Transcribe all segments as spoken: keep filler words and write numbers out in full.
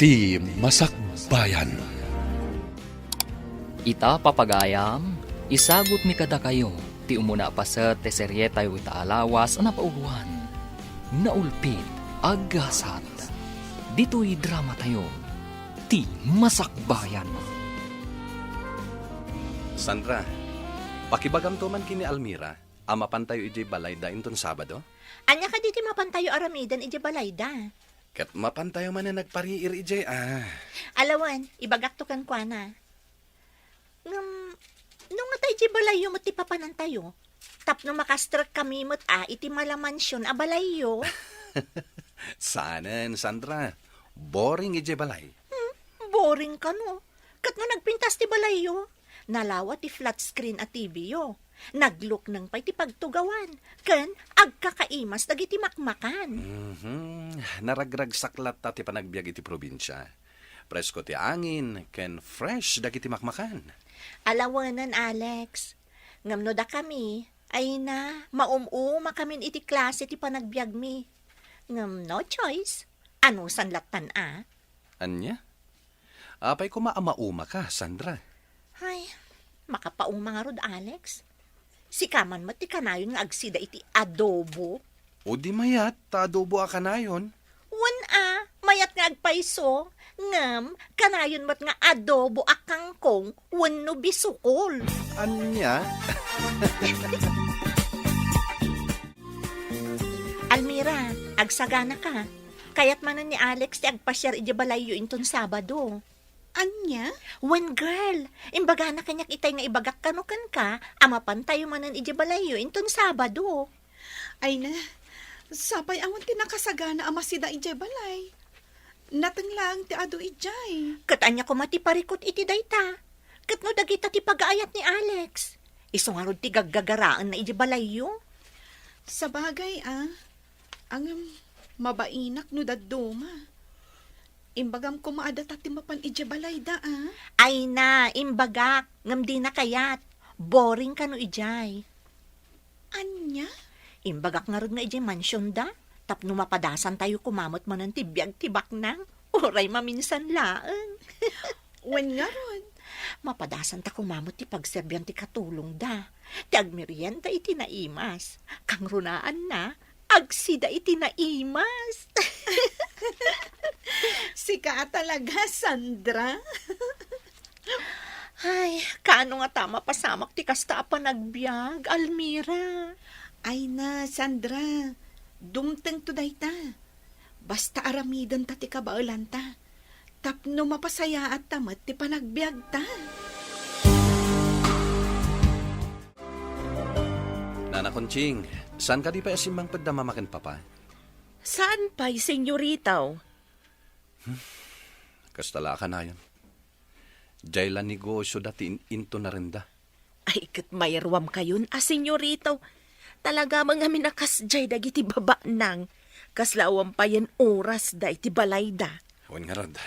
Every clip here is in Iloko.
Ti Masakbayan. Ita, papagayam, isagutmi kadakayo ti umuna a paset ti serietayo ita a lawas a napauloan, Naulpit a Gasat. Ditoy dramatayo, Ti Masakbayan. Sandra, pakibagamto man ken ni Almira a mapantayo idiay balayda inton Sabado? Ania kadi ti mapantayo aramiden idiay balayda? Ket mapantayo manen agpariir idiay, a. Ala wen, ibagakto kenkuana. Ngem, no ngata idiay balayyo met ti papanantayo, tapno makastrekkami met a iti mala mansion a balayyo. Saanen, Sandra. Boring idiay balay. Hmm, boring kano. Ket no nagpintas ti balayyo, nalawa ti flat screen a T V yo. Naglukneng pay ti pagtugawan, ken agkakaimas dagiti makmakan. Mhm. Naragragsak latta ti panagbiag iti probinsia. Presko ti angin, ken fresh dagiti makmakan. Ala wen, Alex. Ngem no dakami, ay na, maum-umakamin iti klase ti panagbiagmi. Ngem no choice, anusan lattan a? Ania? Apay koma a maumaka, Sandra? Ay, makapauma ngarud, Alex. Sika man met ti kanayon nga agsida iti adobo. O di mayat, ta adobo a kanayon. Wen a, mayat nga agpayso, ngem kanayon met nga adobo a kangkong wenno bisukol. Ania? Almira, agsagana ka. Kayat manen ni Alex ti agpasiar idiay balayyo inton Sabado. Ania? Wen, girl, imbagana kaniak itay nga ibagak kano kenka a mapantayo manen idiay balayyo inton Sabado. Ay na, sapay awan ti nakasagana a masida idiay balay. Nateng laeng ti adu idiay. Ket ania koma ti parikut iti dayta? Ket no dagita ti pagaayat ni Alex, isu ngarud ti gaggagaraenna idiay balayyo? Sabagay, a. Ngem, mabainak no dadduma. Imbagam koma a data ti mapan idiay balayda, a. Ay na, imbagak, ngem dina kayat. Boring kano idiay. Ania? Imbagak ngarud nga idiay mansionda, tapno mapadasantayo koma met manen ti biag ti baknang, uray maminsan laeng. Wen ngarud. Mapadasanta koma met ti pagserbian ti katulongda, ti agmerienda iti naimas. Kangrunaanna, agsida iti naimas. Sika a talaga, Sandra. Ay, kaano ngata mapasamak ti kasta a panagbiag, Almira? Ay na, Sandra, dumtengto dayta. Basta aramidenta ti kabaelanta, tapno mapasayaatta met ti panagbiagta. Nana Conching, saan kadi pay a simmangpetda Mama ken Papa? Saan pay, senyorita? Kasta la a kanayon. Diay la negosioda ti in-, into narenda. Ay, ket mayruamkayon a, senyorita. Talaga man ngamin a kasdiay dagiti babaknang. Kasla awan payen orasda iti balayda. Wen ngarud,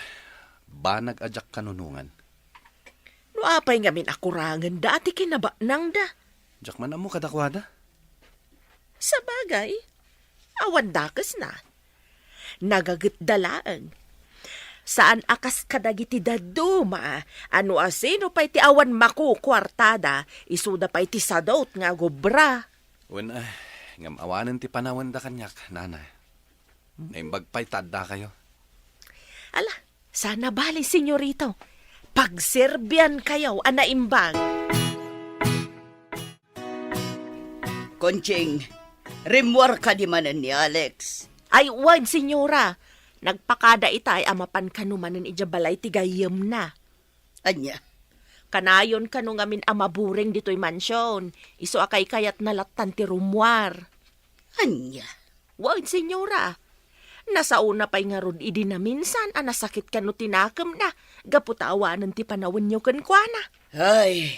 banag a diak kanunongan. No apay ngamin a kurangenda ti kinabaknangda? Diak man ammo kadakuada. Sabagay, awan dakesna. Nagagetda laeng. Saan a kas kadagiti dadduma a no asino pay ti awan makukuartada, isuda pay ti sadut nga agubra. Wen, ah, ngem awanen ti panawenda kaniak, Nana. Naimbag pay ta addakayo. Ala, sana bali, senyorita. Pagserbiankayo a naimbag. Conching, rimmuar kadi manen ni Alex? Ay, wen, senyora. Nagpakada itay a mapan kano manen idiay balay ti gayyemna. Ania? Kanayon kano ngamin a mabureng ditoy mansion, isu a kaykayatna lattan ti rummuar. Ania? Wen, senyora. Nasaona pay ngarud idi naminsan a nasakit kano ti nakemna gapu ta awanen ti panawenyo kenkuana. Ay,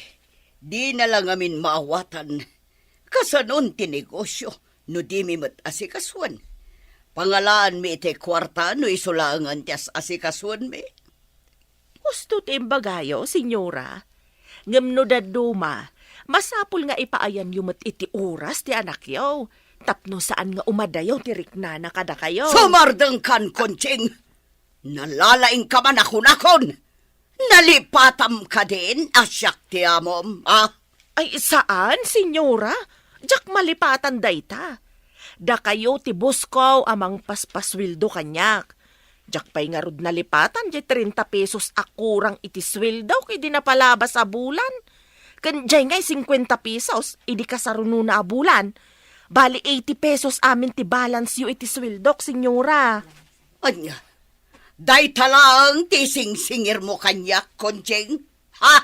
dina la ngamin maawatan. Kasanon ti negosio no dimi met asikasuen? Pangalaanmi iti kuarta no isu laengen ti as-asikasuenmi. Husto ti imbagayo, senyora. Ngem no dadduma, masapul nga ipaayanyo met iti oras ti anakyo, tapno saan nga umadayo ti riknana kadakayo. Sumardengkan, Conching! Nalalaingka man a kunakon. Nalipatam kadin a siak ti amom, a? Ay, saan, senyora. Diak malipatan dayta. Dakayo ti boss ko a mangpaspasueldo kaniak. Diak pay ngarud nalipatan diay trenta pesos a kurang iti sueldok idi napalabas a bulan. Ken diay ngay singkuenta pesos idi kasarunona a bulan. Bali, eighty pesos amin ti balance yo iti sueldok, senyora. Ania, dayta laeng ti singsingirmo kaniak, Conching? Ha?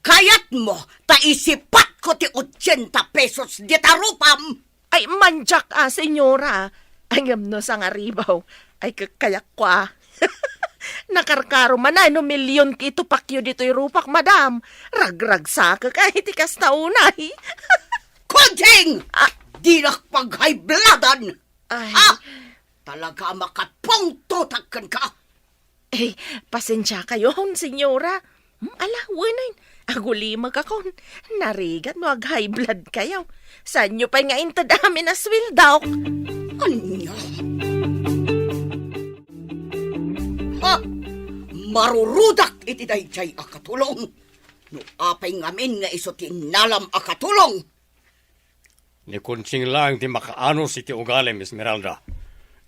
Kayatmo ta isipatko ti ochenta pesos dita rupam? Ay, mandiak a, senyora. Ay, ngem no sangaribaw, ay, kakayak ko a. Nakarkaro man ay no milyon ti itupakyo ditoy rupak, madam. Ragragsakek ay ti kasta unay. Conching! Ah. Dinak pag-high bloodan! Ay. Ah! Talaga a makapungtotak kenka. Eh, pasensiakayon, senyora. Hmm, ala, wenen. Agulimekakon. Narigat no ag-high blood kayo. Saanyo pay nga inted amin a sueldok? Ania? Ha? Marurudak iti daydiay a katulong. No apay ngamin nga isu ti innalam a katulong? Ni Conching laeng ti makaanos iti ugalim, Esmeralda.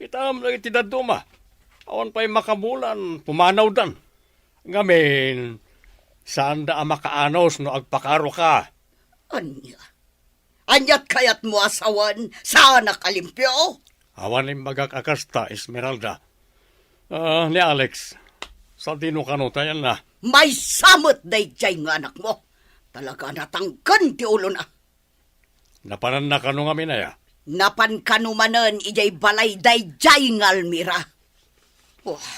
Kitam dagiti dadduma. Awan pay makabulan, pumanawdan. Ngamin, saanda a makaanos no agpakaroka. Ania? Aniat kayatmo a sawen, saanak a limpio? Awan imbagak a kasta, Esmeralda. Ah, ni Alex, sadino kano ti ayanna? Maysa met daydiay nga anakmo. Talaga a natangken ti ulona. Napananna kano ngamin aya? Napan kano manen idiay balay daydiay nga Almira. Wah,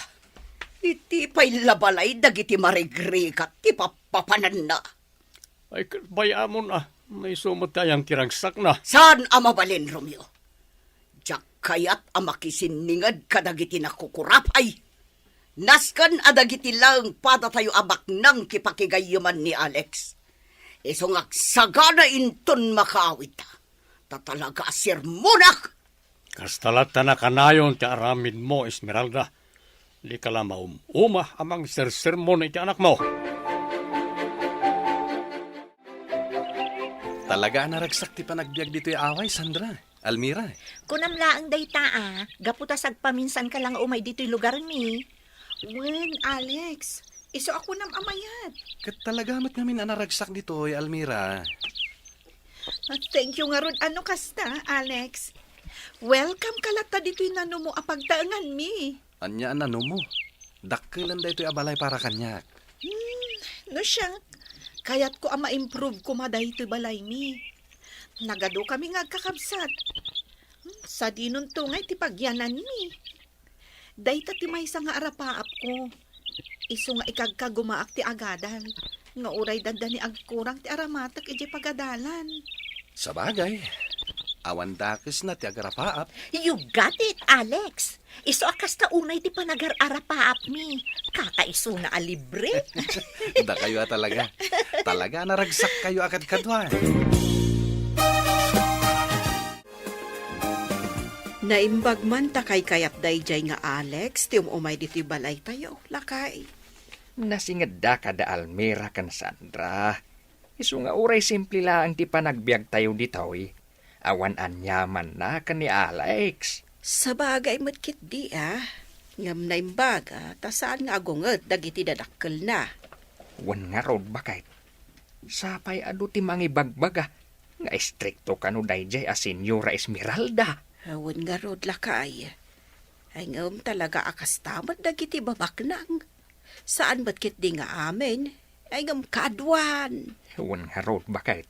iti pay la balay dagiti marigrigat ti pappapananna. Ay, ket bay-amon a, no isu met ti ayan ti ragsakna. Saan a mabalin, Romeo. Diak kayat a makisinninged kadagiti nakukurapay. Nasken a dagiti laeng padatayo a baknang ti pakigayyeman ni Alex. Isu nga agsagana inton makaawidta. Ta talaga a sermonak! Kasta latta nakanayon ti aramidmo, Esmeralda. Dika la maum-uma a mangsersermon iti anakmo. Talaga a naragsak ti panagbiag ditoy away, Sandra. Almira. Kunam laeng dayta a, gapu ta sagpaminsanka la nga umay ditoy lugarmi. Wen, Alex, isu a kunam a mayat. Ket talaga met ngamin a naragsak ditoy, Almira. Ah, thank you ngarud a no kasta, Alex. Welcome ka latta ditoy nanumo a pagtaenganmi. Ania a nanumo? Dakkelen daytoy a balay para kaniak. Hmm, no siak, kayatko a ma-improve koma daytoy balaymi. Nagadukami nga agkakabsat. Hmm, sadinonto ngay ti pagyananmi. Dayta ti maysa nga arapaapko. Isu nga ikagkagumaak ti agadal, nga uray dandani agkurang ti aramatek idiay pagadalan. Sabagay, awan dakesna ti agarapaap. You got it, Alex. Isu a kasta unay ti panagar-arapaapmi. Kakaisuna a libre. Dakayo a talaga. Talaga a naragsak kayo a kadkaduan. Naimbag man ta kaykayat daydiay nga Alex ti um-umay ditoy balaytayo, lakay. Nasingedda kada Almira ken Sandra. Isu nga uray simple laeng ti panagbiagtayo ditoy, awan aniamanna ken ni Alex. Sabagay met ketdi a, ngem naimbaga ta saan nga agunget dagiti dadakkelna. Wen ngarud, baket. Sapay adu ti mangibagbaga nga istrikto kano daydiay a Senyora Esmeralda. Wen ngarud, lakay. Ay ngem talaga a kasta met dagiti babaknang. Saan met ketdi nga amin, ay ngem kaduan. Wen ngarud, baket.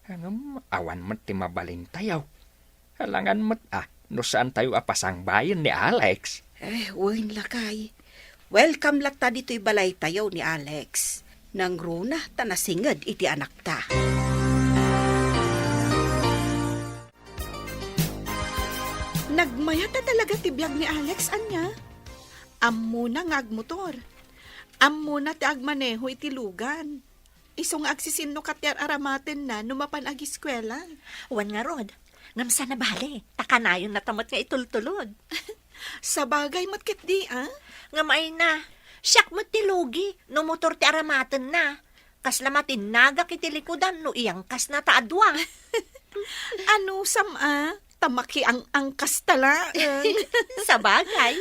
Ngem awan met ti mabalintayo. Alangan met a no saantayo a pasangbayen ni Alex. Eh, wen, lakay. Welcome latta ditoy balaytayo ni Alex. Nangruna ta nasinged iti anakta. Nagmayat a talaga ti biag ni Alex, ania? Ammona nga agmotor. Ammona ti agmaneho iti lugan. Isu nga agsisinnok ti ar-aramatenna no mapan agiskuela. Wen ngarud, ngem saan a bale, ta kanayonna ta met nga itultulod. Sabagay met ketdi, a? Ngem ay na, siak met ti lugi no motor ti aramatenna. Kasla matinnagak iti likudan no iyangkasna ta a dua. Anusam a, ta makiang-angkasta laeng. Sabagay.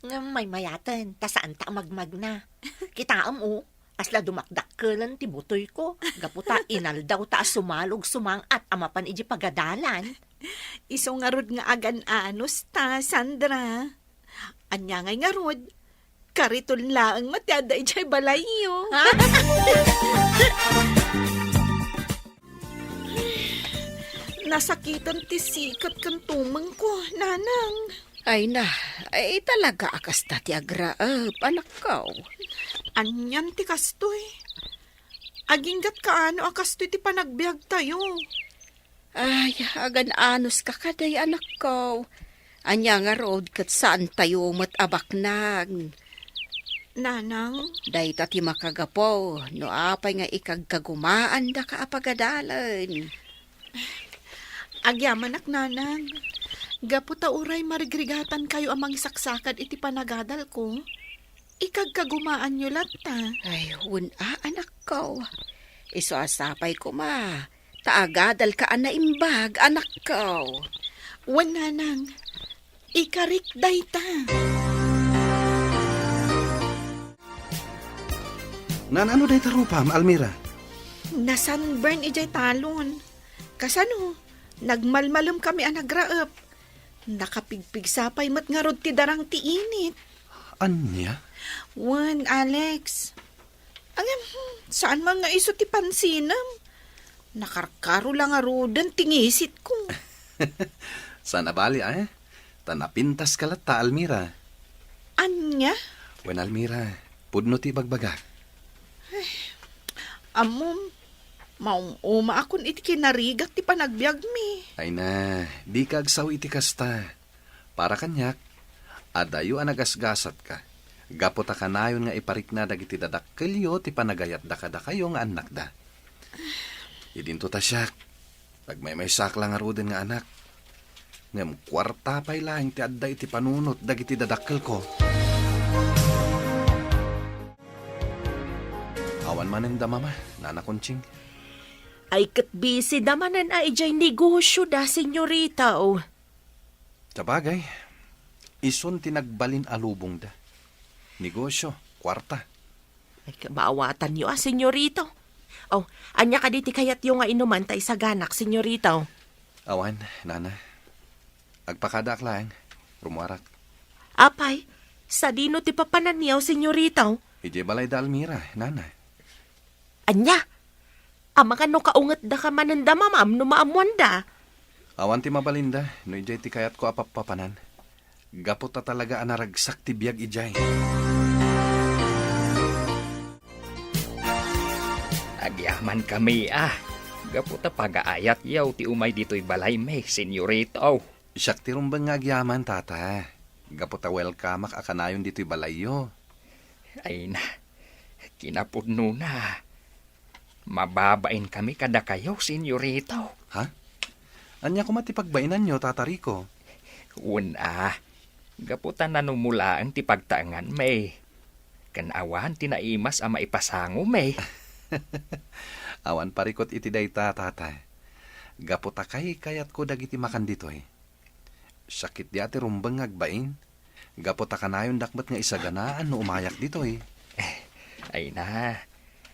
Ngem maymayaten, ta saanta a magmagna. Kitaem, o, kasla dumakdakkelen ti butoyko, gapu ta inaldaw ta a sumalog sumang-at a mapan idiay pagadalan. Isu ngarud nga agan-anus ta, Sandra. Ania ngay ngarud? Kariton laeng met ti adda idiay balayyo. Ha? Nasakiten ti siket ken tumengko, Nanang. Ay na, ay talaga a kasta ti agraep, anakko. Anian ti kastoy? Aginggat kaano a kastoy ti panagbiagtayo? Ay, agan-anuska kadi, anakko. Ania ngarud ket saantayo met a baknang. Nanang? Dayta ti makagapu no apay nga ikagkagumaandaka a pagadalen. Agyamanak, Nanang. Gapu ta uray marigrigatankayo a mangisaksakad iti panagadalko, ikagkagumaanyo latta. Ay, wen a, anakko. Isu a sapay koma ta agadalka a naimbag, anakko. Wen, Nanang. Ikarik dayta. Naan-ano dayta rupam, Almira? Nasunburn idiay talon. Kasano? Nagmalmalem kami a nagraep. Nakapigpigsa pay met ngarud ti darang ti init. Ania? Wen, Alex. Ngem, hmm, saan man nga isu ti pansinem. Nakarkaro la ngaruden ti ngisitko. Saan a bali, eh? Ta napintaska latta, Almira. Ania? Wen, Almira, pudno ti ibagbagak. Ammom, maum-umaakon iti kinarigat ti panagbiagmi. Ay na, dika agsao iti kasta. Para kaniak, adayo a nagasgasatka, gapu ta kanayon nga iparikna dagiti dadakkelyo ti panagayatda kadakayo nga annakda. Idinto ta siak, nagmaymaysaak la ngaruden nga anak. Ngem kuarta pay laeng ti adda iti panunot dagiti dadakkelko. Awan manen da Mama, Nana Conching. Ay ket busy da manen a idiay negosyo da, senyorita, o. Sabagay, isun ti nagbalin a lubongda. Negosyo, kuarta. Ay, kabaawatanyo a, senyorita. O, ania kadi ti kayatyo nga inuman ta isaganak, senyorita? Awan, Nana. Agpakadaak laeng. Rummuarak. Apay, sadino ti papananyo, senyorita? Idiay balay da Almira, Nana. Ania? Amangan no kaungetdaka manen da Mamam no maammoanda. Awan ti mabalinda no idiay ti kayatko a pappapanan. Gapu ta talaga a naragsak ti biag idiay. Agyamankami a, gapu ta pagaayatyo ti umay ditoy balaymi, senyorita. Siak ti rumbeng nga agyaman, Tata. Gapu ta welcomeak a kanayon ditoy balayyo. Ay na, kinapudnona. Mababainkami kadakayo, senyorita. Ha? Ania koma ti pagbainanyo, Tata Rico? Wen a, gapu ta nanumolaen ti pagtaenganmi. Ken awan ti naimas a maipasangomi. Awan parikut iti dayta, Tata. Gapu ta kaykayatko dagiti makan ditoy. Siak ketdi a ti rumbeng nga agbain, gapu ta kanayondak met nga isaganaan no umayak ditoy. Eh, ay na,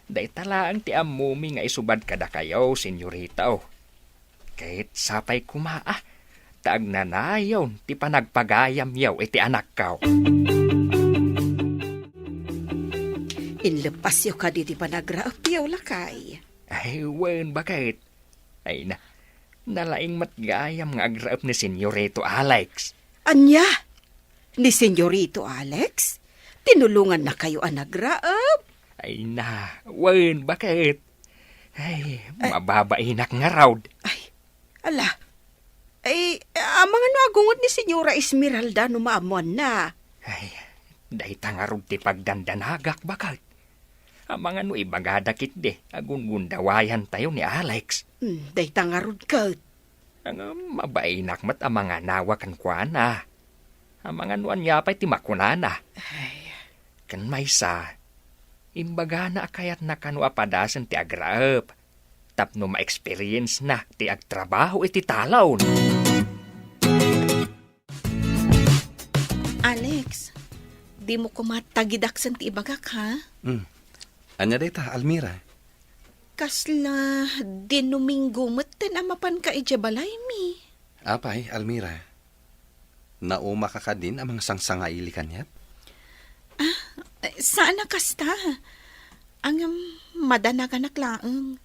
dayta laeng ti ammomi nga isubad kadakayo, senyorita. Ket sapay koma a, ta agnanayon ti panagpagayamyo iti anakko. Inleppasyo kadi ti panagraepyo, lakay? Ay, wen, baket. Ay na, nalaing met gayam nga agraep ni Senyorito Alex. Ania? Ni Senyorito Alex? Tinulongannakayo a nagraep? Ay na, wen, baket. Ay, mababainak ngarud. Ay, ala. Ay, amangan no agungot ni Senyora Esmeralda no maammoanna? Ay, dayta ngarud ti pagdandanagak, baket. Amangan no ibagada ketdi a gungundawayantayo ni Alex. Hmm, dayta ngarud ket. Ngem mabainak met a manganawa kenkuana. Amangan no ania pay ti makunana. Ay. Ken maysa, imbagana a kayatna kano a padasen ti agraep tapno ma-experience-na ti agtrabaho iti talon. Alex, dimo koma tagidaksen ti ibagak, ha? Hmm. Ania dayta, Almira? Kasla Domingo metten a mapanka idiay balaymi. Apay, Almira? Naumakaka din a mangsangsangaili kaniak? Ah, saan a kasta. Ngem madanaganak laeng.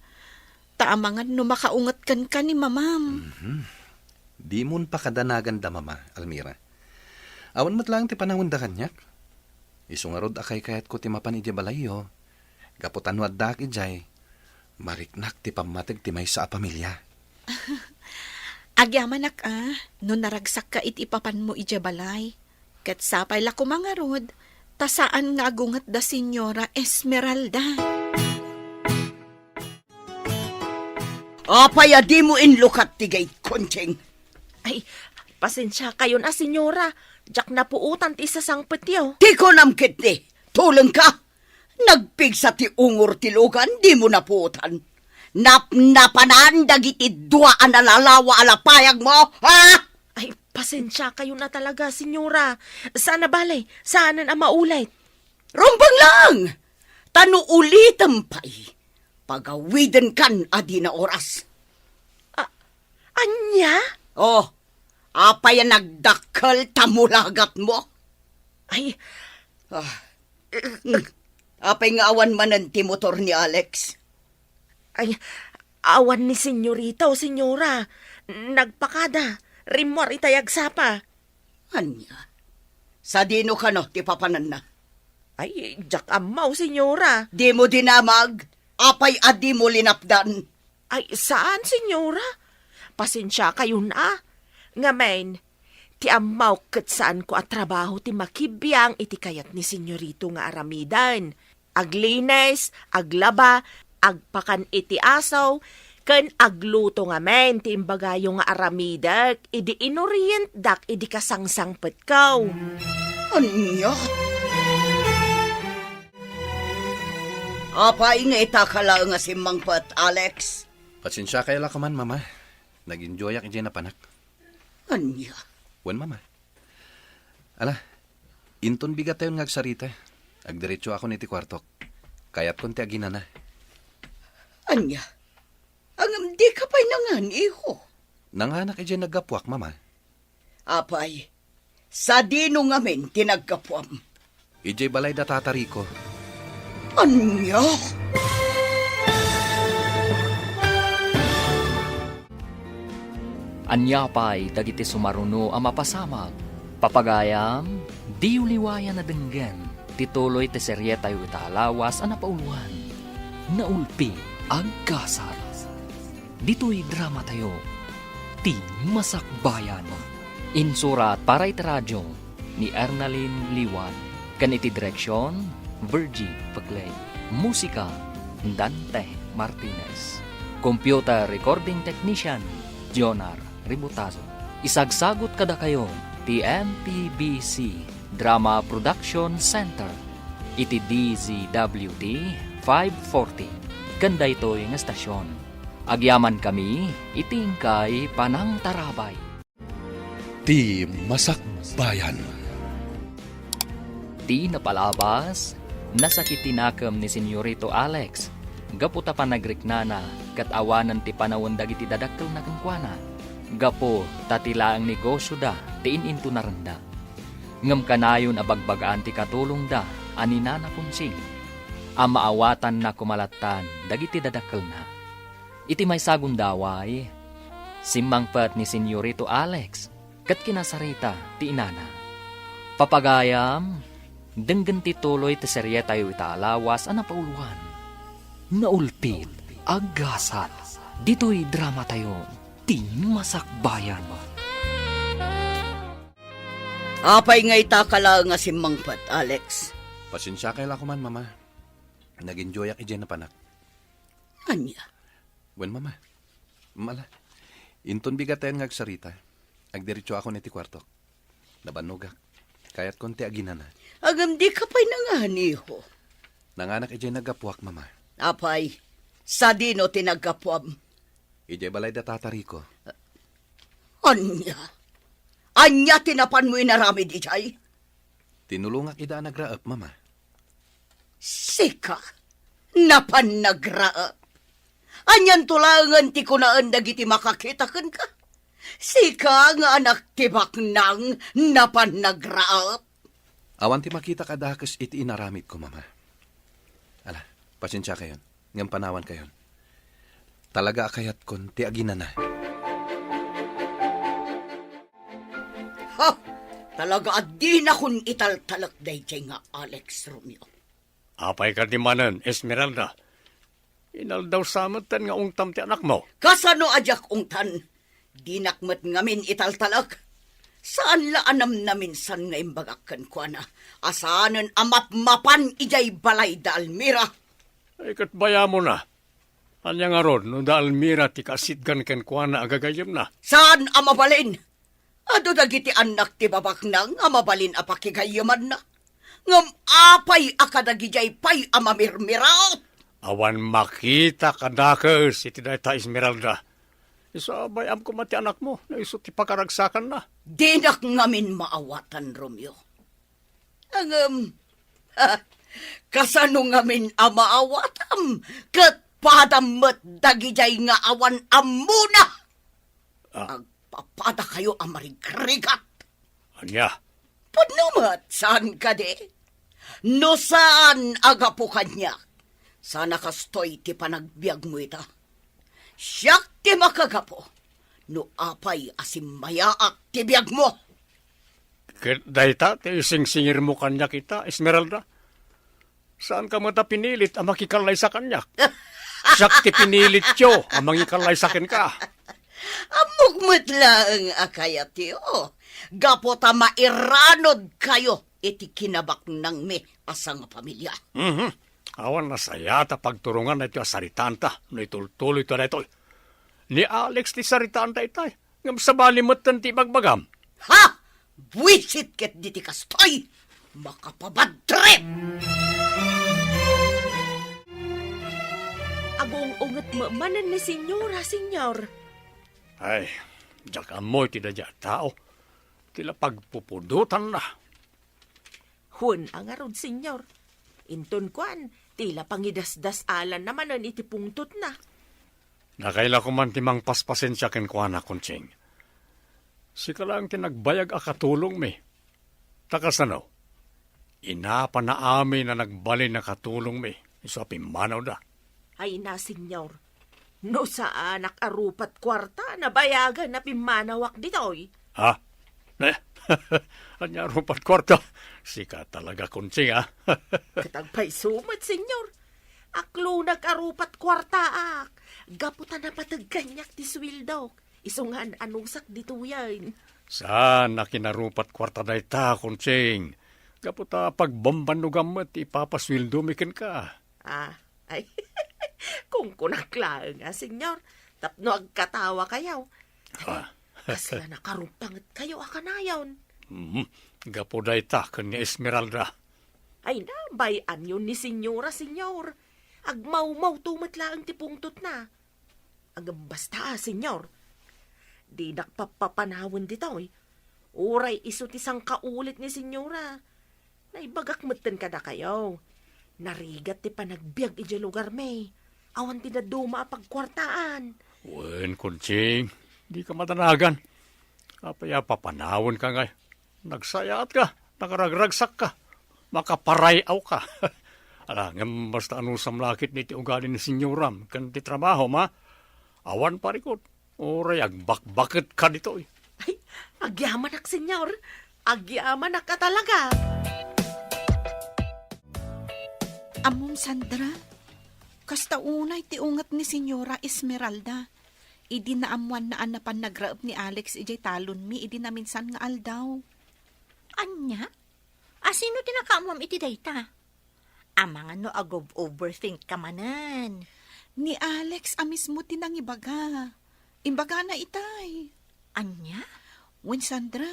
Ta amangan no makaunget kenka ni mamam. Mhm. Dimon pakadanaganda, Mama, Almira. Awan met laeng ti panawenda kaniak. Isu ngarud a kaykayatko ti mapan idiay balayyo. Gapu ta no addaak idiay, mariknak ti pammateg ti maysa a pamilia. Agyamanak a, no naragsakka iti ipapanmo idiay balay. Ket sapay la koma ngarud, ta saan nga agunget da Señora Esmeralda. Apay a dimo inlukat ti gate, Conching? Ay, pasensiakayon a, Señora. Diak napuotan ti isasangpetyo. Ti kunam ketdi, tulengka. Nagpigsa ti ungor ti lugan, dimo napuotan. Napnapanan dagiti dua a nalalawa a lapayagmo, ha? Ay, pasensiakayon a talaga, Señora. Saan a bale, saanen a maulit. Rumbeng lang! Ta no ulitem pay, pagawidenkan a dina oras. A-, ania? Oh, apay a nagdakkel ta mulagatmo? Ay. Ah. Apay nga awan manen ti motor ni Alex? Ay, awan ni Senyorita o Senyora. Nagpakada. Rimmuar itay agsapa. Ania? Sadino kano ti papananna? Ay, diak ammo, Senyora. Dimo dinamag? Apay a dimo linapdan? Ay, saan, Senyora. Pasensiakayon a. Ngamin, ti ammok ket saanko a trabaho ti makibiang iti kayat ni Senyorito nga aramiden. Aglinis, aglaba, agpakan iti aso, ken agluto ngamin ti imbagayo nga aramidek idi inorientdak idi kasangsangpetko. Ania? Apay nga ita ka laeng a simmangpet, Alex? Pasensiakay la koman, Mama. Nag-enjoyak idiay napanak. Ania? Wen, Mama. Ala, inton bigatayon nga agsarita, agdiretsoakon iti kuartok. Kayatkon ti aginana. Ania? Ngem dika pay nangan, iho? Nanganak idiay naggapuak, Mama. Apay, sadino ngamin ti naggapuam? Idiay balay da Tata Rico. Ania? Ania pay dagiti sumaruno a mapasamak? Papagayam, diyo liwayan a denggen ti tuloy ti serietayo ita a lawas a napauluan, Naulpi, Agkasar. Ditoy dramatayo, Ti Masakbayan. Insurat para iti radio ni Ernalyn Liwan, ken iti direksion, Virgie Peclay. Musika, Dante Martinez. Computer recording technician, Jonar Ributazo. Isagsagut kadakayo ti M P B C Drama Production Center iti D Z W T five forty ken daytoy nga estasion. Agyamankami iti inkay panangtarabay. Ti Masakbayan. Ti napalabas, nasakit ti nakem ni Senyorito Alex gapu ta panagriknana ket awanen ti panawen dagiti dadakkelna kenkuana, gapu ta ti laeng negosioda ti in-intunarenda. Ngem kanayon a bagbagaan ti katulongda a ni Nana Conching a maawatanna koma lattan dagiti dadakkelna. Iti maysa a gundaway, simmangpet ni Senyorito Alex ket kinasarita ti inana. Papagayam, denggen ti tuloy ti serietayo ita a lawas a napauluan, Naulpit, Aggasat. Ditoy dramatayo, Ti Masakbayan. Apay nga ita ka laeng a simmangpet, Alex? Pasensiakay la koman, Mama. Nag-enjoyak idiay napanak. Ania? Wen, Mama. Mala, inton bigatayon nga agsarita, agdiretsoakon iti kuartok. Nabannogak. Kayatkon ti aginana. Ngem dika pay nanganiho. Nanganak idiay naggapuak, Mama. Apay, sadino ti naggapuam? Idiay balay da Tata Rico. Ania? Ania ti napanmo inaramid idiay? Tinulongak ida a nagraep, Mama. Sika? Napan nagraep? Anianto laengen ti kunaen dagiti makakita kenka? Sika nga anak ti baknang napan nagraep? Awan ti makitak a dakes iti inaramidko, Mama. Ala, pasensiakayon, ngem panawankayon. Talaga a kayatkon ti aginana. Ha! Talaga a dinakon italtalek daydiay nga Alex, Romeo. Apay kadi manen, Esmeralda? Inaldaw sa metten nga ungtam ti anakmo. Kasano a diak ungtan? Dinak met ngamin italtalek. Saan la a namnaminsan nga imbagak kenkuana a saanen a mapmapan idiay balay da Almira. Ay, ket bayamona. Ania ngarud no da Almira ti kaasitgan kenkuana a gagayyemna? Saan a mabalin? Adu dagiti annak ti babaknang a mabalin a pakigayyemanna. Ngem apay a kadagidiay pay a mamirmiraot? Awan makitak a dakes iti dayta, Esmeralda. Isu a bay-am koma ti anakmo no isu ti pakaragsakanna. Dinak ngamin maawatan, Romeo. Ngem, kasano ngamin a maawatam ket padam met dagidiay nga awan ammona? Ah. Agpapadakayo a marigrigat. Ania? Pudno met, saan kadi? No saan a gapu kaniak, saan a kastoy ti panagbiagmo ita. Siak ti makagapu no apay a simmayaak ti biagmo. Ket dayta ti isingsingirmo kaniak ita, Esmeralda? Saanka met a pinilit a makikallaysa kaniak. Siak ti pinilityo a mangikallaysa kenka. Ammok met laeng a kayatyo, gapu ta mairanodkayo iti kinabaknangmi a sangapamilia. Mhm. Awan nasayaat a pagturongan daytoy a saritaanta no itultuloyto daytoy. Ni Alex ti saritaanta itay. Ngem sabali metten ti ibagbagam. Ha! Buisit ket diti kastoy! Makapabadtrip! Agung-unget met manen ni Senyora, Senyor. Ay, diak ammo iti daydiay a tao. Ti la pagpupudotanna. Wen a ngarud, Senyor. Inton kuan, ti la pangidasdasalanna manen iti pungtotna. Nakaila koman ti mangpaspasensia kenkuana, Conching. Sika laeng ti nagbayag a katulongmi. Ta kasano? Inapana amin a nagbalin a katulongmi, isu a pimmanawda. Ay na, Senyor. No saanak a rupat kuarta, nabayagan a pimmanawak ditoy. Ha? Ne? Ania rupat kuarta? Sika talaga, Conching, ha? Ket agpayso met, Senyor. Aklonag a rupat kuartaak. Gapu ta napateg kaniak ti sueldok. Isu nga an-anusak ditoyen. Saan a kinarupat kuarta dayta, Conching. Gapu ta pagbambannogam met ti ipapasueldomi kenka. Ah, ay. Kunkunak laeng a, Senyor, tapno agkatawakayo. Ah. Kasla nakaruppangetkayo a kanayon. Mhm. Gapu dayta ken ni Esmeralda. Ay, nabay-anyo ni Senyora, Senyor. Agmawmawto met laeng ti pungtotna. Ngem basta, Senyor, dinak pappapanawen ditoy. Uray isu ti sangkaulit ni Senyora. Naibagak metten kadakayo. Narigat ti panagbiag idiay lugarmi. Awan ti dadduma a pagkuartaan. Wen, Conching, dika madanagan. Apay a papanawenka ngay? Nagsayaatka, nakaragragsakka, makaparay-awka. Ala, ngem basta anusam la ketdi ti ugali ni senyoram ken ti trabahom, a? Awan parikut, uray agbakbaketka ditoy. Ay, agyamanak, Senyor. Agyamanak a talaga. Ammom, Sandra, kasta unay ti unget ni Senyora Esmeralda. Idi naammoanna a napan nagraep ni Alex idiay talonmi idi naminsan nga aldaw. Ania? A sino ti nakaammoam iti dayta? Amangan no ag-overthink ka manen. Ni Alex a mismo ti nangibaga. Imbagana itay. Ania? Wen, Sandra,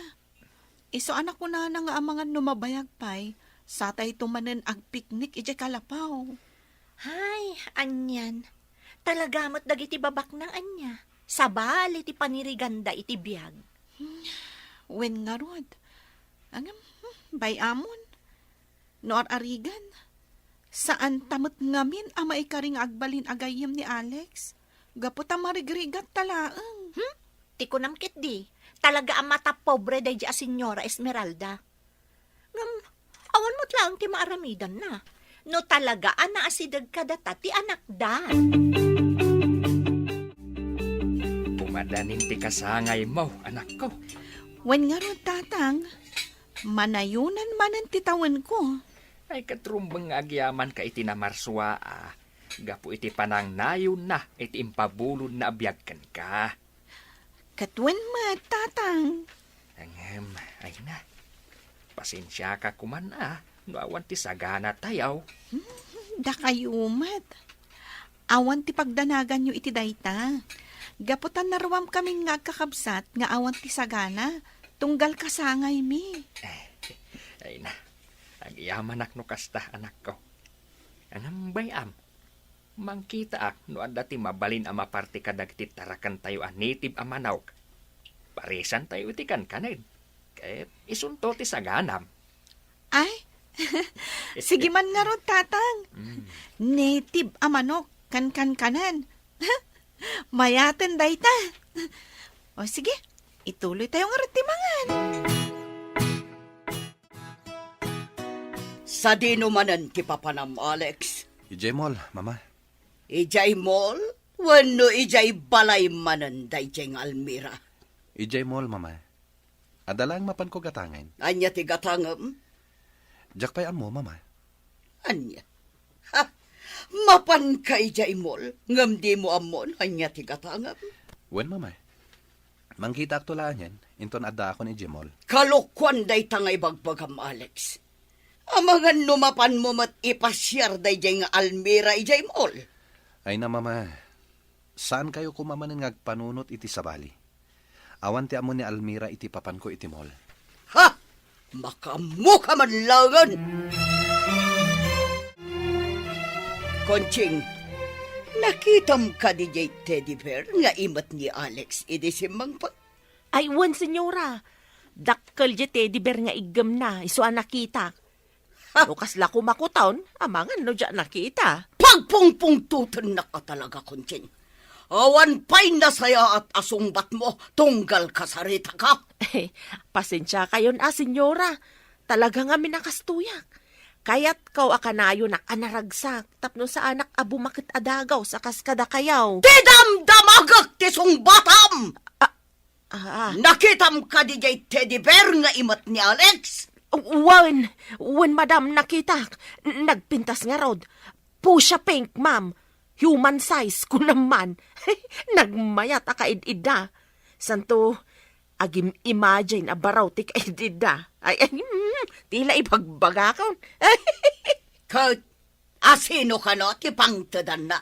Isu a nakunana nga amangan no mabayag pay, satayto manen agpiknik idiay kalapaw. Hay, anian. Talaga met dagiti babaknang ania. Sabali ti paniriganda iti biag. Wen ngarud. Ngem, hmm, bay-amon. No ar-arigan, saanta met ngamin a maikari nga agbalin a gayyem ni Alex. Gapu ta marigrigat ta laeng. Hmm? Ti kunam ketdi, talaga a matapobre daydi a Senyora Esmeralda. Ngem, awan met laeng ti maaramidanna. No talaga a naasideg kadata ti anakda. Pumadanin ti kasangaymo, anakko. Wen ngarud, Tatang, manayonan manen ti tawenko. Ay, ket rumbeng nga agyamanka iti namarsua a gapu iti panangnayonna iti impabulodna a biag kenka. Ket wen met, Tatang. Ngem, ay na. Pasensiaka koman a no awan ti saganatayo. Hmm, dakayo met. Awan ti pagdanaganyo iti dayta. Gapu ta naruamkamin nga agkakabsat nga awan ti sagana, tunggal kasangaymi. Ay na, agyamanak no kasta, anakko. Ngem bay-am, mangkitaak no adda ti mabalin a maparti kadagiti tarakentayo a native a manok. Parisantayo iti kankanen, ket isunto ti saganam. Ay, sige man ngarud, Tatang. Mm. Native a manok, kankankanen. Mayaten dayta. O sige, ituloytayo ngarud ti mangan. Sadino manen ti papanam, Alex? Idiay mall, Mama. Idiay mall? Wenno idiay balay manen daydiay nga Almira? Idiay mall, Mama. Adda laeng mapanko gatangen. Ania ti gatangem? Diak pay ammo, Mama. Ania? Ha? Mapanka idiay mall, ngem dimo ammo no ania ti gatangem? Wen, Mama. Mangkitaakto laengen, inton addaakon idiay mall. Kalokuan dayta nga ibagbagam, Alex. Amangan no mapanmo met ipasiar daydiay nga Almira idiay mall. Ay na, Mama. Saankayo koma manen nga agpanunot iti sabali. Awan ti ammo ni Almira iti papanko iti mall. Ha! Makaammoka man laengen! Conching, nakitam kadi diay teddy bear nga imet ni Alex idi simmangpet? Ay, wen, senyora. Dakkel diay teddy bear nga iggemna, isu a nakitak. Ha? No kasla kumakuton, amangan no diak nakita. Pagpungpungtotennak a talaga, Conching. Awan pay nasayaat a sungbatmo, tunggal kasaritaka. Pasensiakayon a, senyora. Talaga ngamin a kastoyak. Kayatko a kanayonak a naragsak tapno saanak a bumaket a dagaw a kas kadakayo. Ti damdamagek ti sungbatam! Ah, Ah. Nakitam kadi diay teddy bear nga imet ni Alex? Wen, wen, madam, nakitak. Nagpintas ngarud. Fuchsia pink, ma'am. Human size, kunam man. Nagmayat a kaid-idda. Santo, agim-imagine a baro ti kaid-idda. Ay, ay, mm, tila ibagbagakon. Ket, asino kano ti pangtedanna?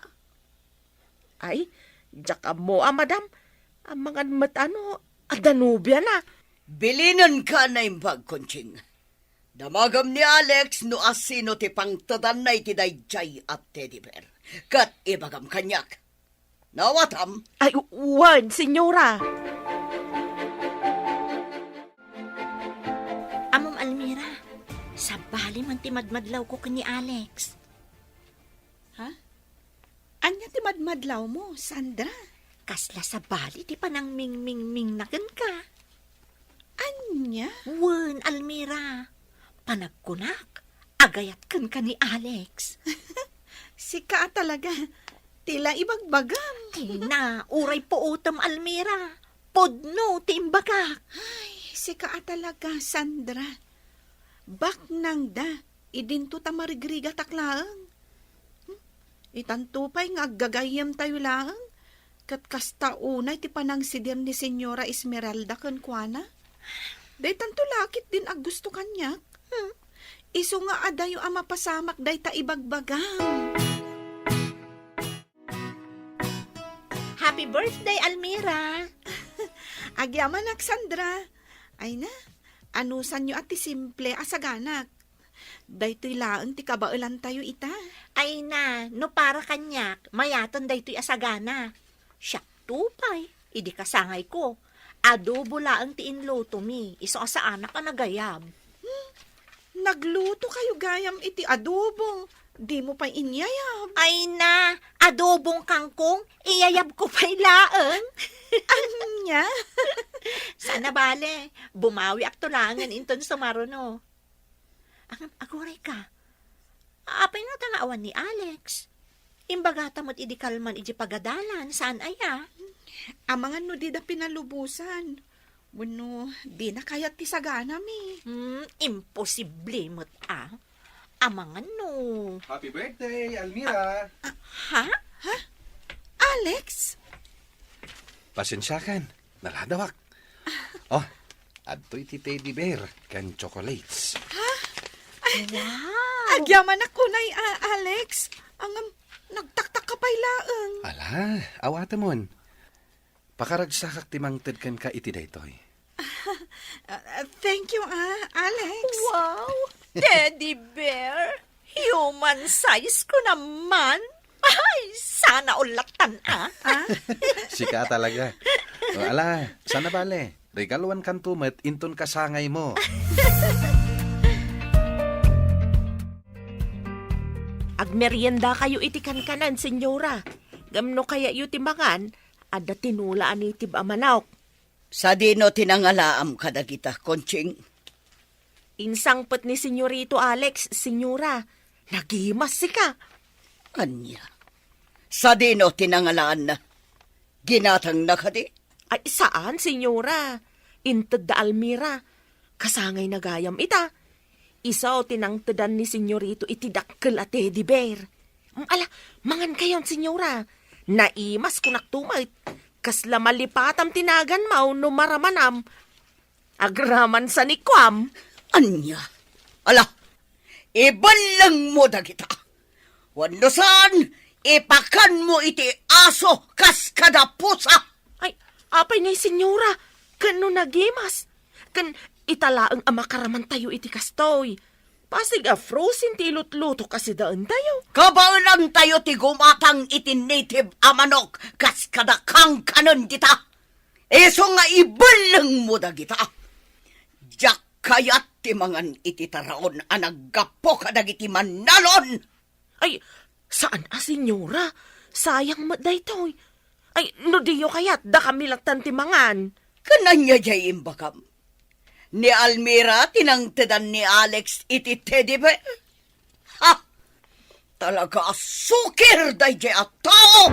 Ay, diak ammo a, madam. Amangan met a no, adda nobiana. Bilinenka a naimbag, Conching. Damagem ni Alex no asino ti pangtedanna iti daydiay a teddy bear. Ket ibagam kaniak. Naawatam? Ay, wen, senyora. Ammom, Almira, sabali man ti madmadlawko ken ni Alex. Ha? Ania ti madmadlawmo, Sandra? Kasla sabali ti panangmingmingmingna kenka. Ania? Wen, Almira. Panagkunak, agayat kenka ni Alex. Sika a talaga. Tila ibagbagam. Ay na, uray puotem, Almira. Pudno ti imbagak. Ay, sika a talaga, Sandra. Baknangda, idinto ta marigrigatak laeng. Hmm? Itanto pay nga aggagayyemtayo laeng, ket kasta unay ti panangsidir ni Senyora Esmeralda kenkuana. Daytanto la ketdin aggusto kaniak. Hmm? Isu nga adayo a mapasamak dayta ibagbagam. Happy birthday, Almira! Agyamanak, Sandra. Ay na, Anusanyo a ti simple a saganak. Daytoy laeng ti kabaelantayo ita. Ay na, no para kaniak, mayaten daytoy a sagana. Siak to pay, idi kasangayko, adobo laeng ti inlutomi, isu a saanak a nagayab. Hmm, nagluto kayo gayam iti adobo. Di mo pay inyayab. Ay na, adobong kangkong, iyayab ko pay laeng. Anya? Saan a bale, bumawiak to laengen inton sumaruno. Ang aguray ka, apay nga ta nga awan ni Alex? Imbagata met idi kalman iti pagadalan, saan aya? Amangan no dida pinalubosan. Wenno, dina kayat ti saganami. Hmm, imposible met a. Amangan no. Happy birthday, Almira! Ah, ha? Ha? Alex? Pasensiakan, naladawak. Oh, adtoy ti teddy bear ken chocolates. Ha? Ay, wow! Agyamanak unay a, Alex. Ngem, nagtaktak ka pay laeng. Ala, awatemon. Pakaragsakak ti mangted kenka iti daytoy. Ah, thank you, ah, Alex. Wow! Teddy bear! Human size ko naman! Ay, sana all lattan, ah! Ah? Sika talaga. O, ala, saan a bale? Regaluankanto met inton kasangaymo. Agmerienda kayo iti kankanan, senyora. Ngem no kayatyo ti mangan, adda tinola a native a manok. Sadino ti nangalaam kadagita, Conching? Insangpet ni Senyorito Alex, senyora. Nagimas sika. Ania? Sadino ti nangalaanna? Ginatangna kadi? Ay, saan, senyora. Inted da Almira. Kasangayna gayam ita. Isu ti nangtedan ni Senyorito iti dakkel a teddy bear. Mm, ala, mangan kayon, senyora. Naimas kunak to met. Kasla malipatam ti naganmaw no maramanam. Agraman sa ni kuam. Ania? Ala, ibellengmo dagita. Wenno saan, ipakanmo iti aso kas kada pusa. Ay, apay ngay, senyora, ken no nagimas? Ken ita laeng a makaramantayo iti kastoy. Pasig a frozen ti ilutluto kas idaentayo. Kabaelantayo ti gumatang iti native a manok kas kada kankanen dita. Isu nga ibellengmo dagita. Diak kayat ti mangan iti taraon a naggapu kadagiti mannalon. Ay, saan a, senyora. Sayang met daytoy. Ay, no diyo kayat, dakami lattan ti mangan. Ken ania diay imbagam? Ni Almira ti nangtedan ni Alex iti teddy bear? Ha! Talaga a sukir daydiay a tao!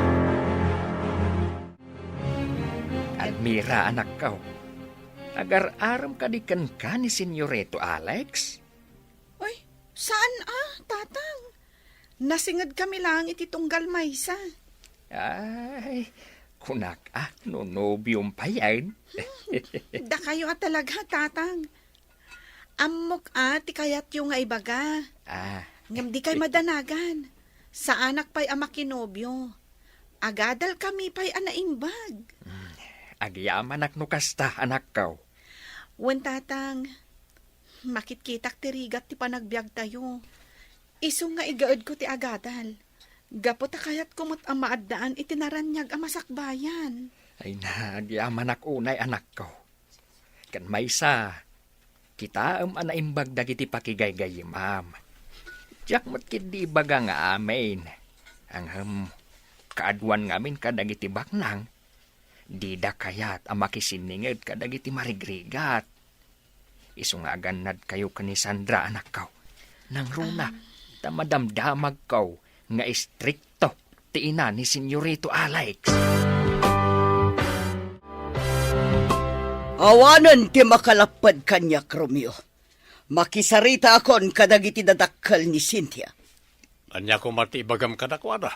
Almira, anakko, agar-arem kadi kenka ni Senyorito Alex? Ay, saan a, Tatang? Nasinged kami laeng iti tunggal maysa. Ay, kunak a, no nobiom payen. Hmm, dakayo a talaga, Tatang. Ammok a ti kayatyo nga ibaga. Ah. Ngem dikay madanagan. Saanak pay a makinobio. Agadal kami pay a naimbag. Hmm, agyamanak no kasta, anakko. Wen, Tatang, makitkitak ti rigat ti panagbiagtayo. Isu nga igaedko ti agadal. Gapu ta kayatko met a maaddaan iti naraniag a masakbayan. Ay na, agyamanak unay, anakko. Ken maysa, kitaem a naimbag dagiti pakigaygayyemam. Diak met ketdi ibaga nga amin. Ngem, kaaduan ngamin kadagiti baknang, dida kayat a makisinninged kadagiti marigrigat. Isu nga agannadkayo ken ni Sandra, anakko. Nangruna, ah, ta madamdamagko nga istrikto ti ina ni Senyorito Alex. Awanen ti makalapped kaniak, Romeo. Makisaritaakon kadagiti dadakkel ni Cynthia. Ania koma ti ibagam kadakuada?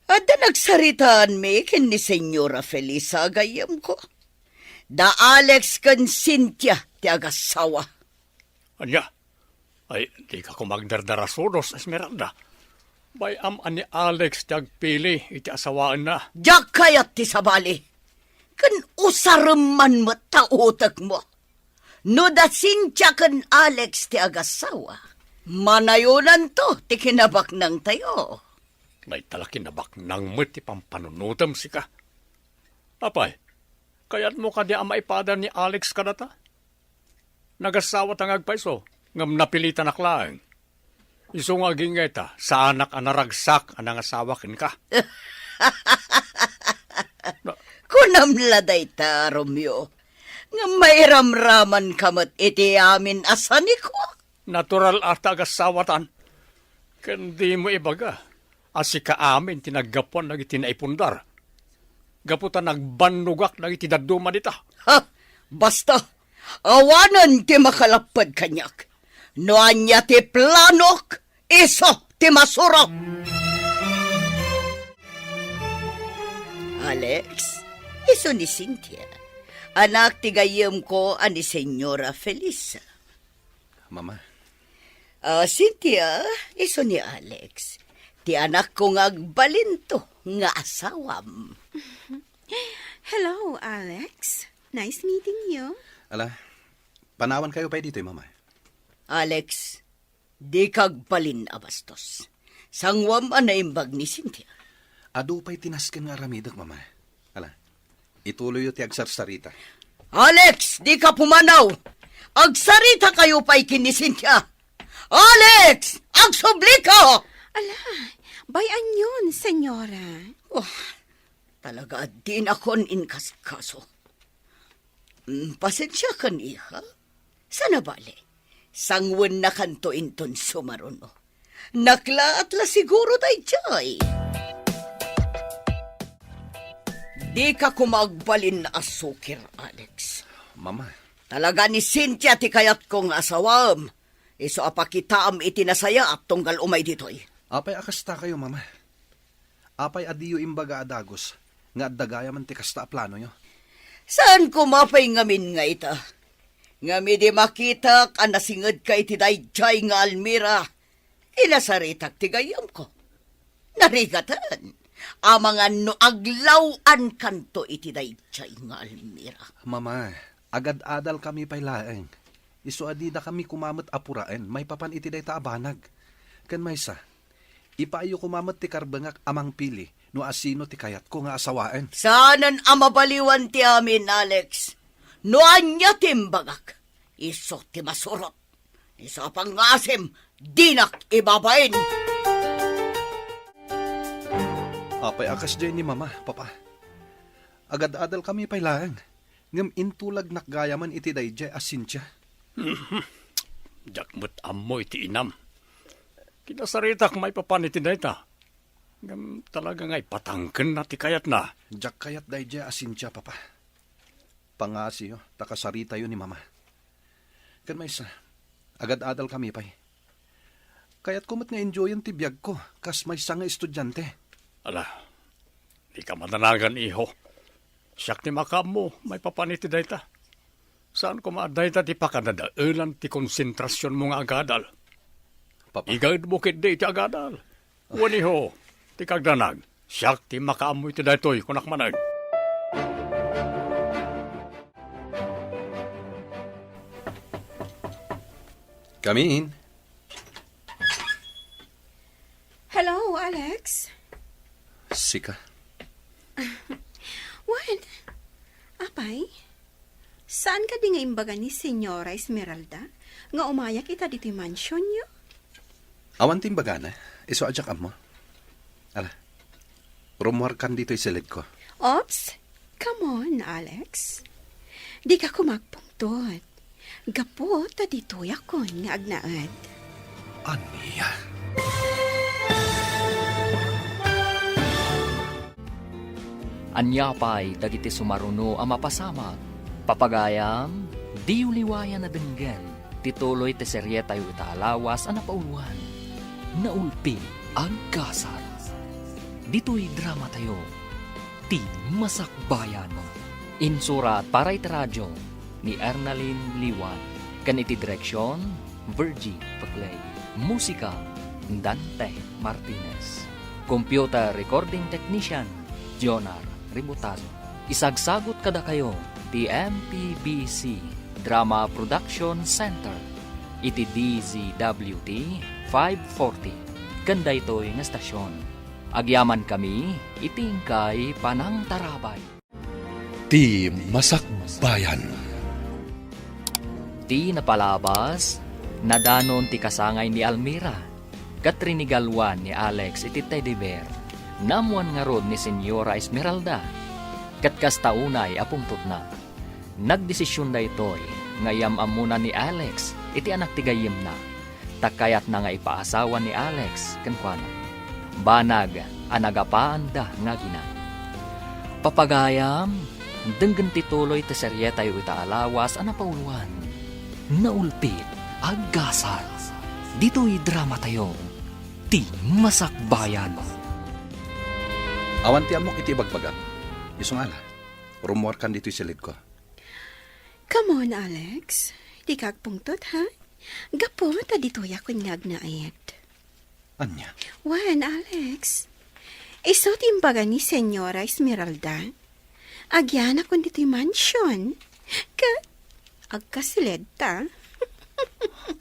Adda nagsaritaanmi ken ni Senyora Felisa, gayyemko. Da Alex ken Cynthia ti agassawa. Ania? Ay, dika koma agdardarasudos, Esmeralda. Bay-am a ni Alex ti agpili iti asawaenna. Diak kayat ti sabali. Ken usarem man met ta utekmo. No da Cynthia ken Alex ti agasawa, manayonanto ti kinabaknangtayo. Dayta la kinabaknang met ti pampanunotem, sika. Apay, kayatmo kadi a maipada ni Alex kadata? Nagasawata nga agpayso, ngem napilitanak laeng. Isu nga agingga ita, saanak a naragsak a nangasawa kenka. Na- Kunam la dayta, Romeo, nga mairamramanka met iti amin a sanikuak. Natural a ta agasawatan. Ken dimo ibaga a sika amin ti naggapuan dagiti naipundar. Gapu ta nagbannogak dagiti dadduma dita. Ha? Basta, awanen ti makalapped kaniak. No ania ti planok, isu ti masuro. Alex, isu ni Cynthia. Anak ti gayyemko a ni Señora Felisa. Mama. Ah, Cynthia, isu ni Alex. Ti anakko nga agbalinto nga asawam. Hello, Alex. Nice meeting you. Ala, panawankayo pay ditoy, Mama. Alex, dika agbalin a bastos. Sanguam a naimbag ni Cynthia. Adu pay ti nasken nga aramidek, Mama. Ala, ituloyyo ti agsarsarita. Alex, dika pumanaw! Agsaritakayo pay ken ni Cynthia! Alex! Agsublika! Ala, bay-anyon, senyora. Oh, talaga a dinakon inkasikaso. Mm, pasensiakan, iha. Saan a bale, sanguennakanto inton sumaruno. Naklaat la siguro daydiay. Dika koma agbalin a sukir, Alex. Mama. Talaga ni Cynthia ti kayatko nga asawaem. Isu a pakitaam iti nasayaat tunggal umay ditoy. Apay a kastakayo, Mama? Apay a diyo imbaga a dagus nga adda gayamen ti kasta a planoyo? Saan koma pay ngamin nga ita? Ngem idi makitak a nasingedka iti daydiay nga almira, kinasaritak ti gayyemko. Narigaten, amangan no aglaw-ankanto iti daydiay nga almira. Mama, agad-adalkami pay laeng. Isu a didakami koma met a puraen maipapan iti dayta a banag. Ken maysa, ipaayyo koma met ti karbengak a mangpili no asino ti kayatko nga asawaen. Saanen a mabaliwan ti amin, Alex. No ania ti imbagak, isu ti masurot. Isu a pangngaasim, dinak ibabain. Apay a kasdiay ni Mama, Papa? Agad-adalkami pay laeng, ngem intulagnak gayamen iti daydiay a Cynthia. Diak met ammo iti inam. Kinasaritak maipapan iti dayta. Ngem talaga nga ipatangkenna ti kayatna. Diak kayat daydiay a Cynthia, Papa. Pangngaasim ta kasaritayo ni Mama. Ken maysa, agad-adalkami pay. Kayatko met nga enjoyen ti biagko kas maysa nga estudiante. Ala, dika madanagan, iho. Siak ti makaammo maipapan iti dayta. Saan koma a dayta ti pakadadaelan ti konsentrasionmo nga agadal. Papa. Igaedmo ketdi iti agadal. Wen, iho, ti kagdanag, siak ti makaammo iti daytoy, kunak manen. Come in. Hello, Alex. Sika. Wen, apay? Saan kadi nga imbaga ni Señora Esmeralda nga umayak ita ditoy mansionyo? Awan ti imbagana, isu a diak ammo. Ala, rumuarkan ditoy siledko. Oops! Come on, Alex. Dika koma agpungtot. Gapu ta ditoyakon nga agnaed. Ania? Ania pay dagiti sumaruno a mapasamak? Papagayam, diyo liwayan a denggen ti tuloy ti serietayo ita a lawas a napauluan, Naulpi Agkasat. Ditoy dramatayo, Ti Masakbayan. Insurat para iti radio ni Ernalyn Liwan, ken iti direksion, Virgie Paclay. Musika, Dante Martinez. Computer recording technician, Jonar Ributazo. Isagsagut kadakayo ti M P B C Drama Production Center iti D Z W T five forty ken daytoy nga estasion. Agyamankami iti inkay panangtarabay. Ti Masakbayan. Ti napalabas, nadanon ti kasangay ni Almira, ket rinigaluan ni Alex iti teddy bear. Naammoan ngarud ni Señora Esmeralda, ket kasta unay a pungtotna. Nagdesisyon daytoy nga iyam-ammona ni Alex iti anak ti gayyemna, ta kayatna nga ipaasawa ni Alex kenkuana. Banag a nagapaanda nga agina. Papagayam, denggen ti tuloy ti serietayo ita a lawas a napauluan, Naulpit a Gasat. Ditoy dramatayo, Ti Masakbayan. Awan ti ammok iti ibagbagam. Isu nga ala, rummuarkan ditoy silidko. Come on, Alex. Dika agpungtot, ha? Gapu ta ditoyakon nga agnaed. Ania? Wen, Alex. Isu ti imbaga ni Señora Esmeralda. Agyanakon ditoy mansion. Ket agkasiledta.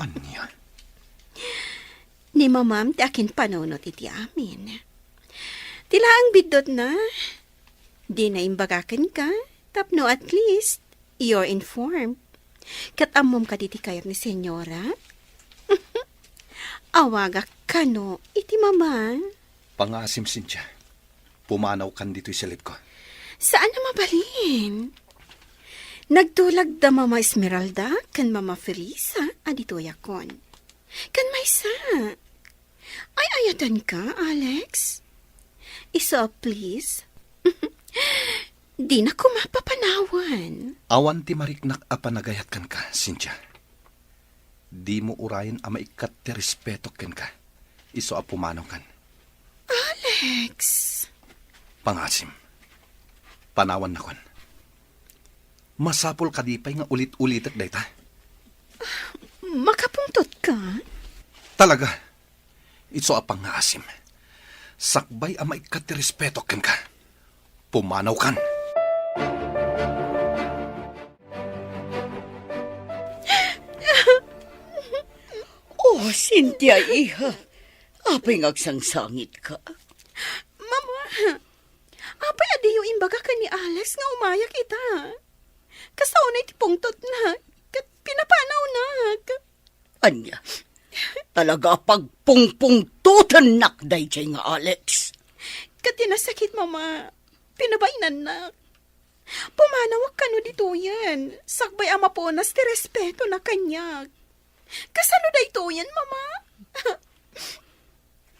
Ania? Ni mamam ti akinpanunot iti amin. Ti laeng biddutna, dina imbaga kenka, tapno at least, you're informed. Ket ammom kadi ti kayat ni Señora? Awagak kano iti mama. Pangaasim, Cynthia. Pumanawkan ditoy silidko. Saan a mabalin. Nagtulag da Mama Esmeralda ken Mama Felisa a ditoyakon. Ken maysa, ay-ayatenka, Alex? Isu a please. Dina koma papanawan. Awan ti mariknak a panagayat kenka, Cynthia. Dimo urayen a maikkat ti respetok kenka. Isu a pumanawkan. Alex! Pangaasim. Panawannakon. Masapul kadi pay nga ulit-ulitek dayta? Makapungtotka? Talaga. Isu a pangaasim. Sakbay a maikkat ti respetok kenka. Pumanawkan. Oh, Cynthia, iha. Apay nga agsangsangitka? Mama, apay a diyo imbaga ken ni Alex nga umayak ita? Kasta unay ti pungtotna, ket pinapanawnak. Ania? Talaga a pagpungpungtotennak daydiay nga Alex. Ket ti nasakit, Mama, pinabainannak. Pumanawak kano ditoyen, sakbay a mapunas ti respetona kaniak. Kasano daytoyen, Mama?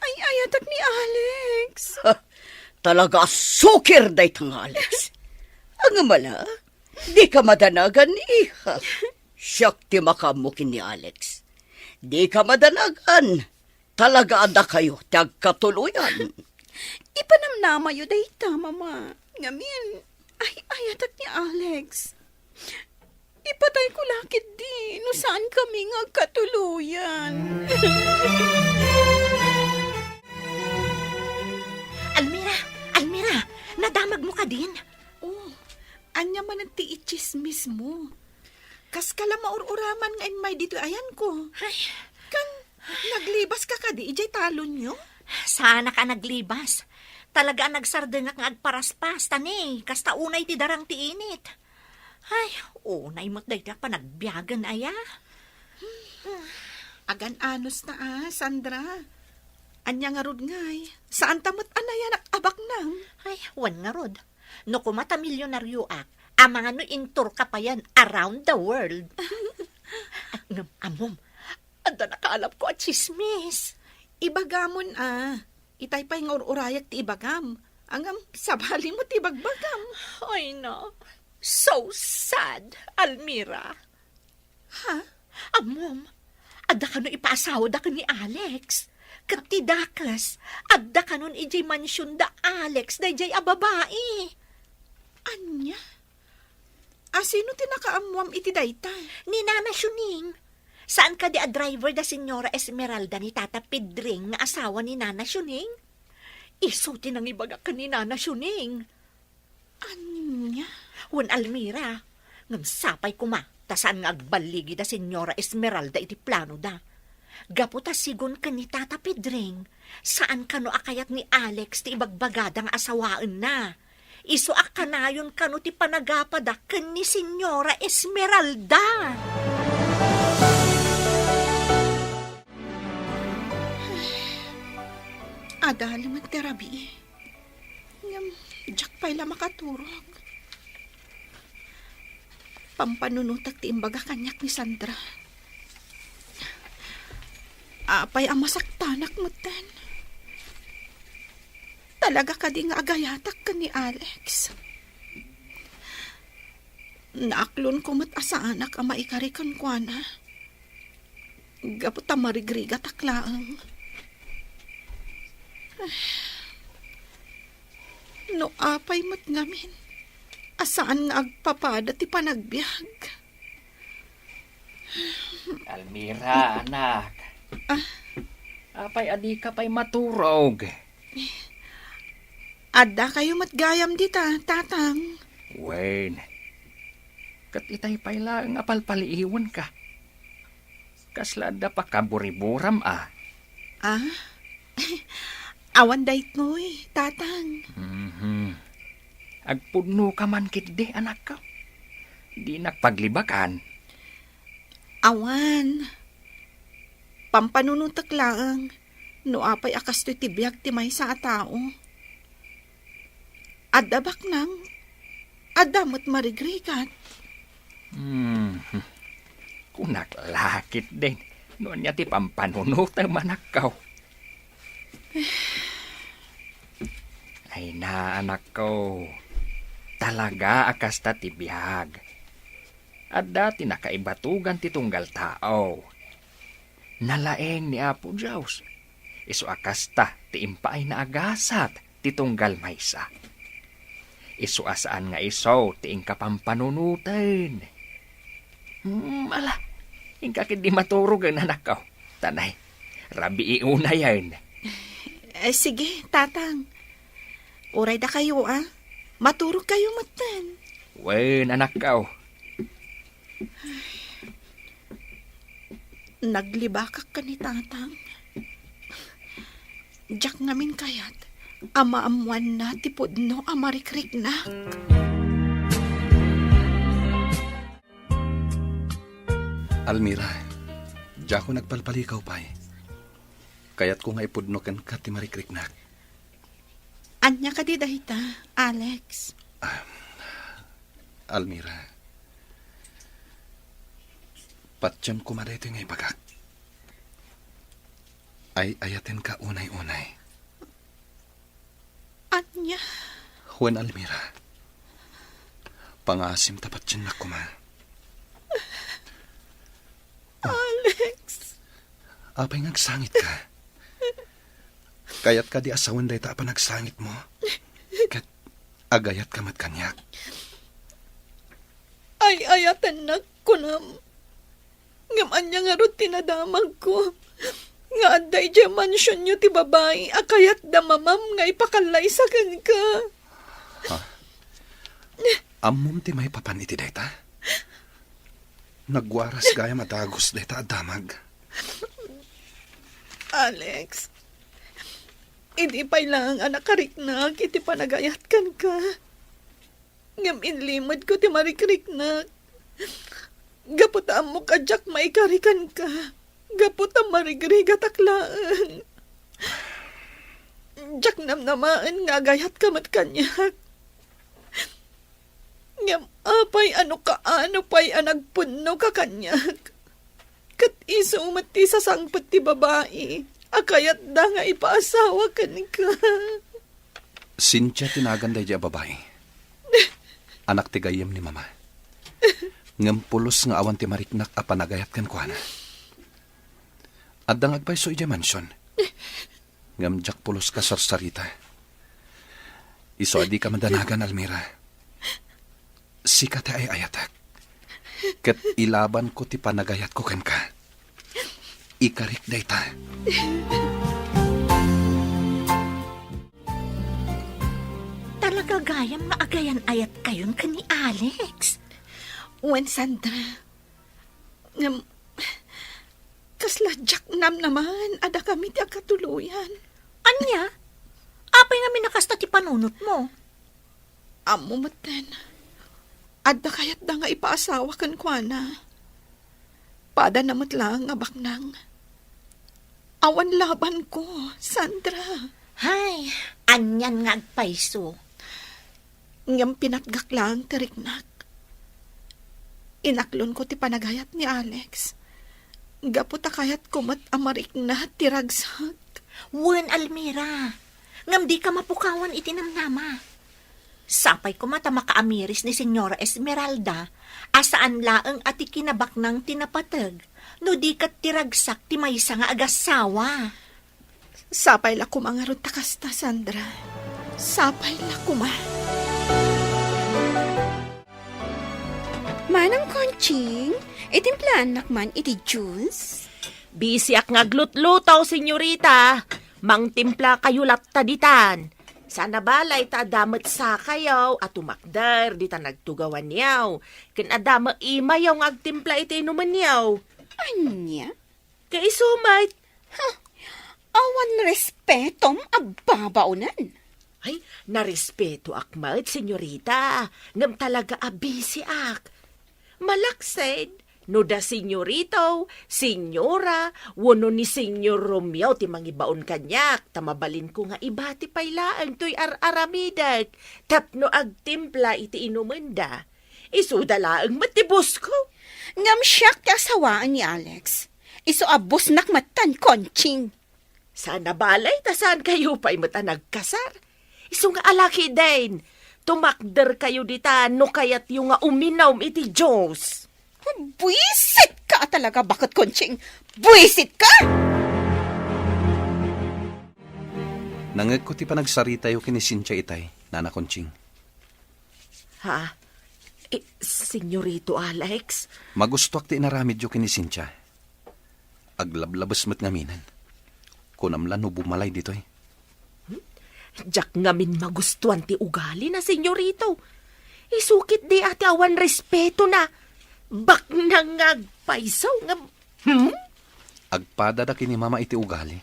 Ay-ayatek ni Alex. Ha, talaga a sukir dayta nga Alex. Ngem ala, dika madanagan, iha. Siak ti makaammo ken ni Alex. Dika madanagan. Talaga a dakayo ti agkatuloyan. Ipanamnamayo dayta, Mama. Ngamin, ay-ayatek ni Alex. Ipatayko la ketdi no saankami nga agkatuloyan. Almira! Almira! Nadamagmo kadin? Oh, ania manen ti itsismismo? Kaska la maur-uraman nga immay ditoy ayanko. Ay. Kan naglebaska kadi idiay talonyo? Saanak a naglebas. Talaga a nagsardengak nga agparaspas, ta ne, kasta unay ti darang ti init. Ay, unay met dayta a panagbiagen aya. Agan-anos ta a, Sandra. Ania ngarud ngay? Saanta met a nayanak a baknang? Ay, wen ngarud. No kuma ta milyonarioak, amangan no intourka payen around the world. Ngem ammom, adda nakaalapko a tsismis. Ibagamon a. Itay pay nga ur-urayak ti ibagam. Ngem, sabali mo ti ibagbagam. Ay na, so sad, Almira. Ha? Ammom, adda kano ipaasawada ken ni Alex. Ket ti dakes, adda kanon idiay mansion da Alex daydiay a babai. Ania? A, sino ti nakaammuam iti dayta? Ni Nana Shuning. Saan kadi a driver da Señora Esmeralda ni Tata Pedring nga asawa ni Nana Shuning? Isu ti nangibaga ken ni Nana Shuning. Ania? Wen, Almira, Ngem sapay koma ta saan nga agballigi da Señora Esmeralda iti planoda. Gapu ta sigun ken ni Tata Pedring, saan kano a kayat ni Alex ti ibagbagada nga asawaenna. Isu a kanayon kano ti panagapada ken ni Señora Esmeralda. Adal met ti rabii. Ngem, diak pay la makaturog. Pampanunotek ti imbaga kaniak ni Sandra. Apay a masaktanak metten? Talaga kadi nga agayatak ken ni Alex? Naaklonko met a saanak a maikari kenkuana. Gapu ta marigrigatak laeng. No apay met ngamin a saan nga agpapada ti panagbiag. Almira, anak. Ah? Apay a dika pay maturog? Adda kayo met gayam dita, Tatang. Wen, ket itay pay laeng a palpaliiwenka. Kasla adda pakaburiburam a? Ah? Awan daytoy, Tatang. Mhm. Agpudnoka man ketdi, anakko. Dinak paglibakan. Awan. Pampanunotek laeng no apay a kastoy ti biag ti maysa a tao. Adda baknang, adda met marigrigat. Hmm. Kunak la ketdin no ania ti pampanunotem, anakko. Ay na, anakko. Talaga a kasta ti biag. Adda ti nakaibatugan ti tunggal tao. Nalaeng ni Apo Dios. Isu a kasta ti impaayna a gasat ti tunggal maysa. Isu a saan nga isu ti inka pampanunoten. Hmm, ala, inka ketdi maturogen, anakko. Tanay, rabii unayen. Eh, sige, Tatang. Uray dakayo, a. Maturog kayo metten. Wen, anakko. Naglibakak ken ni Tatang. Diak ngamin kayat a maammoanna ti pudno a marikriknak. Almira, diakon agpalpalikaw pay. Kayatko nga ipudno kenka ti marikriknak. Ania kadi dayta, Alex? Ah, Almira, patiem koma daytoy nga ibagak. Ay-ayatenka unay-unay. Ania? Wen, Almira. Pangaasim ta patiennak koma. Alex! Apay nga agsangitka? Kayat kadi a sawen dayta a panagsangitmo? Ket agayatka met kaniak? Ay-ayatennak, kunam. Ngem ania ngarud ti nadamagko nga adda idiay mansionyo ti babai a kayatda mamam nga ipakallaysa kenka? Ha? Ammom ti maipapan iti dayta? Nagwaras gayam a dagus dayta a damag. Alex, idi pay laeng a nakariknak iti panagayat kenka, ngem inlimedko ti marikriknak. Gapu ta ammok a diak maikari kenka, gapu ta marigrigatak laeng. Diak namnamaen nga agayatka met kaniak. Ngem apay a no kaano pay a nagpudnoka kaniak? Ket isu met ti sasangpet ti babai a kayatda nga ipaasawa kenka. Cynthia ti nagan daydiay a babai. Anak ti gayyem ni Mama. Ngem pulos nga awan ti mariknak a panagayat kenkuana. Adda nga agpayso idiay mansion. Ngem diak pulos kasarsarita. Isu a dika madanagan, Almira. Sika ti ay-ayatek. Ket ilabanko ti panagayatko kenka. Ikarik dayta. Talaga gayam nga agayan-ayatkayon ken ni Alex. Wen, Sandra. Ngem, kasla diak namnaman a dakami ti agkatuloyan. Ania? Apay ngamin a kasta ti panunotmo? Ammo metten, adda kayatda nga ipaasawa kenkuana. Padana met laeng a baknang. Awan labanko, Sandra. Hay, anian nga agpayso. Ngem pinatgak laeng ti riknak. Inaklonko ti panagayat ni Alex. Gapu ta kayatko met a marikna ti ragsak. Wen, Almira, ngem dika mapukawan iti namnama. Sapay koma ta makaamiris ni Señora Esmeralda a saan laeng a ti kinabaknang ti napateg, no di ket ti ragsak ti maysa nga agassawa. Sapay la koma ngarud ta kasta, Sandra. Sapay la koma. Manang Conching, itimplaannak man iti juice? Bisiak nga aglutluto, senyorita. Mangtimpla kayo latta ditan. Sana balay ta adda met sakayo a tumakder ditan agtugawanyo. Ken adda met imayo nga agtimpla iti inumenyo. Ania? Kaiso met. Huh, awan respetom a babaonen. Ay, narespetoak met, senyorita. Ngem talaga a bisiak. Malaksid, no da senyorito, senyora, wenno ni Senyor Romeo ti mangibaon kaniak, ta mabalinko nga ibati pay laeng toy ar-aramidek tapno agtimpla iti inumenda. Isuda laeng met ti bosko. Ngem siak ti asawaen ni Alex. Isu a bosnak metten, Conching. Sana balay ta saan kayo pay met a nagkasar. Isu nga alakiden, tumakder kayo dita no kayatyo nga uminum iti juice. Buisit ka talaga, baket Conching! Buisit ka! Nangegko ti panagsaritayo ken ni Cynthia itay, Nana Conching. Ha? Eh, Senyorito Alex? Magustoak ti inaramidyo ken ni Cynthia. Aglablabes met ngaminen. Kunam la no bumalay ditoy. Hmm? Diak ngamin magustuan ti ugalina, senyorito. Isu ketdi a ti awan respetona. Baknang nga agpayso nga, hmm? Agpadada ken ni Mama iti ugali.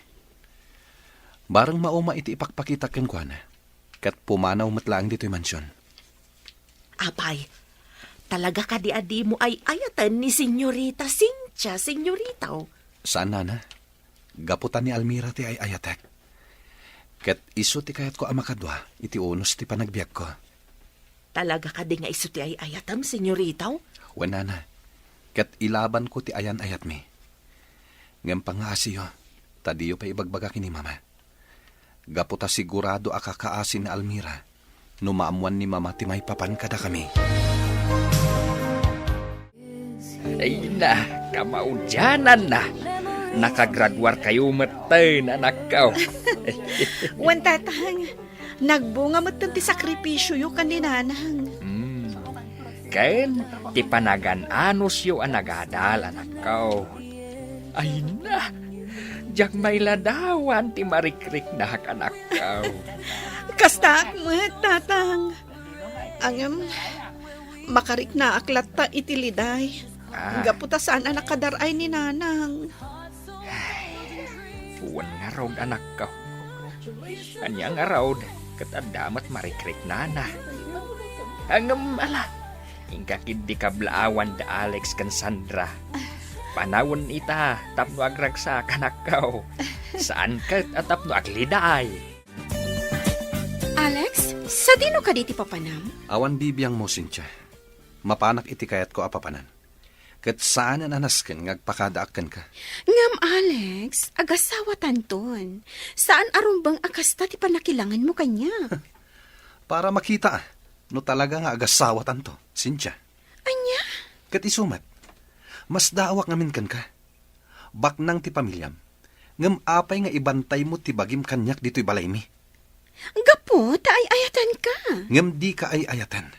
Bareng mauma iti ipakpakitak kenkuana. Ket pumanaw met laeng ditoy mansion. Apay, talaga kadi a dimo ay-ayaten ni Senyorita Cynthia, senyorito? Saan, Nana. Gapu ta ni Almira ti ay-ayatek. Ket isu ti kayatko a makadua iti unos ti panagbiagko. Talaga kadi nga isu ti ay-ayatem, senyorito? Wen, Nana. Ket ilabanko ti ayan-ayatmi. Ngem pangngaasiyo, ta diyo pay ibagbaga ken ni Mama. Gapu ta sigurado a kakaasi ni Almira no maammoan ni Mama ti maipapan kadakami. Ay na, kamaudiananna. Nakagraduar kayo metten, anakko. Wen, Tatang, nagbunga metten ti sakripisioyo ken ni Nanang. Hmm. Ken ti panagan-anosyo a nagadal, anakko. Ay na, diak mailadawan ti marikriknak, anakko. Kastaak met, Tatang. Ngem, makariknaak latta iti liday. Ah. Gapu ta saan a nakadar-ay ni Nanang. Ay, wen ngarud, anakko. Ania ngarud, ket adda met marikriknana. Ngem ala, inka ketdi kablaawan da Alex ken Sandra. Panawen ita tapno agragsak, anakko. Saan ket a tapno agliday. Alex, sadino kadi ti papanam? Awan bibiangmo, Cynthia. Mapanak iti kayatko a papanan. Ket saanen a nasken nga agpakadaak kenka. Ngem, Alex, agasawatanton. Saan a rumbeng a kasta ti pannakilangenmo kaniak. Para makita no talaga nga agasawatanto, Cynthia. Ania? Ket isu met, masdaawak ngamin kenka. Baknang ti pamiliam. Ngem apay nga ibantaymo ti bagim kaniak ditoy balaymi? Gapu ta ay-ayatenka. Ngem dika ay-ayaten.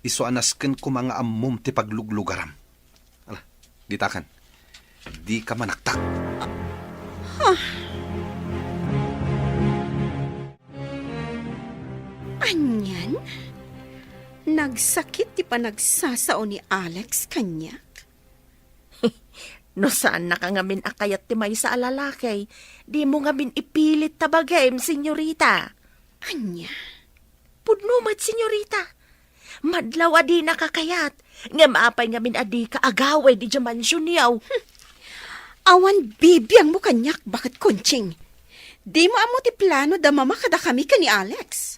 Isu a nasken koma nga ammom ti pagluglugaram. Ala, ditakan. Dika manaktak. Huh. Anian? Nagsakit ti panagsasao ni Alex kaniak. No saannaka ngamin a kayat ti maysa a lalaki, dimo ngamin ipilit ta bagim, senyorita. Ania? Pudno met, senyorita. Madlaw a dinaka kayat, ngem apay ngamin a dika agawid idiay mansionyo? Awan bibiangmo kaniak, baket Conching. Dimo ammo ti plano da Mama kadakami ken ni Alex.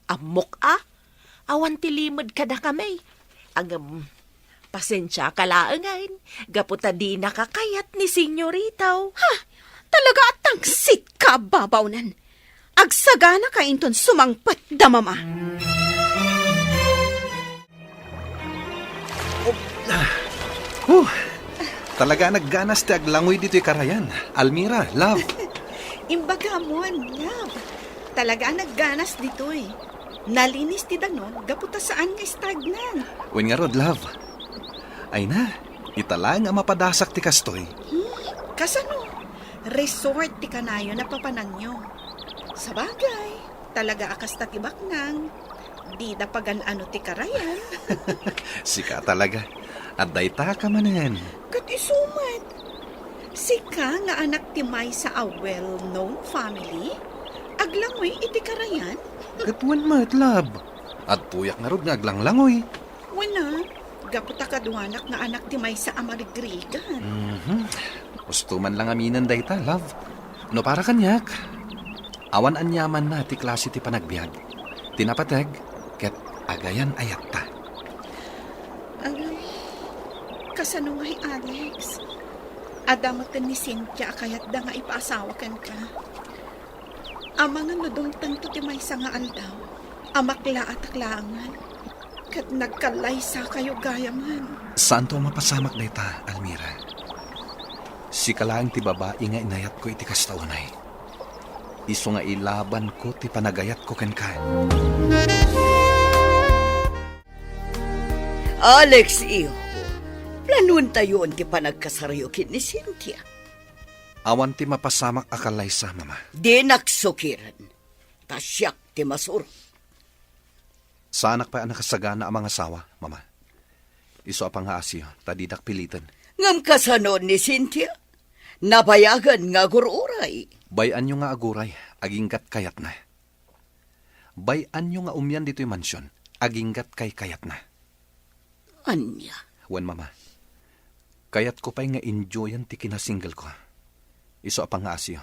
Ammok a, awan ti limed kadakami. Ngem, pasensiaka laengen, gapu ta dinaka kayat ni senyorita. Ha? Talaga a tangsit ka a babawnen. Agsaganaka inton sumangpet da Mama. Oh, talaga a nagganas ti aglangoy ditoy karayan. Almira, love. Imbagamon, love. Talaga a nagganas ditoy. Nalinis ti danum gapu ta saan nga stagnan. Wen ngarud, love. Ay na, ita laeng a mapadasak ti kastoy. Hmm, kasano? Resort ti kanayon a papananyo. Sabagay, talaga a kasta ti baknang. Dida pagan-ano ti karayan. Sika talaga. Adda ita ka manen. Ket isu met. Sika nga anak ti maysa a well-known family? Aglangoy iti karayan? Ket wen met, love. Adtoyak ngarud nga aglanglangoy. Wen a, gapu ta kaduanak nga anak ti maysa a marigrigan. Mhm. Usto man lang aminen dayta, love. No para kaniak, awan aniamanna ti klase ti panagbiag. Ti napateg, ket agayan-ayatta. Agay, kasano ngay, Alex? Adda met ni Cynthia a kayatda nga ipaasawa kenka. Amangan no dumtengto ti maysa nga aldaw, a maklaatak laengen, ket nagkallaysakayo gayamen. Saanto a mapasamak dayta, Almira. Sika laeng ti babai nga inayatko iti kasta unay. Isu nga ilabanko ti panagayatko kenka. Alex, iho, planuentayon ti panagkasaryo ken ni Cynthia. Awan ti mapasamak a kallaysa, Mama. Dinak sukiren, ta siak ti masuro. Saanak pay a nakasagana a mangasawa, Mama. Isu a pangngaasiyo, ta didak piliten. Ngem kasano ni Cynthia? Nabayagen nga agur-uray. Bay-anyo nga aguray, aginggat kayatna. Bay-anyo nga umian ditoy mansion, aginggat kaykayatna. Ania? Wen, Mama. Kayatko pay nga enjoyen ti kinasinggelko. Isu a pangngaasiyo,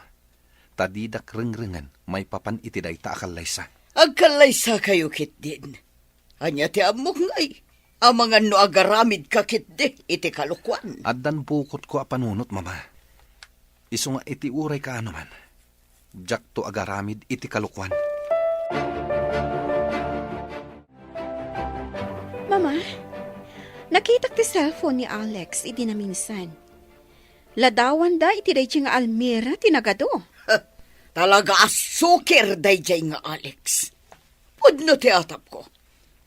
ta didak rengrengen maipapan iti dayta a kallaysa. Agkallaysakayo ketdin. Ania ti ammok ngay? Amangan no agaramidka ketdi iti kalokuan. Addan bukotko a panunot, Mama. Isu nga iti uray kaano man, diakto agaramid iti kalokuan. Mama, nakitak ti cellphone ni Alex idi naminsan. Ladawanda iti daydiay nga Almira ti nagadu. Talaga a sukir daydiay nga Alex. Pudno ti atapko.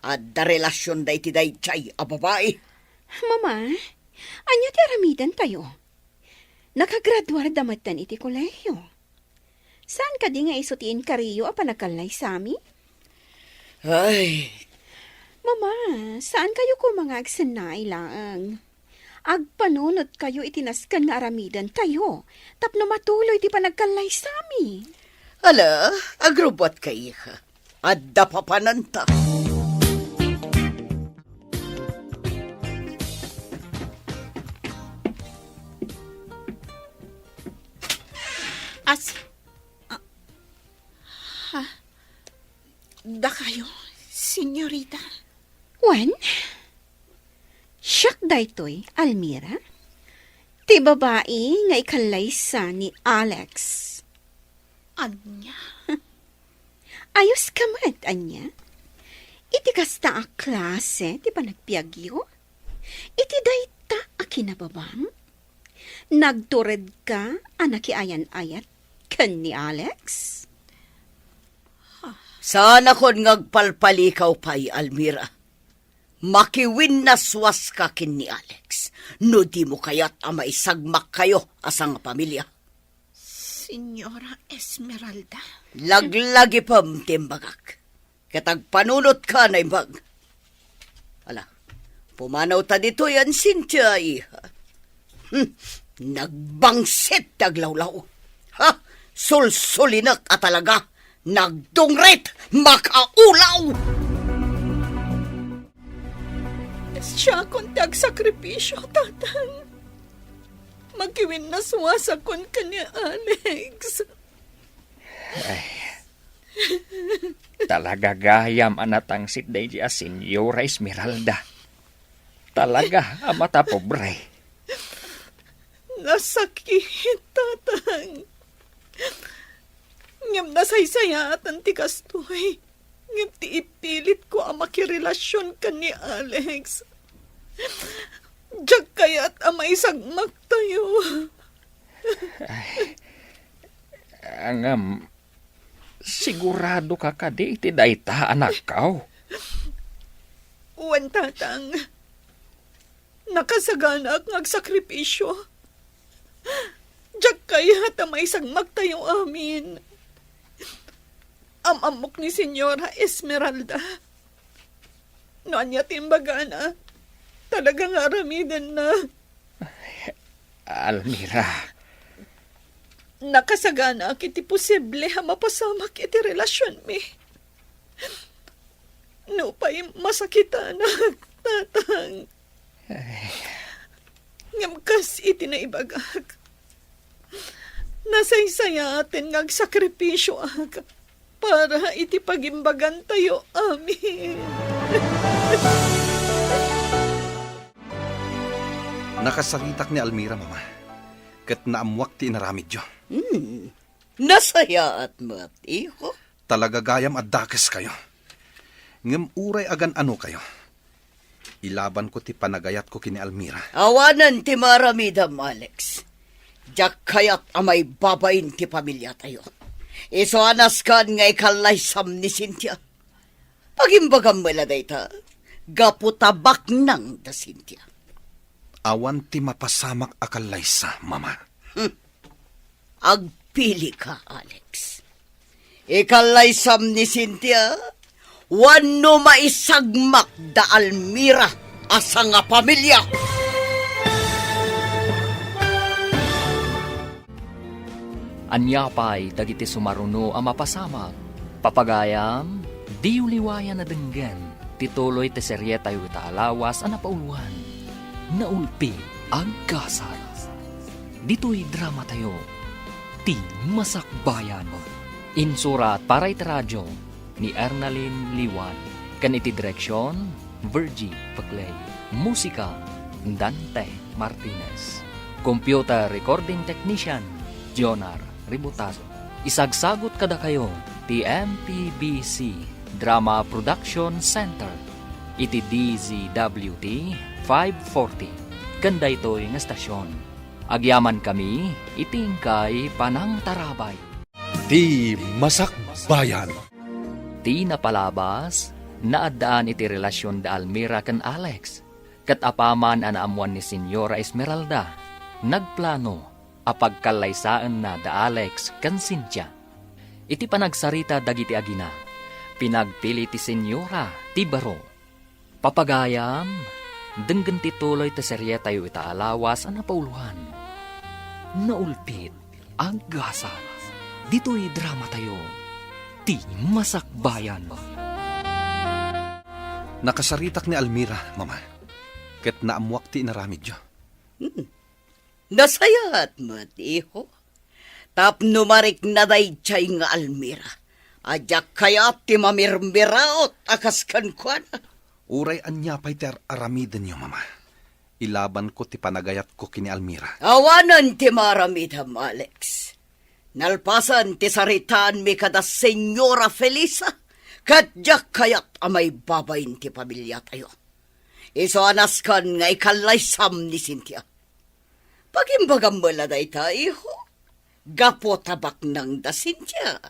Adda relasionda iti daydiay a babai. Mama, ania ti aramidentayo? Nakagraduarda metten iti kolehio. Saan kadi nga isu ti inkariyo a panagkallaysami? Ay. Mama, saan kayo koma nga agsennaay laeng? Agpanunot kayo iti nasken nga aramiden tayo tapno matuloy ti panagkallaysami. Ala, agrubbuat kayka. Adda papananta. As-, ah, ha? Dakayo, senyorita? Wen, siak daytoy, Almira. Ti babai nga ikallaysa ni Alex. Ania? Ayos ka met, ania? Iti kasta a klase ti panagbiagyo? Iti dayta a kinababam? Nagtured ka a nakiayan-ayat ken ni Alex? Saanakon nga agpalpalikaw pay, Almira. Makiwinnaswaska ken ni Alex no dimo kayat a maisagmakkayo a sangapamilia. Señora Esmeralda. Laglagipem ti imbagak. Ket agpanunotka a naimbag. Ala, pumanawta ditoy, Cynthia, iha. Hmm, nagbangsit ti aglawlaw. Ha? Sulsulinek a talaga. Nagdungrit, makaulaw! Siakon ti agsakripisio, Tatang. Makiwinnaswasakon ken ni Alex. Ay, talaga gayam a natangsit daydi a Senyora Esmeralda. Talaga a matapobre. Nasakit, Tatang. Ngem nasaysayaaten ti kastoy. Ngem ti ipilitko a makirelasion ken ni Alex, diak kayat a maisagmaktayo. Ay, ngem, sigurado ka kadi iti dayta, anakko? Wen, Tatang. Nakasaganaak nga agsakripisio. Diak kayat a maisagmaktayo amin. Am-ammok ni Senyora Esmeralda. No ania ti imbagana, talaga nga aramidenna. Almira. Nakasaganaak iti posible a mapasamak iti relasionmi. Nupay masakitanak, Tatang. Ay. Ngem kas iti naibagak, nasaysayaaten nga agsakripisioak para iti pagimbagantayo amin. Nakasaritak ni Almira, Mama, ket naammoak ti inaramidyo. Hmm. Nasayaat met, iho. Talaga gayam a dakeskayo. Ngem uray agan-anokayo, ilabanko ti panagayatko ken ni Almira. Awanen ti maaramidem, Alex. Diak kayat a maibabain ti pamiliatayo. Isu a nasken nga ikallaysam ni Cynthia. Pagimbagam met la dayta, gapu ta baknang da Cynthia. Awan ti mapasamak a kallaysa, Mama. Hmm. Agpilika, Alex. Ikallaysam ni Cynthia, wenno maisagmak da Almira a sangapamilia. Ania pay dagiti sumaruno a mapasamak? Papagayam, diyo liwayan a denggen ti tuloy ti serietayo ita a lawas a napauloan, Naulpi, Aggasat. Ditoy dramatayo, Ti Masakbayan. Insurat para iti radio ni Ernalyn Liwan, ken iti direksion, Virgie Peclay. Musika, Dante Martinez. Computer recording technician, Jonar Ributazo. Isagsagut kadakayo ti M P B C Drama Production Center iti D Z W T five forty ken daytoy nga estasion. Agyamankami iti inkay panangtarabay. Ti Masakbayan. Ti napalabas, naaddaan iti relasion da Almira ken Alex, ket apaman a naammuan ni Senyora Esmeralda, nagplano a pagkallaysaenna da Alex ken Cynthia. Iti panagsarita dagiti agina, pinagpili ti Senyora ti baro. Papagayam, denggen ti tuloy ti serietayo ita a lawas a napauloan, Naulpit, Aggasat. Ditoy dramatayo, Ti Masakbayan. Nakasaritak ni Almira, Mama, ket naammoak ti inaramidyo. Hmm. Nasayaat met, iho. Tapno marikna daydiay nga Almira, a diak kayat ti mamirmiraot a kas kenkuana. Uray ania pay ti ar-aramidenyo, Mama, ilabanko ti panagayatko ken ni Almira. Awanen ti maaramidem, Alex. Nalpasen ti saritaanmi kada Senyora Felisa, ket diak kayat a maibabain ti pamiliatayo. Isu a nasken nga ikallaysam ni Cynthia. Pagimbagam met la dayta, iho. Gapu ta baknang da Cynthia,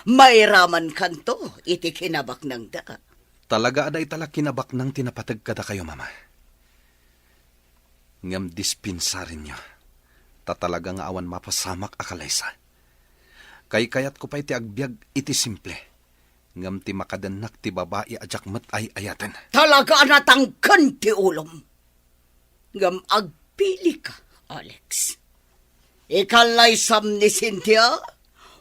mairamankanto iti kinabaknangda. Talaga a dayta la kinabaknang ti napateg kadakayo, Mama. Ngem dispensarenyo, ta talaga nga awan mapasamak a kalaysa. Kaykayatko pay ti agbiag iti simple. Ngem ti makadennak ti babai a diak met ay-ayaten. Talaga a natangken ti ulom. Ngem agpilika, Alex. Ikallaysam ni Cynthia,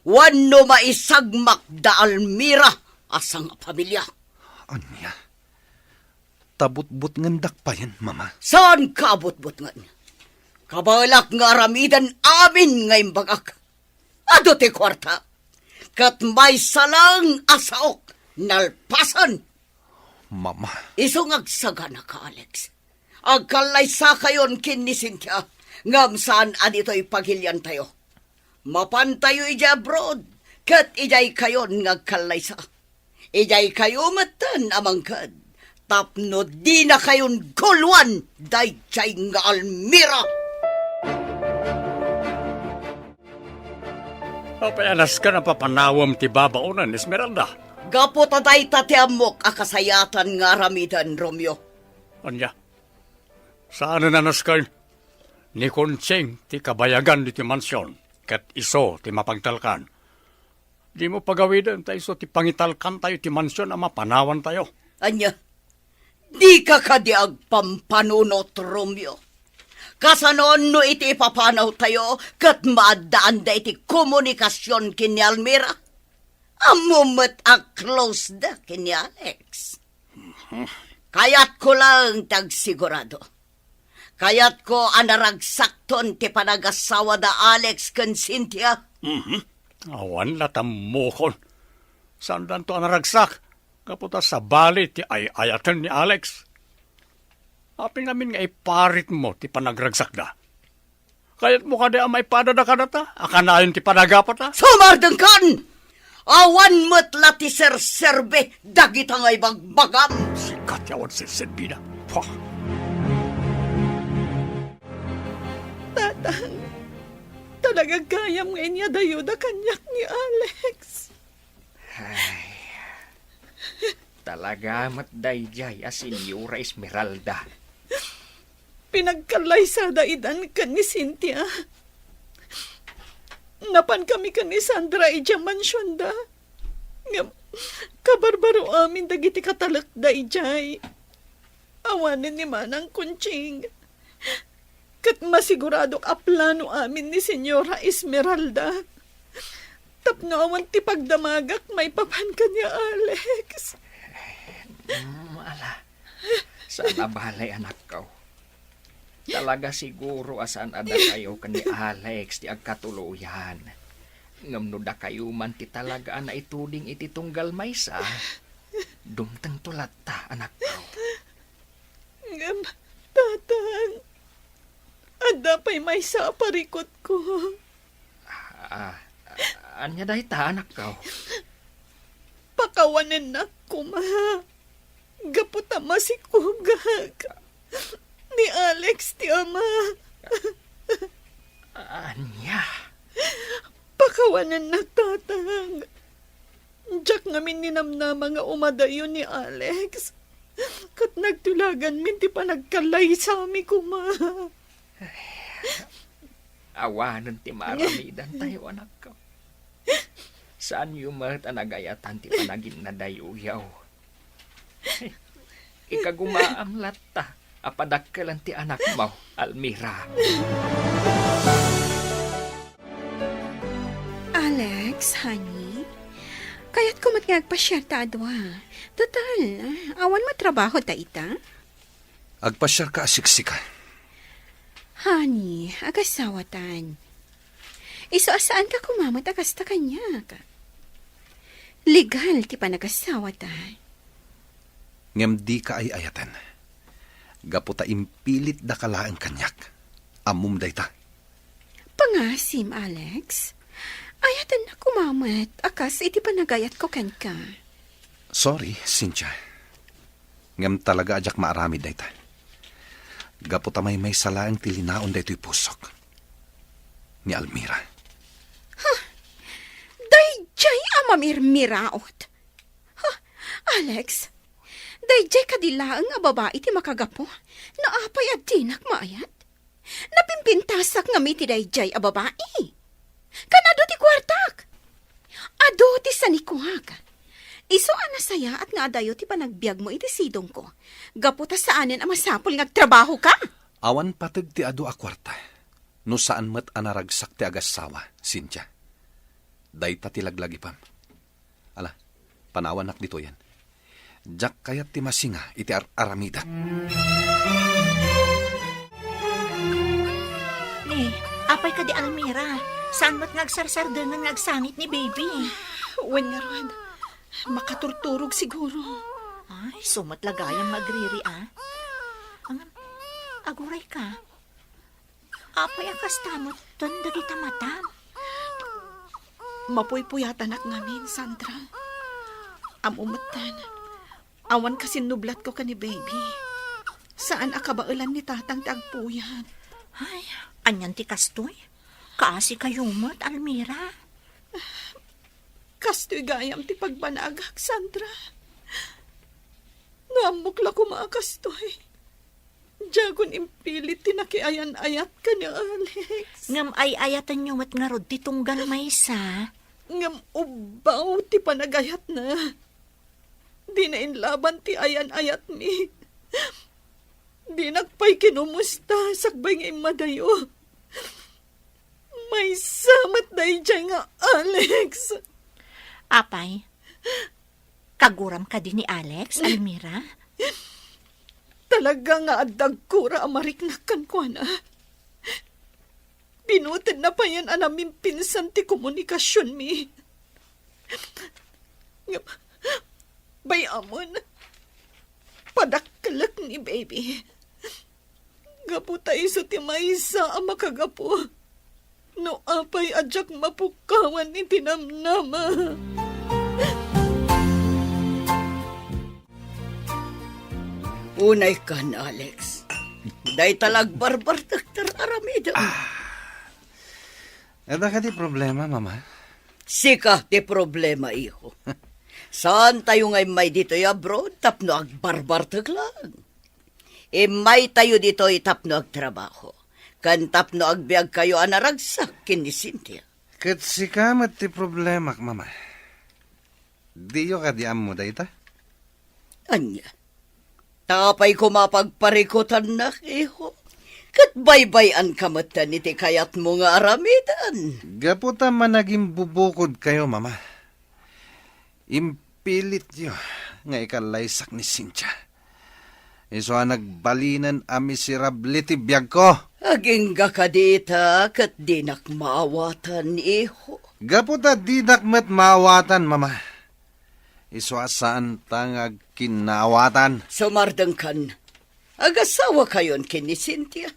wenno maisagmak da Almira a sangafamilia. Ania? Ta butbutngendak payen, Mama. Saanka a butbutngen. Kabaelak nga aramiden amin nga imbagak. Adu ti kuarta. Ket maysa laeng a saok nalpasen. Mama. Isu nga agsaganaka, Alex. Agkallaysakayon ken ni Cynthia, ngem saan a ditoy pagiliantayo. Mapantayo idiay abroad, ket idiaykayon nga agkallaysa. Idiaykayo metten a mangked, tapno dinakayon guluan daydiay nga Almira. Apay a nasken a papanawem ti babaonen, Esmeralda? Gapu ta dayta ti ammok a kasayatan nga aramiden, Romeo. Ania? Saanen a nasken? Ni Conching ti kabayagan ditoy mansion, ket isu ti mapagtalkan. Dimo pagawiden ta isu ti pangitalkantayo ti mansion a mapanawantayo. Ania? Dika kadi agpampanunot, Romeo? Kasano no iti ipapanawtayo ket maaddaanda iti komunikasion ken ni Almira? Ammom met a close da ken ni Alex. Kayatko laeng ti agsigurado. Kayatko a naragsakton ti panagasawada Alex ken Cynthia. Mhm. Awan la tammokon. Saandanto a naragsak, gapu ta sabali ti ay-ayaten ni Alex. Apay ngamin nga iparitmo ti panagragsakda? Kayatmo kadi a maipadada kadata a kanayon ti panagapata? Sumardengkan! Awan met la ti serserbi dagita nga ibagbagam. Sika ti awan serserbina. Pah! Tatang, talaga gayam nga inyadayoda kaniak ni Alex. Ay, talaga met daydiay a Senyora Esmeralda. Pinagkallaysada idan ken ni Cynthia. Napankami ken ni Sandra idiay mansionda. Ngem, kabarbaro amin dagiti katalekda idiay. Awanen ni Manang Conching. Ket masiguradok a plano amin ni Senyora Esmeralda tapno awan ti pagdamagak maipapan ken ni Alex. Mm, ala. Saan a bale, anakko. Talaga siguro a saan a dakayo ken ni Alex ti agkatuloyan. Ngem no dakayo man ti talaga a naituding iti tunggal maysa, dumtengto latta, anakko. Ngem, Tatang, adda pay maysa a parikutko. Ah, ania dayta, anakko? Pakawanennak koma. Gapu ta masikugak. Ni Alex ti ama. Ania? Pakawanennak, Tatang. Diak ngamin ninamnama nga umadayo ni Alex. Ket nagtulaganmin ti panagkallaysami koma. Awanen ti maaramidantayo, anakko. Saanyo met a nagayatan ti panaginnadayoyo. Ikagumaam latta a padakkelen ti anakmo, Almira. Alex, honey, kayatko met nga agpasiarta a dua. Total, awan met trabaho ta ita. Agpasiarka a siksika. Honey, agasawatan. Isu a saanka koma met a kasta kaniak. Legal ti panagasawata. Ngem dika ay-ayaten. Gapu ta impilitdaka laeng kaniak. Ammom dayta. Pangasim, Alex. Ayatennak koma met a kas iti panagayatko kenka. Sorry, Cynthia. Ngem talaga a diak maaramid dayta. Gapu ta maymaysa laeng ti linaon daytoy pusok. Ni Almira. Ha? Daydiay a mamirmiraot. Ha? Alex, daydiay kadi laeng a babai ti makagapu no apay a dinak maayat? Napimpintasak ngem iti daydiay a babai. Kan adu ti kuartak. Adu ti sanikuak. Isu a nasayaat nga adayo ti panagbiagmo iti sidongko, gapu ta saanen a masapul nga agtrabahoka. Awan pateg ti adu a kuarta, no saan met a naragsak ti agassawa, Cynthia. Dayta ti laglagipem. Ala, panawannak ditoyen. Diak kayat ti masinga iti ar-aramidek. Ni, apay kadi, Almira? Saan met nga agsarsardengen nga agsangit ni baby? Wen ngarud, makaturturog siguro. Ay, isu met la gayam nga agriri, a. Ngem, aguray ka. Apay a kasta metten dagita matam? Mapuypuyatanak ngamin, Sandra. Ammo metten, awan kasinnublatko ken ni baby. Saan a kabaelan ni tatang ti agpuyat. Ay, anian ti kastoy? Kaasi kayo met, Almira. Kastoy gayam ti pagbanagak, Sandra. No ammok la koma a kastoy, diakon impilit ti nakiayan-ayat ken ni Alex. Ngem ay-ayatenyo met ngarud ti tunggal maysa. Ngem ubbaw ti panagayatna. Dina inlaban ti ayan-ayatmi. Dinak pay kinumusta sakbay nga immadayo. Maysa met daydiay nga Alex. Apay, kaguram kadi ni Alex, Almira? Talaga nga adda agkura a mariknak kenkuana. Binutedna payen a namimpinsan ti komunikasionmi. Ngem, bay-amon, padakkelek ni baby. Gapu ta isu ti maysa a makagapu no apay a diak mapukawan iti namnama. Unay kan, Alex. Dayta la agbarbartek ti ar-aramidem. Ah. Adda kadi problema, Mama? Sika ti problema, iho. Saantayo nga immay ditoy abroad tapno agbarbartek laeng. Immaytayo ditoy tapno agtrabaho, ken tapno agbiagkayo a naragsak ken ni Cynthia. Ket sika met ti problemak, Mama. Diyo kadi ammo dayta? Ania? Ta apay koma pagparikutannak, iho? Ket baybay-anka metten iti kayatmo nga aramiden. Gapu ta managimbubukodkayo, Mama. Impilityo nga ikallaysak ni Cynthia. Isu a nagbalinen a miserable ti biagko. Agingga kadi ita ket dinak maawatan, iho. Gapu ta dinak met maawatan, Mama. Isu a saanta nga agkinnaawatan. Sumardengkan. Agasawakayon ken ni Cynthia.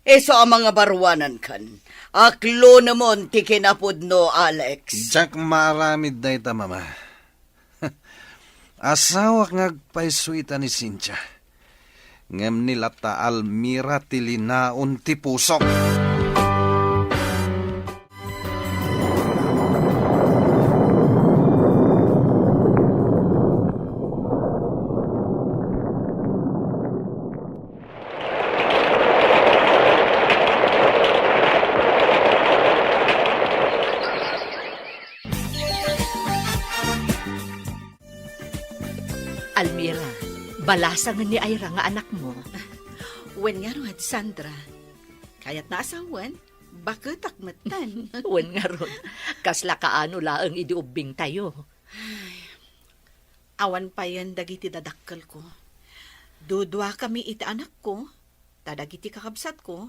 Isu a mangabaruanankan. Aklonemon ti kinapudno, Alex. Diak maaramid dayta, Mama. Asawak nga agpayso ita ni Cynthia. Ngem ni latta Almira ti linaon ti pusok. Almira, balasangen ni Ira nga anakmo. Wen ngarud, Sandra. Kayatna a sawen, baketak metten. Wen ngarud, kasla kaano laeng idi ubbingtayo. Ay, awan payen dagiti dadakkelko. Duduakami iti anakko, ta dagiti kakabsatko,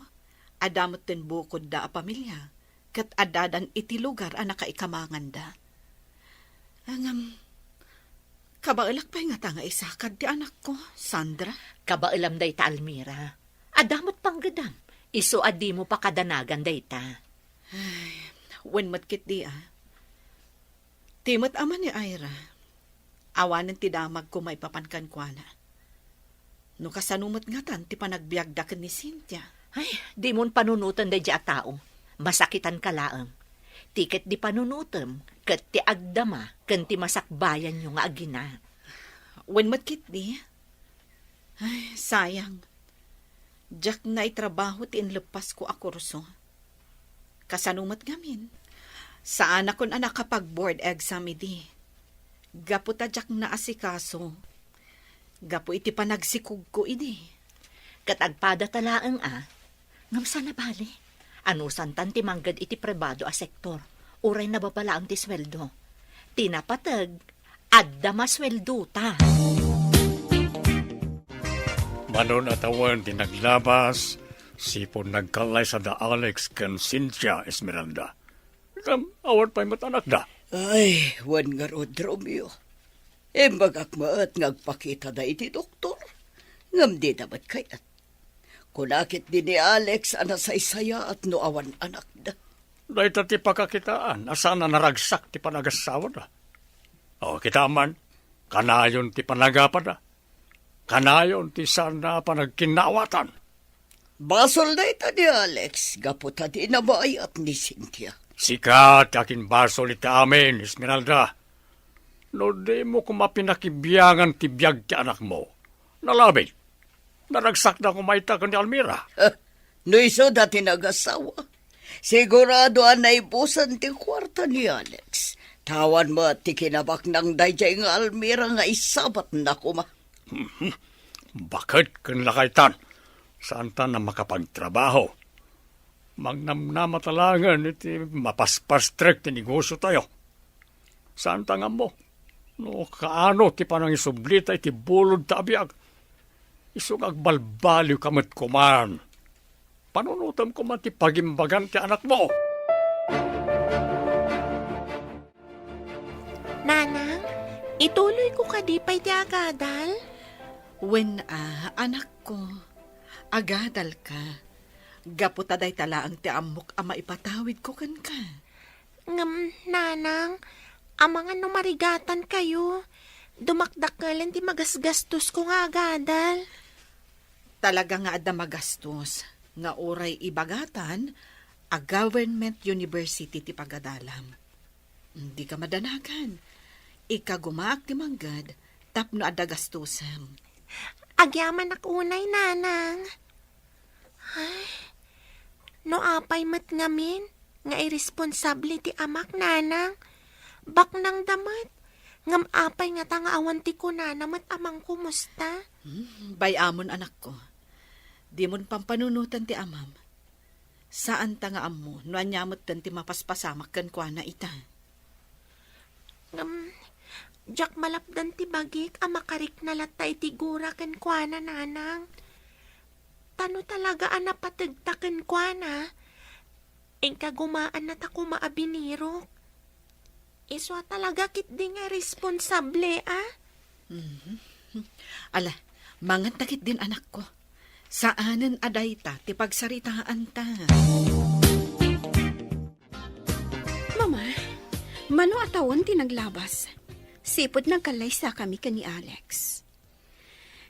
adda metten bukodda a pamilia, ket addadan iti lugar a nakaikamanganda. Ngem, kabaelak pay ngata nga isakad ti anakko, Sandra? Kabaelam dayta, Almira. Adda met panggedam, isu a dimo pakadanagan dayta. Ay, wen met ketdi, a. Ti met ama ni Ira, awanen ti damagko maipapan kenkuana. No kasano met ngatan ti panagbiagda ken ni Cynthia? Ay, dimon panunoten daydiay a tao. Masakitanka laeng. Ti ketdi panunotem ket ti agdama ken ti masakbayanyo nga agina. Wen met ketdi. Ay, sayang. Diak naitrabaho ti inleppasko a kurso. Kasano met ngamin? Saanakon a nakapag-board exam idi. Gapu ta diak naasikaso. Gapu iti panagsikogko idi. Ket agpadata laeng a. Ngem saan a bali? Anusantan ti mangged iti pribado a sektor. Uray nababa laeng ti sueldo. Ti napateg, adda masueldota. Mano a tawen ti naglabas, sipud nagkallaysa da Alex ken Cynthia, Esmeralda. Ngem awan pay met anakda. Ay, wen ngarud, Romeo. Imbagak met nga agpakitada iti doktor, ngem dida met kayat. Kuna ketdi ni Alex a nasaysayaat no awan anakda. Dayta ti pakakitaan a saan a naragsak ti panagasawada. O, kita man, kanayon ti panagapada. Kanayon ti saan a panagkinnaawatan. Basol dayta ni Alex gapu ta dina maayat ni Cynthia. Sika ti akinbasol iti amin, Esmeralda. No dimo koma pinakibiangan ti biag ti anakmo, nalabit. Naragsakda koma ita ken ni Almira. No isuda ti nagasawa, sigurado a naibusan ti kuarta ni Alex. Ta awan met ti kinabaknang daydiay nga Almira nga isabatna koma. Baket ken lakaytan, saanta a makapagtrabaho. Mangnamnamata laengen iti mapaspastrek ti negosiotayo. Saanta nga ammo no kaano ti panangisublita iti bulodta a biag. Isu nga agbalbaliwka met koman. Panunotem koman ti pagimbagan ti anakmo. Nanang, ituloyko kadi pay ti agadal? Wen a, anakko, agadalka. Gapu ta dayta laeng ti ammok a maipatawidko kenka. Ngem, nanang, amangan no marigatankayo. Dumakdakelen ti magasgastosko nga agadal. Talaga nga adda magastos nga uray ibagatan a government university ti pagadalam. Dika madanagan. Ikagumaak ti mangged tapno adda gastosem. Agyamanak unay, nanang. Ay, no apay met ngamin nga iresponsable ti amak, nanang. Baknangda met. Ngem apay ngata nga awan ti kunana met a mangkumusta? Hmm, bay-amon, anakko. Dimon pampanunotan ti amam. Saanta nga ammo no ania metten ti mapaspasamak kenkuana ita. Ngem, diak malapdan ti bagik a makarikna latta iti gura kenkuana, nanang. Ta no talaga a napategta kenkuana, inkagumaanna ta koma a binirok. Isu a talaga ketdi nga responsable, a? Mhm. Ala, manganta ketdin, anakko. Saanen a dayta ti pagsaritaanta. Mama, mano a tawen ti naglabas? Sipud nagkallaysakami ken ni Alex.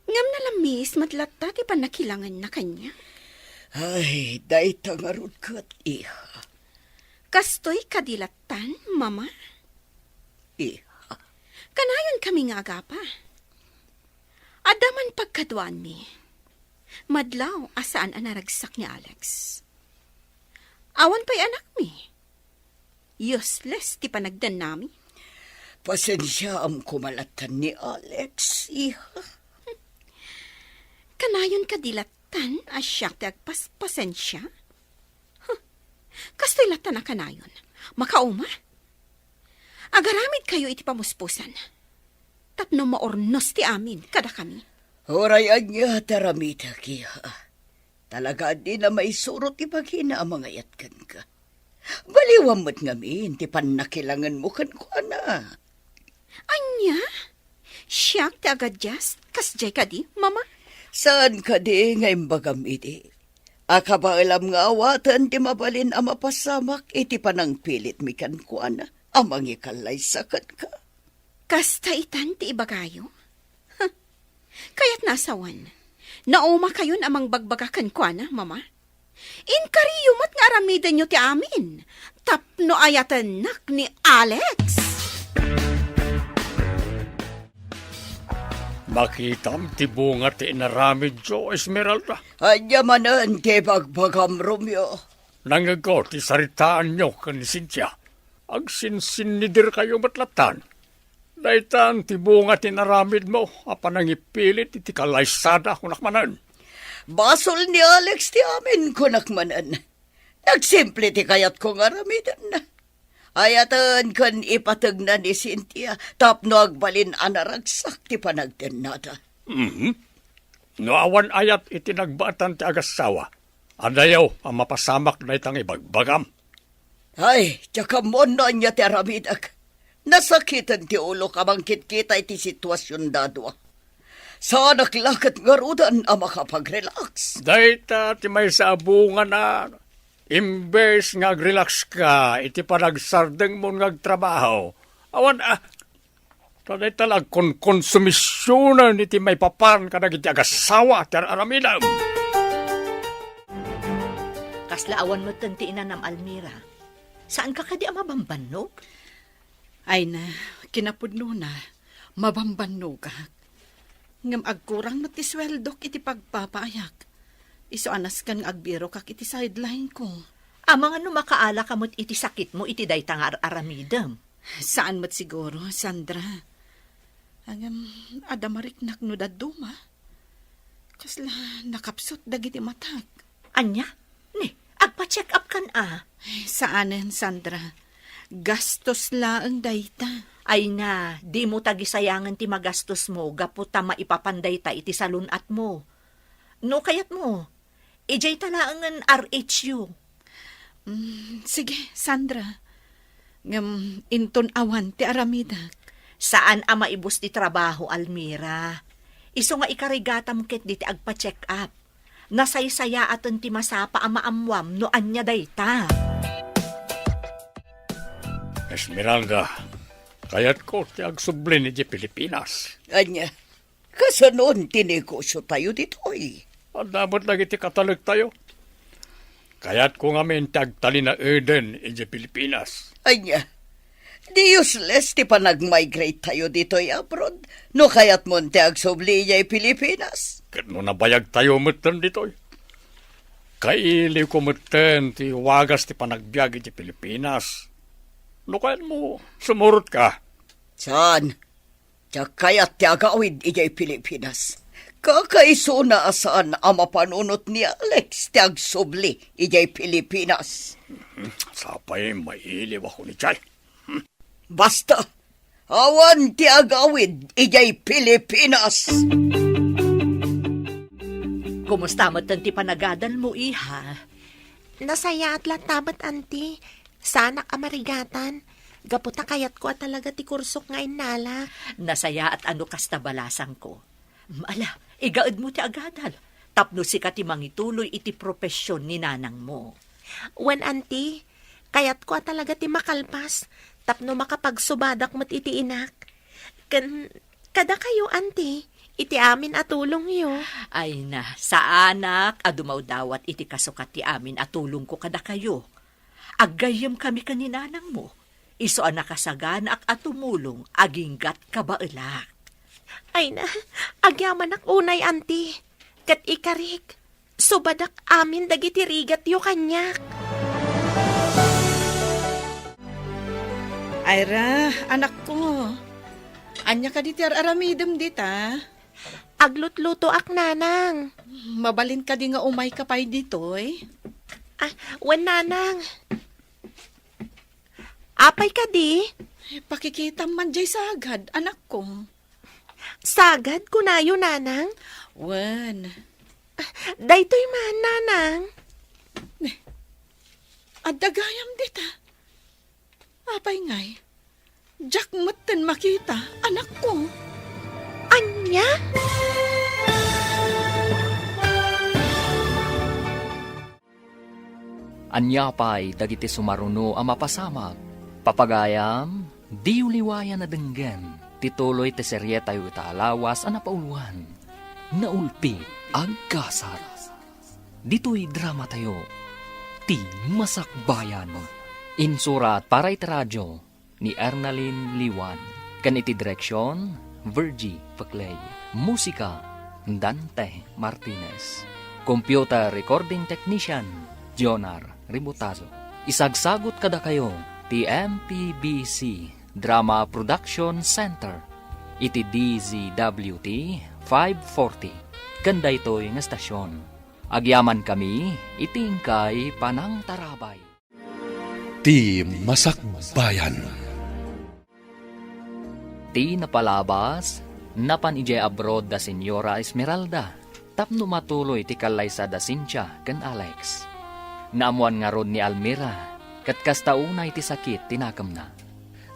Ngem nalammis met latta ti pannakilangenna kaniak. Ay, dayta ngarud ket, iha. Kastoy kadi lattan, Mama? Iha. Kanayonkami nga agapa. Adda man pagkaduaanmi. Madlaw a saan a naragsak ni Alex. Awan pay anakmi. Useless ti panagdannami. Pasensiaam koma lattan ni Alex, iha. Kanayon kadi lattan a siak ti agpas-, pasensia? Huh. Kastoy lattan a kanayon. Makauma? Agaramidkayo iti pamuspusan. Tapno maurnos ti amin kadakami. Uray ania ti aramidek, iha. Talaga a dina maisuro ti bagina a mangayat kenka. Baliwam met ngamin ti pannakilangenmo kenkuana. Ania? Siak ti agadias? Kasdiay kadi, Mama? Saan kadi nga imbagam idi a kabaelam nga awaten ti mabalin a mapasamak iti panangpilitmi kenkuana a mangikallaysa kenka? Kasta itan ti ibagayo? Huh. Kayatna a sawen, naumakayon a mangbagbaga kenkuana, Mama? Inkariyo met nga aramidenyo ti amin tapno ayatennak ni Alex. Makitam ti bunga ti inaramidyo, Esmeralda. Ania manen ti ibagbagam, Romeo? Nangngegko ti saritaanyo ken ni Cynthia. Agsinsinnidirkayo met lattan. Daytan ti bunga ti inaramidmo a panangipilit iti kalaysada, kunak manen. Basol ni Alex ti amin, kunak manen. Nagsimple ti kayatko nga aramiden. Ayaten ken ipategna ni Cynthia tapno agbalin a naragsak ti panagtennada. Mhm. No awan ayat iti nagbaetan ti agassawa, adayo a mapasamak dayta nga ibagbagam. Ay, diak ammoon no ania ti aramidek. Nasakiten ti ulok a mangkitkita iti situasionda a dua. Saanak la ket ngaruden a makapag-relax. Dayta ti maysa a bungana, imbes nga agrelaxka iti panagsardengmo nga agtrabaho, awan a, ta dayta la agkonkonsumisionen iti maipapan kadagiti agassawa ti ar-aramidem. Kasla awan metten ti inanam, Almira. Saanka kadi a mabambannog? Ay na, kinapudnona, mabambannogak. Ngem agkurang met ti sueldok iti pagpapaayak. Isu a nasken nga agbirokak iti sideline ko. Amangan no makaalaka met iti sakitmo iti dayta nga ar-aramidem. Saan met siguro, Sandra. Ngem adda mariknak no dadduma. Kasla nakapsut dagiti matak. Ania? Ni, agpa-check up kan a? Ay, saanen, Sandra. Gastos laeng dayta. Ay na, dimo tagisayangen ti magastosmo gapu ta maipapan dayta iti salun-atmo. No kayatmo, idiay ta laengen R H U. Mm, sige, Sandra. Ngem inton awan ti aramidek. Saan a maibus ti trabaho, Almira. Isu nga ikarigatam ket diti agpa-check up. Nasaysayaaten ti masapa a maammuam no ania dayta. Esmeralda, kayatko ti agsubli idiay Pilipinas. Ania? Kasanon ti negosiotayo ditoy? Adda met dagiti katalektayo. Kayatko ngamin ti agtalinaeden idiay Pilipinas. Ania? Di useless ti panagmigrate tayo ditoy abroad no kayatmon ti agsubli idiay Pilipinas. Ket no nabayag tayo metten ditoy, kailiwko metten ti wagas ti panagbiag idiay Pilipinas. No kayatmo, sumurotka. Saan? Diak kayat ti agawid idiay Pilipinas. Kakaisuna a saan a mapanunot ni Alex ti agsubli idiay Pilipinas. Sapay mailiw ako ni Chay. Basta, awan ti agawid idiay Pilipinas. Kumusta met ti panagadalmo, iha? Nasayaat latta met, Auntie. Saanak a marigatan. Gapu ta kayatko a talaga ti kursok nga innala. Nasayaat a no kasta, balasangko. Ala, igaedmo ti agadal. Tapno sika ti mangituloy iti profession ni nanangmo. Wen, Auntie, kayatko a talaga ti makalpas. Tapno makapagsubadak met iti inak. Ken, kadakayo, Auntie, iti amin a tulongyo. Ay na, saanak a dumawdawat iti kasukat ti amin a tulongko kadakayo. Aggayyemkami ken ni nanangmo, isu a nakasaganaak a tumulong aginggat kabaelak. Ay na, agyamanak unay, Auntie. Ket ikarik, subadak amin dagiti rigatyo kaniak. Ayra, anakko, ania kadi ti ar-aramidem dita? Aglutlutoak, nanang. Mabalin kadi nga umayka pay ditoy? Ah, wen, nanang. Apay kadi? Pakikitam man diay sagad, anakko. Sagad, kunayo, nanang? Wen. Daytoy man, nanang. Adda gayam dita. Apay ngay? Diak metten makita, anakko. Ania? Ania pay dagiti sumaruno a mapasamak? Papagayam, diyo liwayan a denggen ti tuloy ti serietayo ita a lawas a napauluan, Naulpi Agkasar. Ditoy dramatayo, Ti Masakbayan. Insurat para iti radio ni Ernalyn Liwan, ken iti direksion, Virgie Peclay. Musika, Dante Martinez. Computer recording technician, Jonar Ributazo. Isagsagut kadakayo ti M P B C Drama Production Center iti D Z W T five forty ken daytoy nga estasion. Agyamankami iti inkay panangtarabay. Ti Masakbayan. Ti napalabas, napan idiay abroad da Señora Esmeralda tapno matuloy ti kallaysa da Cynthia ken Alex. Naammoan ngarud ni Almira ket kasta unay ti sakit ti nakemna.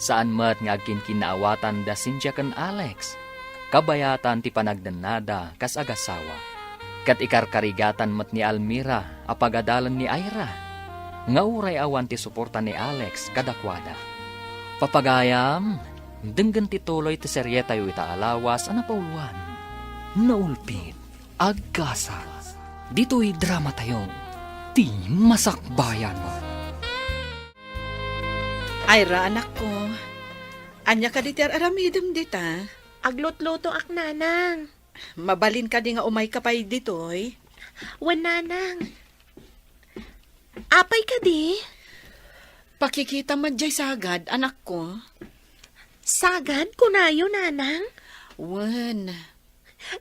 Saan met nga agkinkinnaawatan da Cynthia ken Alex, kabayatan ti panagdennada kas agasawa. Ket ikarkarigatan met ni Almira a pagadalan ni Ira nga uray awan ti suporta ni Alex kadakuada. Papagayam, denggen ti tuloy ti serietayo ita a lawas a napauluan. Naulpit, agkasat. Ditoy dramatayo, Ti Masakbayan. Ira, anakko, ania kadi ti ar-aramidem dita? Aglutlutoak, nanang. Mabalin kadi nga umayka pay ditoy? Wen, nanang. Apay kadi? Pakikita met diay sagad, anakko. Sagad, kunayo, nanang? Wen.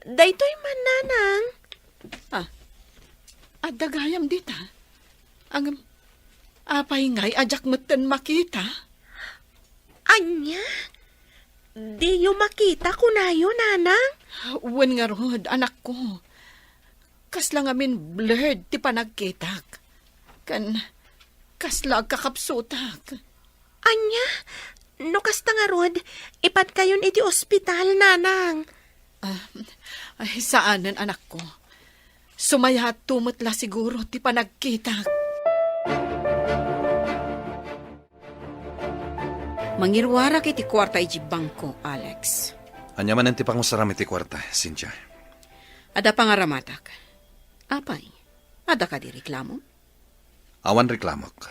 Daytoy man, nanang. Ah, adda gayam dita. Ngem, apay ngay a diak metten makita? Ania? Diyo makita, kunayo, nanang? Wen ngarud, anakko. Kasla ngamin blurred ti panagkitak. Ken kasla agkakapsutak. Ania? No kasta ngarud, ipadkayon iti ospital, nanang. Ah, ay, saanen, anakko. Sumayaatto met la siguro ti panagkitak. Mangiruarak iti kuarta iti bangko, Alex. Ania manen ti pangusaram iti kuarta, Cynthia? Adda pangaramatak. Apay, adda kadi reklamo? Awan reklamok.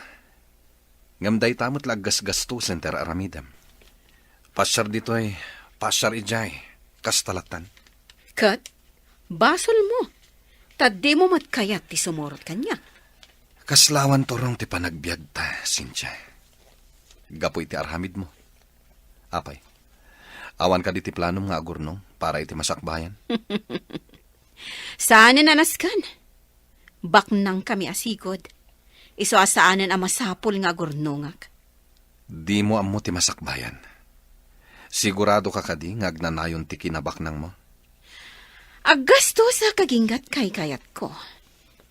Ngem dayta met la aggasgastosen ti ar-aramidem. Pasiar ditoy, pasiar idiay, kasta lattan. Ket, basolmo, ta dimo met kayat ti sumurot kaniak. Kasla awan turong ti panagbiagta, Cynthia. Gapu iti aramidmo. Apay, awan kadi ti planom nga agurnong para iti masakbayan? Saanen a nasken. Baknangkami a sigud. Isu a saanen a masapul nga agurnongak. Dimo ammo ti masakbayan. Sigurado ka kadi nga agnanayon ti kinabaknangmo? Aggastosak aginggat kaykayatko,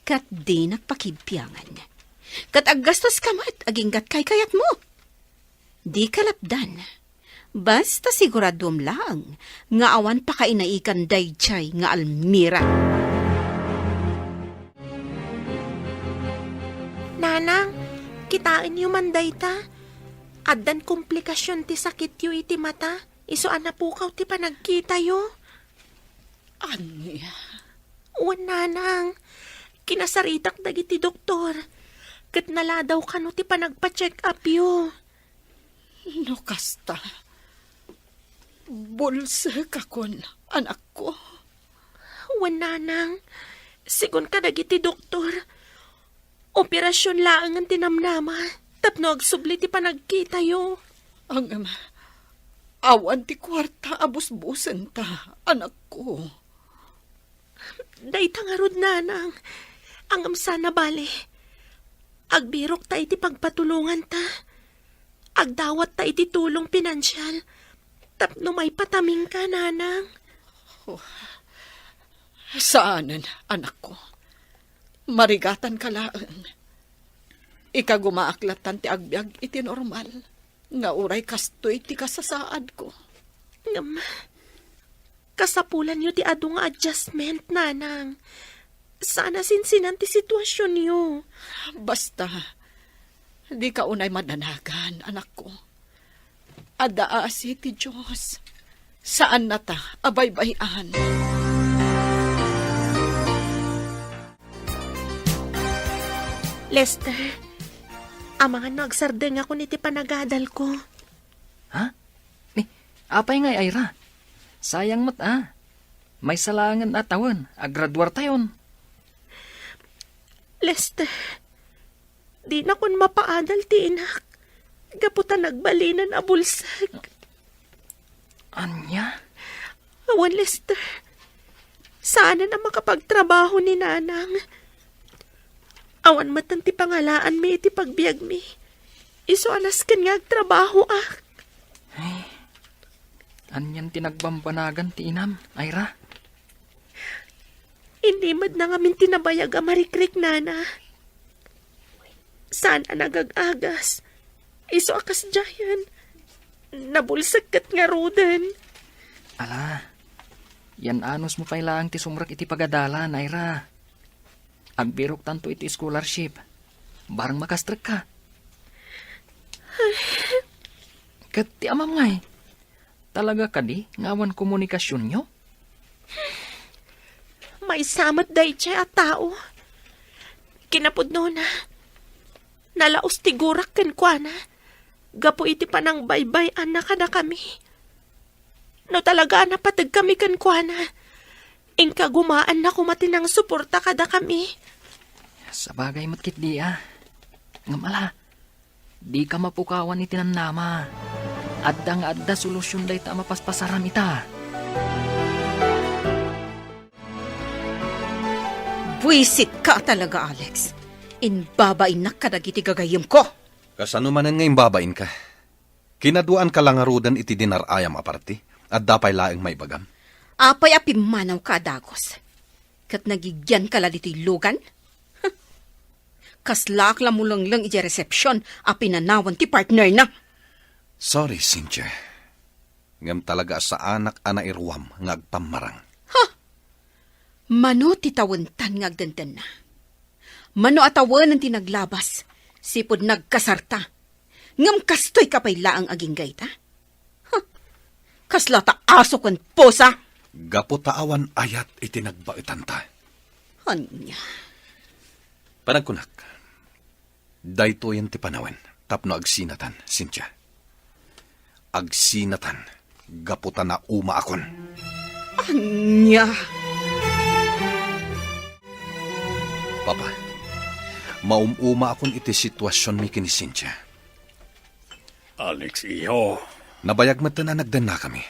ket dinak pakibbiangan. Ket aggastoska met aginggat kaykayatmo. Dika lapdan. Basta siguraduem laeng nga awan pakainaikan daydiay nga Almira. Nanang, kitaenyo man dayta. Addan komplikasion ti sakityo iti mata, isu a napukaw ti panagkitayo. Ania? Wen, nanang, kinasaritak dagiti doktor, ket naladaw kano ti panagpa-check-upyo. No kasta, bulsekakon, anakko. Wen, nanang, sigun kadagiti doktor, operasion laengen ti namnama tapno agsubli ti panagkitayo. Ngem, awan ti kuarta a busbusenta, anakko. Dayta ngarud, nanang. Ngem sana bale, agbirokta iti pagpatulonganta. Agdawatta iti tulong pinansial tapno maipataminka, nanang. Oh, saanen, anakko. Marigatanka laeng. Ikagumaak lattan ti agbiag iti normal nga uray kastoy ti kasasaadko. Ngem, kasapulanyo ti adu nga adjustment, nanang. Saan a sinsinan ti situasionyo. Basta, dika unay madanagan, anakko. Adda asi ti Dios. Saannata a baybay-an. Lester, amangan no agsardengakon iti panagadalko. Ha? Ni, apay ngay, Ira? Sayang met a. Maysa laengen a tawen, agraduartayon. Lester, dinakon mapaadal ti inak. gapu ta nagbalinan a bulsek. Ania? Awan, Lester. Saanen a makapagtrabaho ni Nanang. Awan met ti pangalaanmi iti pagbiagmi. Isu a nasken nga agtrabahoak. Ay, anian ti nagbambanagan ti inam, Ira? Inimed na ngamin ti nabayag a marikriknana. Saan a nagag-agas. Isu a kasdiayen. Nabulsek ket ngaruden. Ala, yan-anosmo pay laeng ti sumrek iti pagadalan, Ira. Agbiroktanto iti scholarship. Barang makastrekka. Ket ti amam ngay? Talaga kadi nga awan komunikasionyo? Maysa met daydiay a tao. Kinapudnona, nalaos ti gurak kenkuana gapu iti panangbaybay-anna kadakami. No talaga a napategkami kenkuana, inka gumaanna koma ti nangsuporta kadakami. Sabagay met ketdi a. Ngem ala, dika mapukawan iti namnama. Adda nga adda solusion dayta a mapaspasaram ita. Buisitka talaga, Alex. Imbabainak kadagiti gagayyemko. Kasano manen nga imbabainka? Kinaduaanka la ngaruden iti dinar-ayam a parti? Adda pay laeng maibagam? Apay a pimmanawka a dagus? Ket nagigianka la ditoy lugan? Kaslaak la mulengleng idiay resepsion a pinanawan ti partnerna. Sorry, Cynthia. Ngem talaga a saanak a nairuam nga agpammarang. Ha? Mano ti tawentan nga agdendenna? Mano a tawenen ti naglabas, sipud nagkasarta? Ngem kastoyka pay laeng aginggayta? Huh! Kasla ta aso ken pusa! Gapu ta awan ayat iti nagbaetanta. Ania? Panagkunak, daytoyen ti panawen tapno agsinatan, Cynthia. Agsinatan gapu ta naumaakon. Ania? Papa, maum-umaakon iti situasionmi ken ni Cynthia. Alex, iho. Nabayag metten a nagdennakami.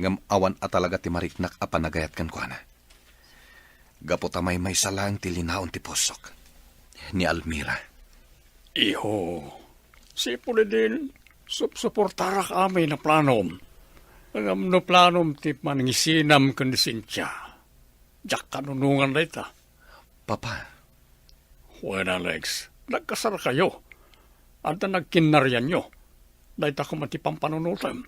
Ngem awan a talaga ti mariknak a panagayat kenkuana. Gapu ta maymaysa laeng ti linaon ti pusok. Ni Almira. Iho, sipud idin, supsuportarak amin a planom. Ngem no planom ti mangisinam ken ni Cynthia, diak kanunongan dayta. Papa. Wen, Alex, nagkasarkayo. Adda nagkinnarianyo. Dayta koma ti pampanunotem.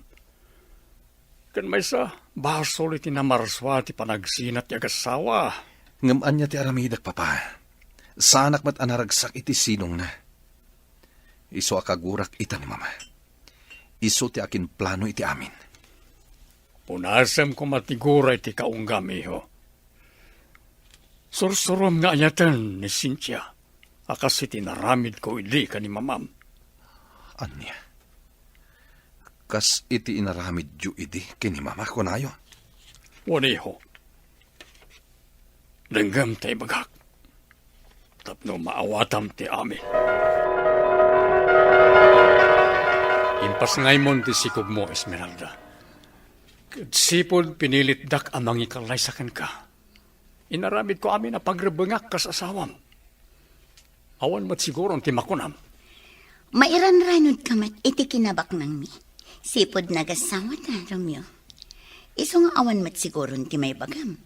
Ken maysa, basol iti namarsua ti panagsinat ti agassawa. Ngem ania ti aramidek, Papa? Saanak met a naragsak iti sidongna. Isu a kagurak ita ni Mama. Isu ti akinplano iti amin. Punasem koma ti gura iti kaunggam, iho. Sursurom nga ayaten ni Cynthia a kas iti inaramidko idi ken ni Mamam. Ania? Kas iti inaramidyo idi ken ni Mama, kunayo? Wen, iho. Denggem ta ibagak tapno maawatam ti amin. Impasngaymon ti sikogmo, Esmeralda. Ket sipud pinilitdak a mangikallaysa kenka, inaramidko amin a pagrebbengak kas asawam. Awan met siguron ti makunam. Mairanranudka met iti kinabaknangmi. Sipud nagasawata, Romeo. Isu nga awan met siguron ti maibagam.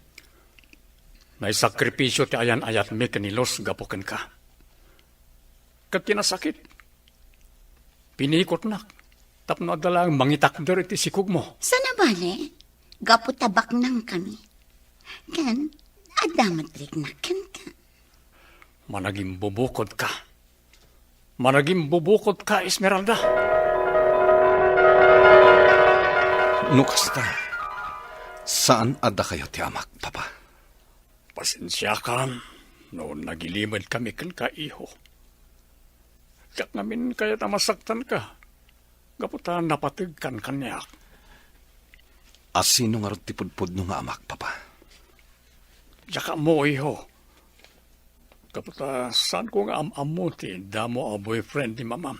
Naisakripisio ti ayan-ayatmi ken ni Luz gapu kenka. Ket ti nasakit, pinikotnak tapno adda laeng mangitakder iti sikogmo. Saan a bale, gapu ta baknangkami. Ken, adda met riknak kenka. Managimbubukodka. Managimbubukodka, Esmeralda. No kasta, saan a dakayo ti amak, Papa? Pasensiakam no nagilimedkami kenka, iho. Diak ngamin kayat a masaktanka gapu ta napategkan kaniak. A sino ngarud ti pudpudno nga amak, Papa? Diak ammo, iho. Gapu ta saanko nga am-ammo ti damo a boyfriend ni Mamam.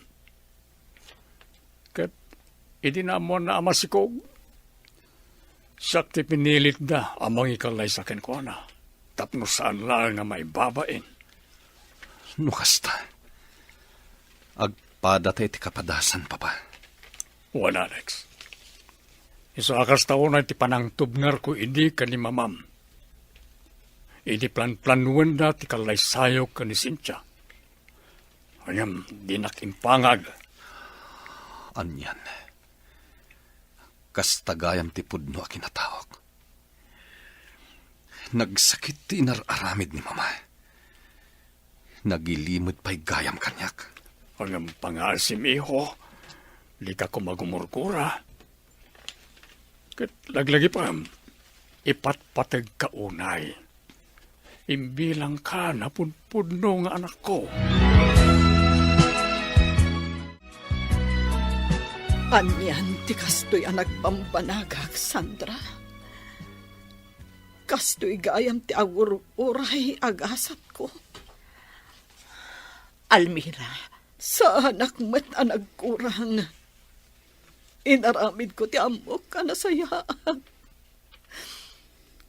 Idi naammoanna a masikog, siak ti pinilitda a mangikallaysa kenkuana, tapno saan laeng a maibabain. No kasta, agpadata iti kapadasan, Papa. Wen, Alex. Isu a kasta unay ti panangtubngarko idi ken ni Mamam. Idi planplanuenda ti kallaysayo ken ni Cynthia. Ngem dinak impangag. Anian? Kasta gayam ti pudno a kinataok. Nagsakit ti inar-aramid ni Mama. Nagilimed pay gayam kaniak. Ngem pangaasim, iho, dika koma gumurgura. Ket laglagipem, ipatpategka unay. Imbilangka a pudpudno nga anakko. Anian ti kastoy a nagbambanagak, Sandra? Kastoy gayam ti agur-uray a gasatko. Almira. Saanak met a nagkurang. Inaramidko ti ammok a nasayaat.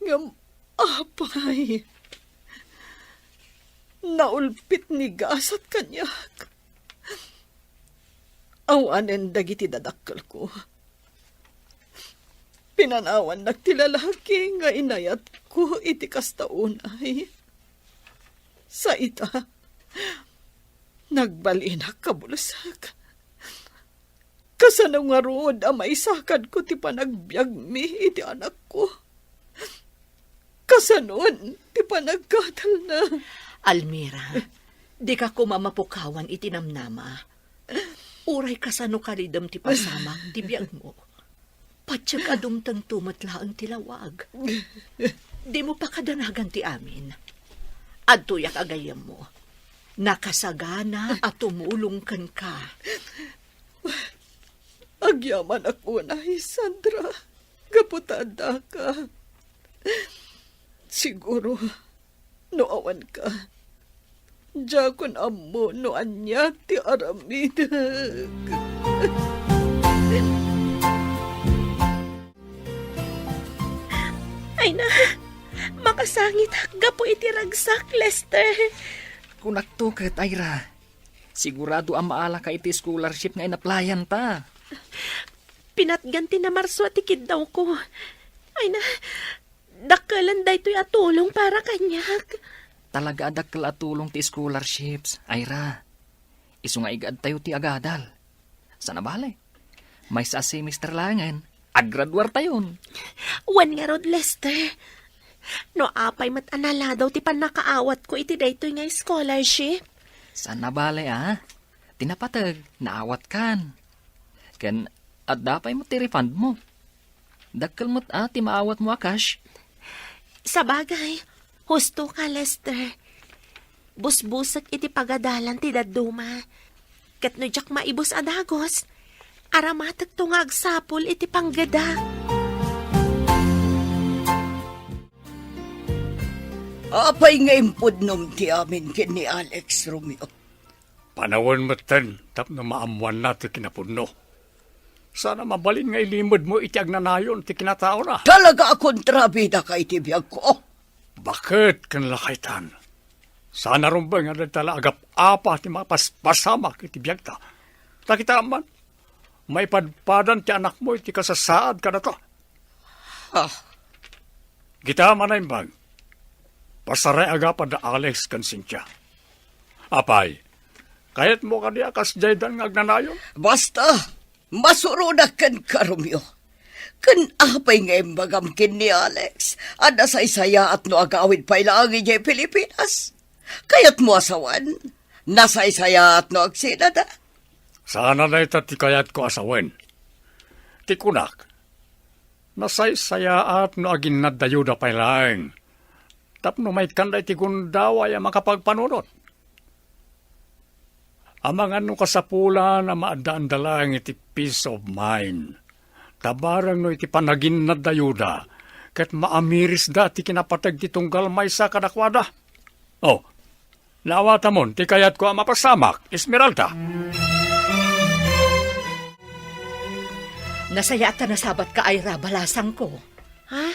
Ngem apay, naulpit ni gasat kaniak. Awanen dagiti dadakkelko. Pinanawannak ti lalaki nga inayatko iti kasta unay. Sa ita, nagbalinak kabulsek. Kasano ngarud a maisakadko ti panagbiagmi iti anakko? Kasanon ti panagkatelna? Almira, dika koma mapukawan iti namnama. Uray kasano kalidem ti pasamak ti biagmo, patiek a dumtengto met laeng ti lawag. Dimo pakadanagan ti amin. Adtoyak a gayyemmo. Nakasagana a tumulong kenka. Agyamanak unay, Sandra, gapu ta addaka. Siguro, no awanka, diakon ammo no ania ti aramidek. Ay na, makasangitak gapu iti ragsak, Lester. Kunakto ket, Ira. Sigurado a maalaka iti scholarship nga inaplayan ta. Pinatgan ti namarso a ti kiddawko. Ay na, dakkelen daytoy a tulong para kaniak. Talaga a dakkel a tulong ti scholarships, Ira. Isu nga igaad tayo ti agadal. Sana bale, maysa a semester laengen, agraduar tayon. Wen ngarud, Lester. No apay met a naladaw ti pannakaawatko iti daytoy nga scholarship? Sana bale, a. Ti napateg, naawatkan. Ken adda pay met ti refund mo. Dakkel met a ti maawatmo a cash. Sabagay, husto ka, Lester. Busbusek iti pagadalan ti dadduma. Ket no diak maibus a dagus, aramatekto nga agsapul iti panggedak. Apay nga impudnom ti amin ken ni Alex, Romeo? Panawen metten tapno maammoanna ti kinapudno. Sana mabalin nga ilimedmo iti agnanayon ti kinataona. Talaga a kontrabidaka iti biagko. Baket ken lakaytan. Sana rumbeng nga dagita la agap-apa ti mapaspasamak iti biagta. Ta kita man, maipadpadan ti anakmo iti kasasaad kadata. Ah. Kita manaimbag. Pasaray agapa da Alex ken Cynthia. Apay, kayatmo kadi a kasdiaydan nga agnanayon? Basta, masurodak kenka, Romeo. Ken apay nga imbagam ken ni Alex a nasaysayaat no agawid pay laeng idiay Pilipinas? Kayatmo a sawen? Nasaysayaat no agsinada? Saan a dayta ti kayatko a sawen. Ti kunak, nasaysayaat no aginnaddayoda pay laeng tapno maikkanda iti gundaway a makapagpanunot. Amangan no kasapulan a maaddaanda laeng iti peace of mind. Ta bareng no iti panaginnaddayoda, ket maamirisda ti kinapateg ti tunggal maysa kadakuada. Oh, naawatamon ti kayatko a mapasamak, Esmeralda. Nasayaat ta nasabatka, Ira, balasangko. Ha?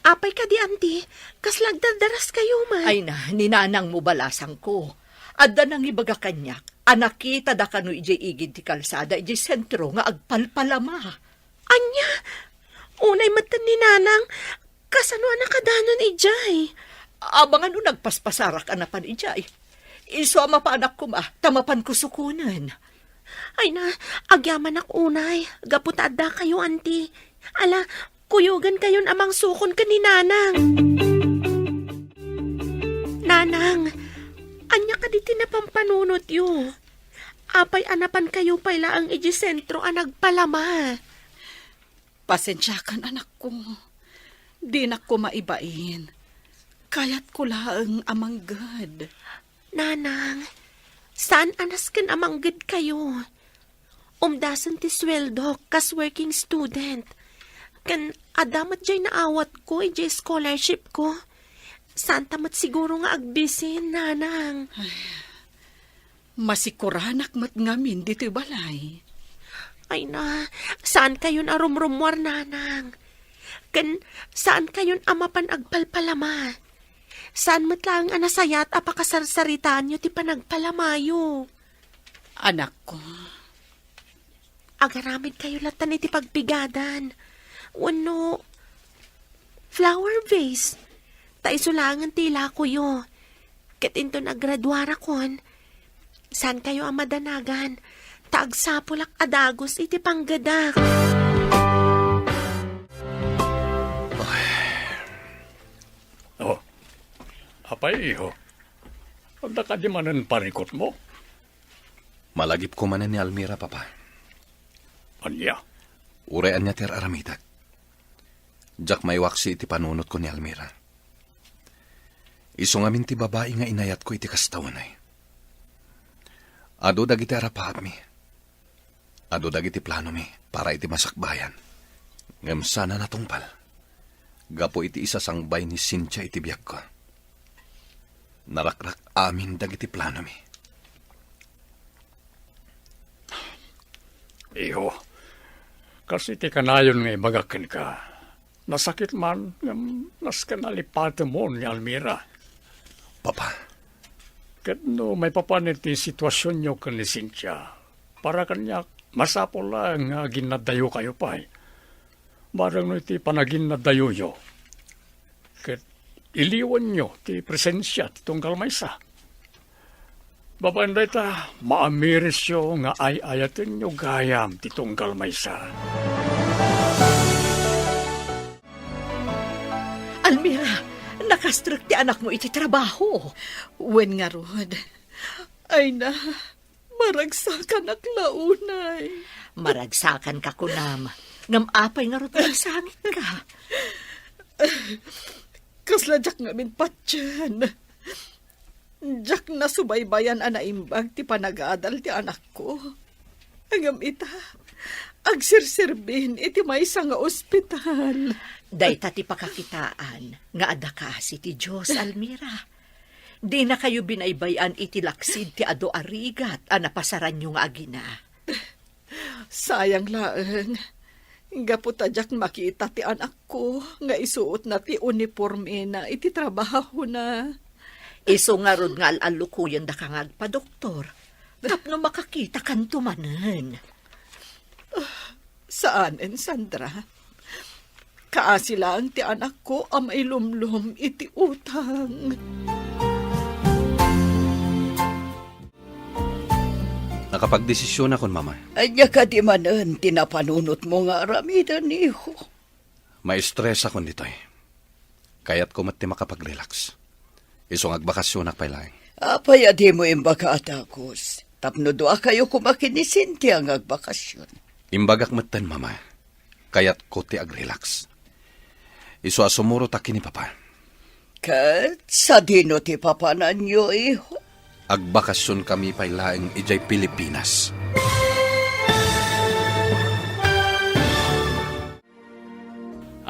Apay kadi, Auntie? Kasla agdardaraskayo man? Ay na, ni nanangmo, balasangko. Adda nangibaga kaniak a nakitada kano idiay igid ti kalsada idiay sentro nga agpalpalama. Ania? Unay metten ni Nanang, kasano a nakadanon idiay? Abangan no nagpaspasarak a napan idiay. Isu a mapanak koma, ta mapanko sukonen. Ay na, agyamanak unay, gapu ta addakayo, Auntie. Ala, kuyogankayon a mangsukon ken ni Nanang. Nanang, ania kadi ti napampanunotyo? Apay a napankayo pay laeng idiay sentro a nagpalama? Pasensiakan, anakko. Dinak koma ibain. Kayatko laeng a mangged. Nanang, saan a nasken a manggedkayo? Umdasen ti sueldok kas working student. Ken adda met diay naawatko idiay scholarship ko. Saanta met siguro nga agbisin, Nanang. Masikuranak met ngamin ditoy balay. Ay na, saankayon a rumrummuar, Nanang. Ken saankayon a mapan agpalpalama. Saan met laeng a nasayaat a pakasarsaritaanyo ti panagpalamayo. Anakko. Agaramidkayo lattan iti pagpigadan. Wenno flower vase. Ta isu laengen ti ilakoyo. Ket inton aggraduarakon, saankayo a madanagan, ta agsapulak a dagus iti panggedak. Oh, apay, iho? Adda kadi manen parikutmo? Malagipko manen ni Almira, Papa. Ania? Uray ania ti ar-aramidek, diak maiwaksi iti panunotko ni Almira. Isu ngamin ti babai nga inayatko iti kasta unay. Adu dagiti arapaatmi. Adu dagiti planomi para iti masakbayan. Ngem saan a natungpal. Gapu iti isasangbay ni Cynthia iti biagko. Narakrak amin dagiti planomi. Iho, kas iti kanayon nga ibagak kenka, nasakit man, ngem nasken a lipatemon ni Almira. Papa. Ket no maipapan iti situasionyo ken ni Cynthia, para kaniak, masapul laeng nga aginnaddayokayo pay. Bareng no iti panaginnaddayoyo, ket iliwanyo ti presensia ti tunggal maysa. Babaen dayta, maamirisyo nga ay-ayatenyo gayam ti tunggal maysa. Almira, nakastrek ti anakmo iti trabaho. Wen ngarud. Ay na, maragsakanak la unay. Maragsakanka, kunam. Ngem apay ngarud nga agsangitka? Kasla diak ngamin patien. Diak nasubaybayan a naimbag ti panagadal ti anakko. Ngem ita, agserserbin iti maysa nga ospital. Dayta ti pakakitaan nga adda kaasi ti Dios, Almira. Dinakayo binaybay-an iti laksid ti adu a rigat a napasaranyo nga agina. Sayang laeng, gapu ta diak makita ti anakko nga isuotna ti unipormena iti trabahona. Isu ngarud nga al-allukoyendaka nga agpadoktor, tapno makakitakanto manen. Saanen, Sandra. Kaasi laeng ti anakko a mailumlom iti utang. Nakapagdesisionakon, Mama. Ania kadi manen ti napanunotmo nga aramiden, iho? Maestresakon ditoy. Kayatko met ti makapag-relax. Isu nga agbakasionak pay laeng. Apay a dimo imbaga a dagus? Tapno duakayo koma ken ni Cynthia nga agbakasion. Imbagak metten, Mama. Kayatko ti ag-relax. Isu a sumurotak ken ni Papa. Ket sadino ti papananyo, iho? Agbakasionkami pay laeng idiay Pilipinas.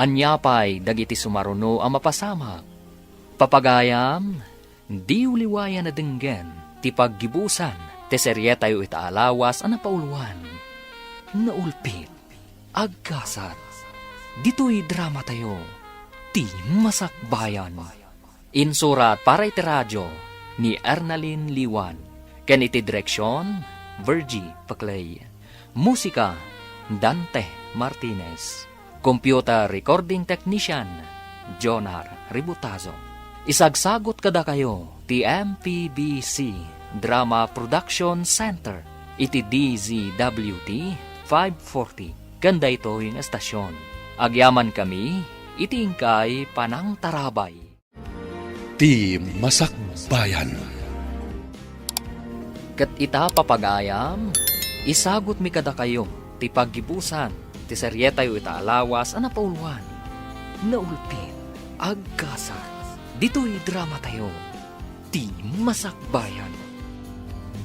Ania pay dagiti sumaruno a mapasamak? Papagayam, diyo liwayan a denggen ti paggibusan ti serietayo ita a lawas a napauluan, Naulpit. Agkasat, ditoy dramatayo, ti Masakbayan. Insurat para iti radio ni Ernalyn Liwan, ken iti direksion, Virgie Paclay. Musika, Dante Martinez. Computer recording technician, Jonar Ributazo. Isagsagut kadakayo ti M P B C Drama Production Center iti D Z W T five forty ken daytoy nga estasion. Agyamankami iti inkay panangtarabay. Ti Masakbayan. Ket ita, papagayam, isagutmi kadakayo ti paggibusan ti serietayo ita a lawas a napauluan, Naulpit, Agkasat. Ditoy dramatayo, Ti Masakbayan.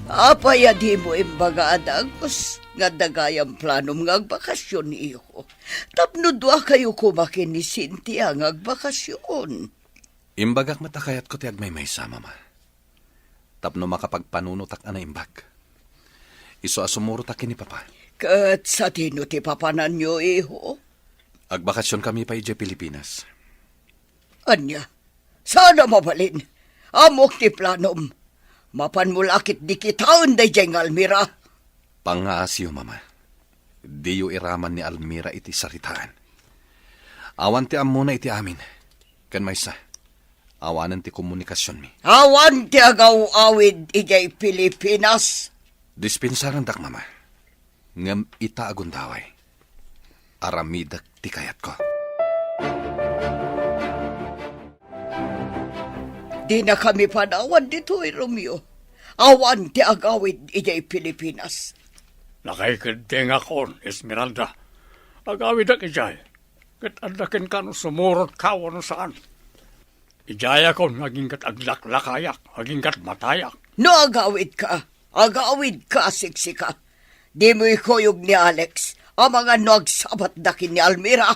Apay a dimo imbaga a dagus nga adda gayam planom nga agbakasyon, iho? Tapno duakayo koma ken ni Cynthia nga agbakasyon. Imbagak met a kayatko ti agmaymaysa, Mama, tapno makapagpanunotak a naimbag. Isu a sumurotak ken ni Papa. Ket sadino ti papananyo, iho? Agbakasionkami pay idiay Pilipinas. Ania? Saan a mabalin? Ammok ti planom. Mapanmo la ketdi kitaen daydiay nga Almira. Pangngaasiyo, Mama. Diyo iraman ni Almira iti saritaan. Awan ti ammona iti amin. Ken maysa, awanen ti komunikasionmi. Awan ti agaw-awid idiay Pilipinas. Dispensarendak, Mama. Ngem ita a gundaway, aramidek ti kayatko. Dinakami panawan ditoy, Romeo. Awan ti agawid idiay Pilipinas. Nakaikeddengakon, Esmeralda. Agawidek idiay. Ket adda kenka no sumurotka wenno saan. Idiayakon nga aginggat aglaklakayak, aginggat matayak. No agawidka, agawidka a siksika. Dimo ikuyog ni Alex, amangan no agsabatda ken ni Almira.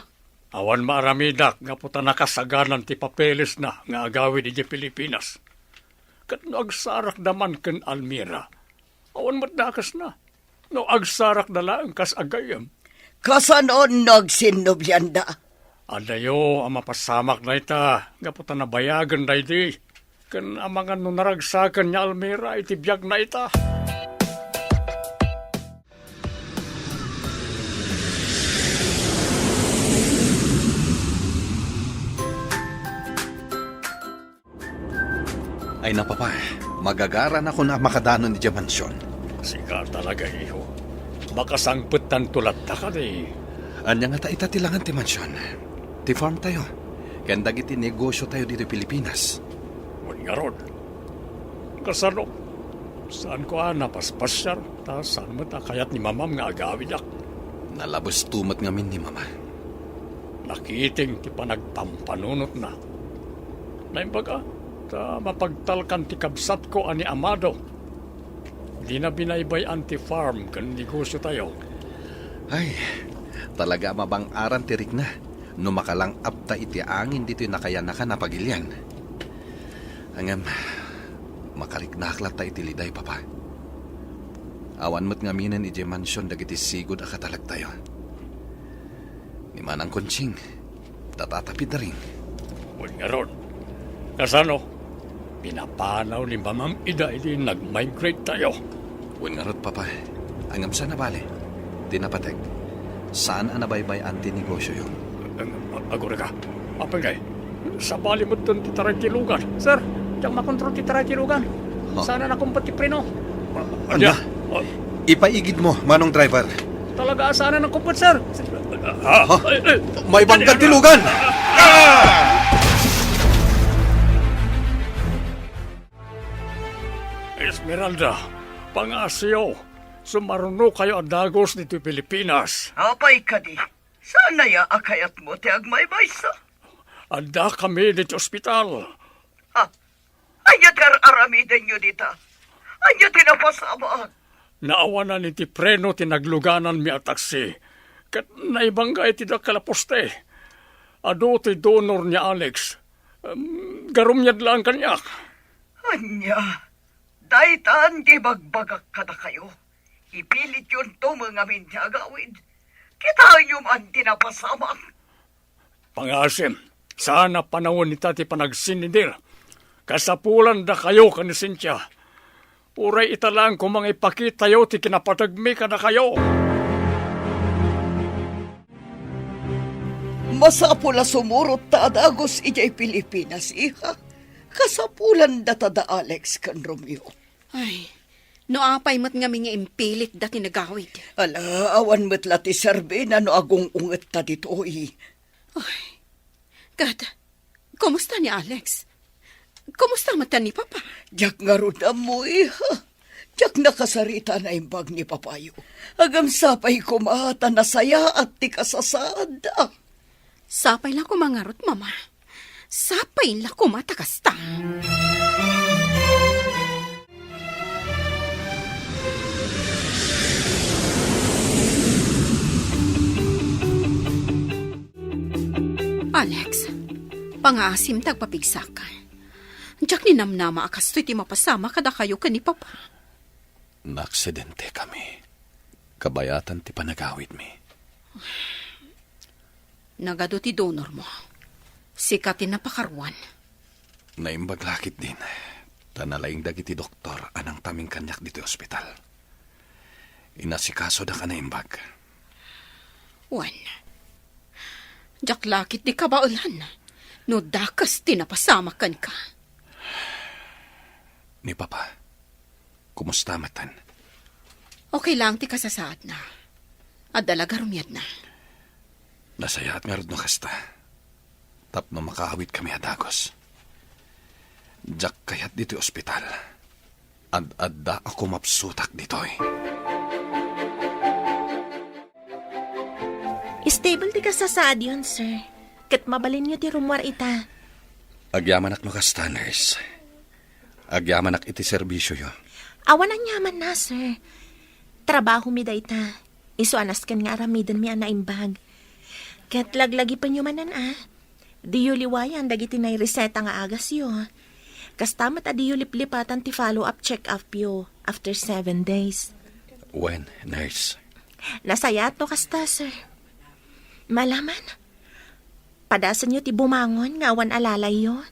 Awan maaramidak gapu ta nakasaganan ti papelesna nga agawid idiay Pilipinas. Ket no agsarakda man ken Almira, awan met dakesna. No agsarakda laeng kas gayyem. Kasano no agsinnobianda? Adayo a mapasamak dayta, gapu ta nabayagen daydi. Ken amangan no naragsaken ni Almira iti biagna ita. Ay, napapa, magagaranakon a makadanon idiay mansion. Sika talaga, iho. Makasangpettanto latta kadi. Ania ngata ita ti langan ti mansion? Ti farm tayo, ken dagiti negosio tayo ditoy Pilipinas. Wen ngarud, kasano? Saanko a napaspasiar, ta saan met a kayat ni Mamam nga agawidak. Nalabesto met ngamin ni Mama. Nakiting ti panagpampanunotna. Naimbag a, ta mapagtalkan ti kabsatko a ni Amado. Dina binaybay-an ti farm ken negosio tayo. Ay, talaga a mabang-aran ti rikna no makalang-apta iti angin ditoy nakayanakan a pagilian. Ngem, makariknaak latta iti liday, Papa. Awan met ngaminen idiay mansion dagiti sigud a katalektayo. Ni Manang Conching, tatapidring. Wen ngarud, kasano? Pinapanaw ni Mamam ida idi nag-migrate tayo. Wen ngarud, Papa. Ngem saan a bale. Ti napateg, saan a nabaybay-an ti negosioyo. Ag-, agurayka. Apay ngay? Sabali met ti taray ti lugan. Sir, diak makontrol ti taray ti lugan. Ha? Saan a nakumpet ti preno? Ania? Ania? Ah. Ipaigid mo, Manong Driver. Talaga, saan a nakumpet, sir? Ha? Ha? Ay, ay. Maibanggan ti lugan! Ah! Esmeralda, pangngaasim, sumarunokayo a dagus ditoy Pilipinas. Apay kadi? Saan aya a kayatmo ti agmaymaysa? Addakami ditoy ospital. Ha? Ania ti ar-aramidenyo dita? Ania ti napasamak? Naawanan iti preno ti naglugananmi a taksi, ket naibangga iti dakkel a poste. Adu ti donor ni Alex. Em, garumiad laeng kaniak. Ania? Daytan ti ibagbagak kadakayo. Ipilityonto met ngamin ti agawid. Kitaenyo man ti napasamak. Pangasim, saan a panawen ita ti panagsinnidir. Kasapulandakayo ken ni Cynthia. Uray ita laeng koma nga ipakitayo ti kinapategmi kadakayo. Masapul a sumurot ta a dagus idiay Pilipinas, iha. Kasapulanda ta da Alex ken Romeo. Ay, no apay met ngamin nga impilitda ti nagawid. Ala, awan met la ti serbina no agung-ungetta ditoy. Ay, ket, kumusta ni Alex? Kumusta met ni Papa? Diak ngarud ammo, iha. Diak nakasarita a naimbag ni Papayo. Ngem sapay koma ta nasayaat ti kasasaadda. Sapay la koma ngarud, Mama. Sapay la koma ta kasta. Alex, pangaasim ta agpapigsaka. Diak ninamnama a kastoy ti mapasamak kadakayo ken ni Papa. Naaksidente kami. Kabayatan ti panagawidmi. Nagadu ti donor mo. Sika ti napakaruan. Naimbag la ketdin, ta nalaing dagiti doktor a nangtaming kaniak ditoy ospital. Inasikasodak a naimbag. Wen, diak la ketdi kabaelan no dakes ti napasamak kenka. Ni Papa, kumusta metten? Okay lang ti kasasaadna. Adda la garumiadna. Nasayaat ngarud no kasta. Tapno makaawidkami a dagus. Diak kayat ditoy ospital. Ad-adda a kumapsutak ditoy. Stable ti kasasaadyon, sir. Ket mabalinyo ti rummuar ita. Agyamanak no kasta, nurse. Agyamanak iti serbisioyo. Awan aniamanna, sir. Trabahomi dayta. Isu a nasken nga aramidenmi a naimbag. Ket laglagipenyo manen a, diyo liwayan dagiti naireseta nga agasyo. Kasta met a diyo liplipatan ti follow-up check-upyo after seven days. Wen, nurse. Nasayaat no kasta, sir. Malaman, padasenyo ti bumangon nga awan alalayyo.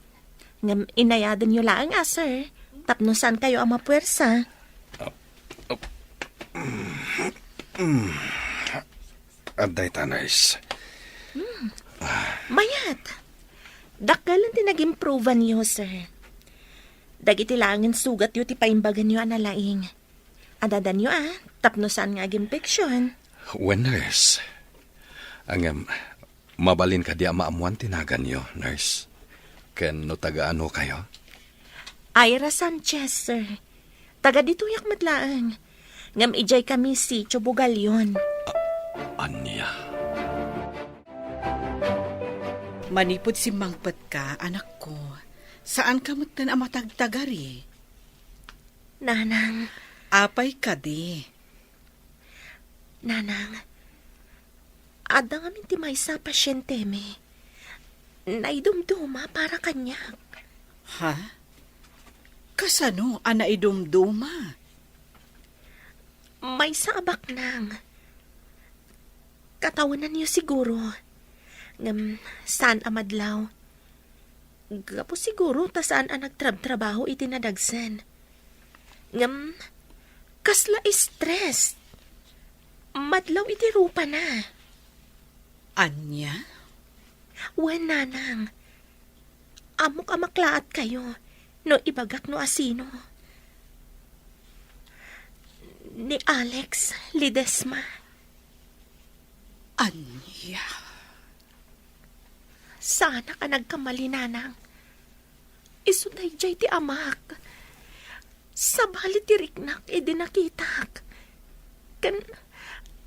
Ngem inayadenyo laeng a, sir, tapno saankayo a mapuersa. Adda ita, nurse. Mayat. Dakkel ti nagimproveanyo, sir. Dagiti laengen sugatyo ti paimbaganyo a nalaing. Adadanyo a, tapno saan nga agimpeksion. Wen, nurse. Ngem, mabalin kadi a maammoan ti naganyo, nurse? Ken no taga-anokayo? Ira Sanchez, sir. Taga ditoyak met laeng. Ngem idiay kami Sitio Bugallon. A-, ania? Manipud simmangpetka, anakko, saanka metten a matagtagari. Nanang. Apay kadi? Nanang, adda ngamin ti maysa a pasientemi. Naidumduma para kaniak. Ha? Kasano a naidumduma? Maysa a baknang. Katawenanyo siguro. Ngem saan a madlaw. Gapu siguro ta saan a nagtrabtrabaho iti nadagsen. Ngem, kasla stress. Madlaw iti rupana. Ania? Wen, nanang. Ammok a maklaatkayo no ibagak no asino. Ni Alex Ledesma. Ania? Saanak a nagkamali, nanang. Isu daydiay ti amak. Sabali ti riknak idi nakitak. Ken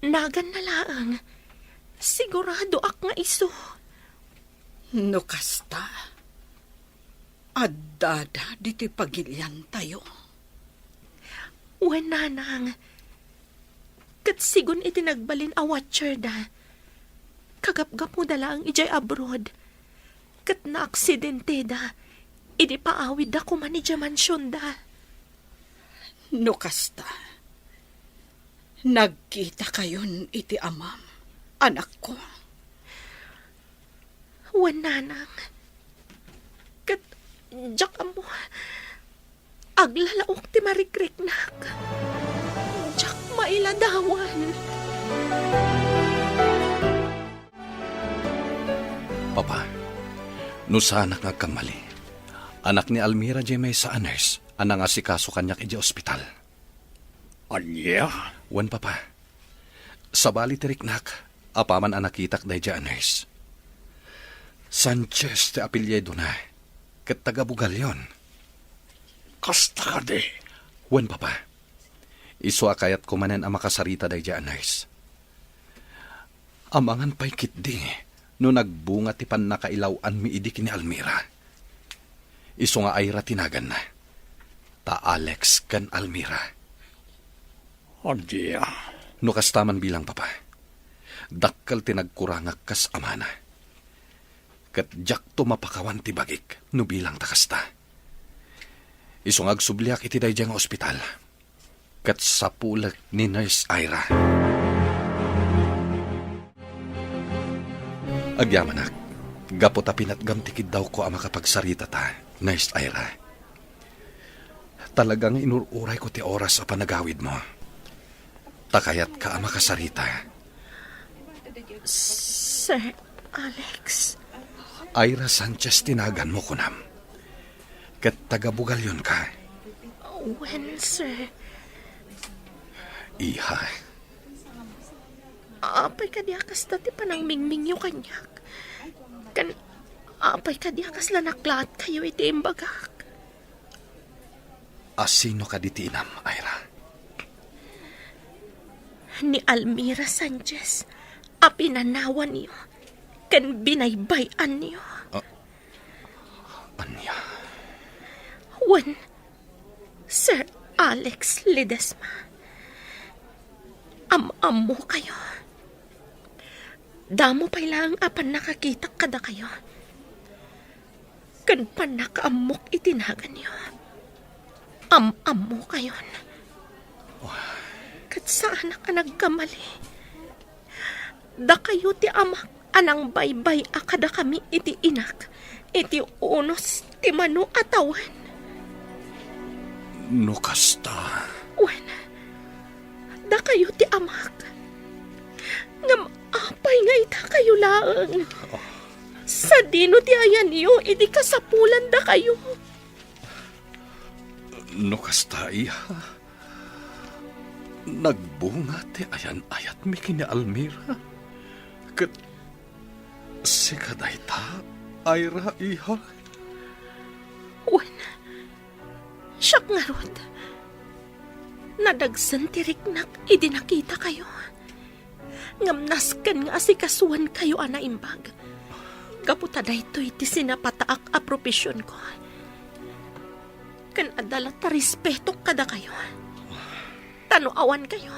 naganna laeng. Siguradoak nga isu. No kasta, addada ditoy pagiliantayo. Wen, nanang. Ket sigun iti nagbalin a watcherda, kagapgapuda laeng idiay abroad, ket naaksidenteda idi paawidda koma idiay mansionda. No kasta, nagkitakayon iti amam. anakko. Wen, nanang. Ket diak ammo. Aglalaok ti marikriknak. Diak mailadawan. Papa, no saanak nga agkammali, anak ni Almira diay maysa a nurse a nangasikaso kaniak idiay ospital. Ania? Wen, Papa. Sabali ti riknak, apaman a nakitak daydiay a nurse. Sanchez ti apelyido na, ket taga Bugallon. Kasta kadi? Wen, Papa. Isu a kayatko manen a makasarita daydiay a nurse. Amangan pay ketdi no nagbunga ti pannakailaw-anmi idi ken ni Almira. Isu nga Ira ti naganna. Ta Alex ken Almira. Ania? No kasta man bilang, Papa, dakkel ti nagkurangak kas amana. Ket diakto mapakawan ti bagik no bilang ta kasta. Isu nga agsubliak iti daydiay nga ospital. Ket sapulek ni Nurse Ira. Agyamanak, gapu ta pinatgam ti kiddawko a makapagsaritata, Nurse Ira. Talaga nga inur-urayko ti oras a panagawidmo. Ta kayatka a makasarita. Sir Alex. Ira Sanchez ti naganmo, kunam. Ket taga Bugallon ka. Wen, sir. Iha. Apay kadi a kasta ti panangmingmingyo kaniak? Ken apay kadi a kasla naklaatkayo iti imbagak? A sino kadi ti inam, Ira? Ni Almira Sanchez a pinanawanyo ken binaybay-anyo. Ah, ania? Wen, Sir Alex Ledesma, am-ammokayo. Damo pay laeng a pannakakitak kadakayo. Ken pannakaammok iti naganyo. Am-ammokayon. Ket saanak a nagkamali. Dakayo ti amak a nangbaybay-a kadakami iti inak, iti unos ti mano a tawen. No kasta. Wen, dakayo ti amak. Ngem apay nga itakayo laeng? Sadino ti ayanyo idi kasapulan dakayo? No kasta, iha, nagbunga ti ayan-ayatmi ken ni Almira. Ket sika dayta, Ira, iha? Wen, siak ngarud. Nadagsen ti riknak idi nakitakayo. Ngem nasken nga asikasuenkayo a naimbag. Gapu ta daytoy ti sinapataak a propesionko. Ken adda latta respetok kadakayo. Ta no awankayo,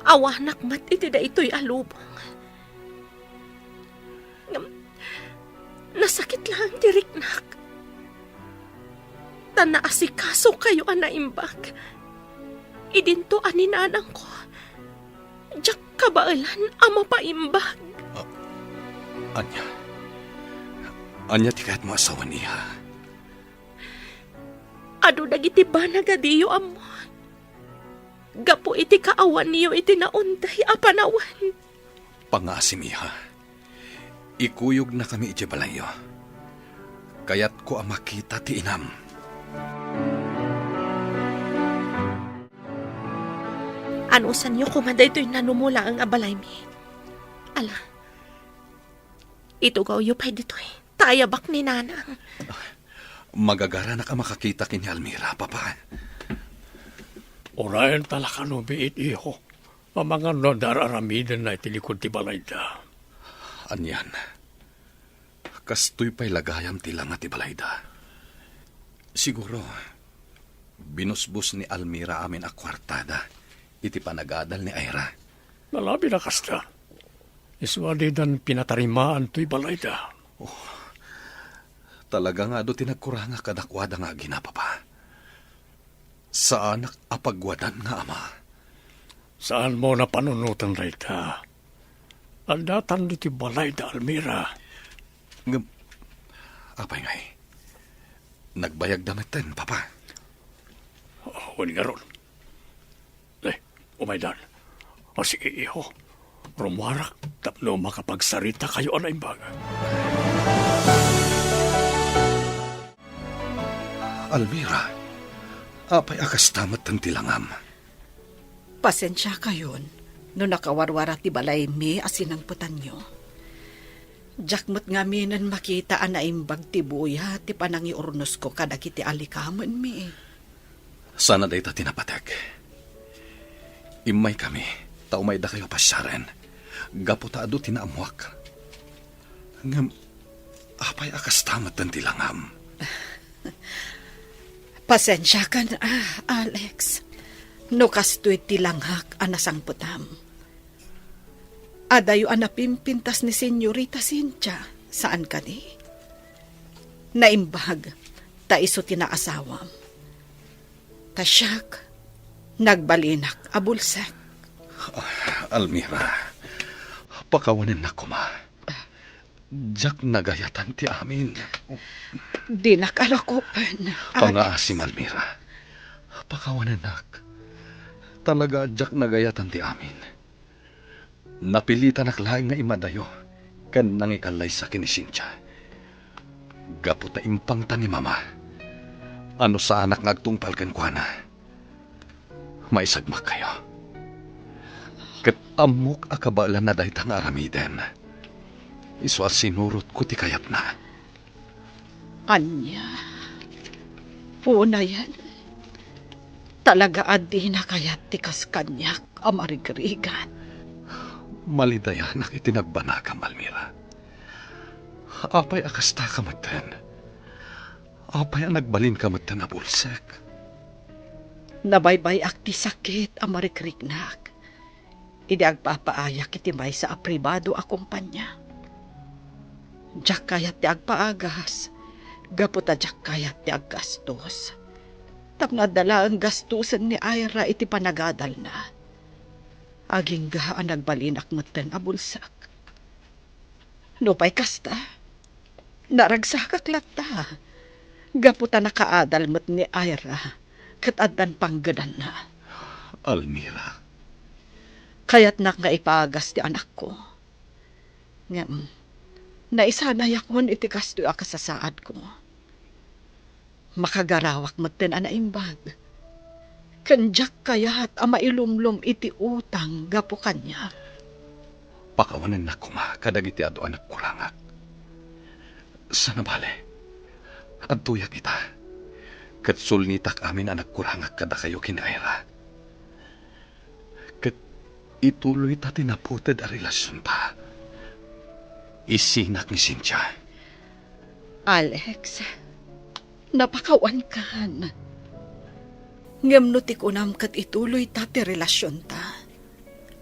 awanak met iti daytoy a lubong. Ngem nasakit laeng ti riknak. Ta naasikasokayo a naimbag. Idinto a ni nanangko, diak kabaelan a mapaimbag. Ah, ania? Ania ti kayatmo a sawen, iha? Adu dagiti banag a diyo ammo. Gapu iti kaawanyo iti naunday a panawen. Pangngaasim, iha. Ikuyognakami idiay balayyo. Kayatko a makita ti inam. Anusanyo koma daytoy nanumo laeng a balaymi. Ala, itugawyo pay ditoy, ta ayabak ni nanang. Magagaranak a makakita ken ni Almira, Papa. Uray ta la kano biit, iho. Amangan no adda ar-aramidenna iti likod ti balayda. Anian, kastoy pay la gayam ti langa ti balayda. Siguro, binusbos ni Almira amin a kuartada iti panagadal ni Ira. Nalabi na kasta. Isu a didan pinatarimaan toy balayda. Oh, talaga nga adu ti nagkurangak kadakuada nga agina, Papa. Saanak a pagwadan nga ama. Saanmo a panunoten dayta. Addatan ditoy balay da Almira. Ngem, apay ngay? Nagbayagda metten, Papa. Wen ngarud. Eh, umaydan. O, sige, iho. Rummuarak tapno makapagsaritakayo a naimbag. Almira, apay a kasta metten ti langam? Pasensiakayon no nakawarwara ti balaymi a sinangpetanyo. Diak met ngaminen makita a naimbag ti buya ti panangiurnosko kadagiti alikamenmi. Sana dayta ti napateg. Immaykami ta umaydakayo a pasiaren gapu ta adu ti naammoak. Ngem, apay a kasta metten ti langam? Pasensiakan, ah, Alex, no kastoy ti langak a nasangpetam. Adayo a napimpintas ni Senyorita Cynthia, saan kadi? Naimbag, ta isu ti naasawam. Ta siak, nagbalinak a bulsek. Ah, Almira, pakawanennak koma. Diak nagayatan ti amin. Dinak alakopen. Pangaasim, Almira. Pakawanennak. Talaga, diak nagayatan ti amin. Napilitanak laeng nga imadayo ken nangikallaysa ken ni Cynthia. Gapu ta impangta ni Mama a no saanak nga agtungpal kenkuana, maisagmakkayo. Ket ammok a kabaelanna dayta nga aramiden. Isu a sinurotko ti kayatna. Ania? Unayen, talaga a dina kayat ti kas kaniak a marigrigat. Malidayanak iti nagbanagam, Almira. Apay a kastaka metten? Apay a nagbalinka metten a bulsek? Nabaybay-ak ti sakit a marikriknak idi agpapaayak iti maysa a pribado a kompania. Diak kayat ti agpaagas gapu ta diak kayat ti aggastos. Tapno adda laeng gastosen ni Ira iti panagadalna. Agingga a nagbalinak metten a bulsek. Nupay kasta, naragsakak latta, gapu ta nakaadal met ni Ira ket addan panggedanna. Almira. Kayatnak nga ipaagas ti anakko. Ngem, naisanayakon iti kastoy a kasasaadko. Makagarawak metten a naimbag. Ken diak kayat a mailumlom iti utang gapu kaniak. Pakawanennak koma kadagiti adu a nagkurangak. Sana bale, adtoyak ita, ket sulnitak amin a nagkurangak kadakayo ken Ira. Ket ituloyta ti naputed a relasionta. Isinak ni Cynthia. Alex, napakawankan. Ngem no ti kunam ket ituloyta ti relasionta,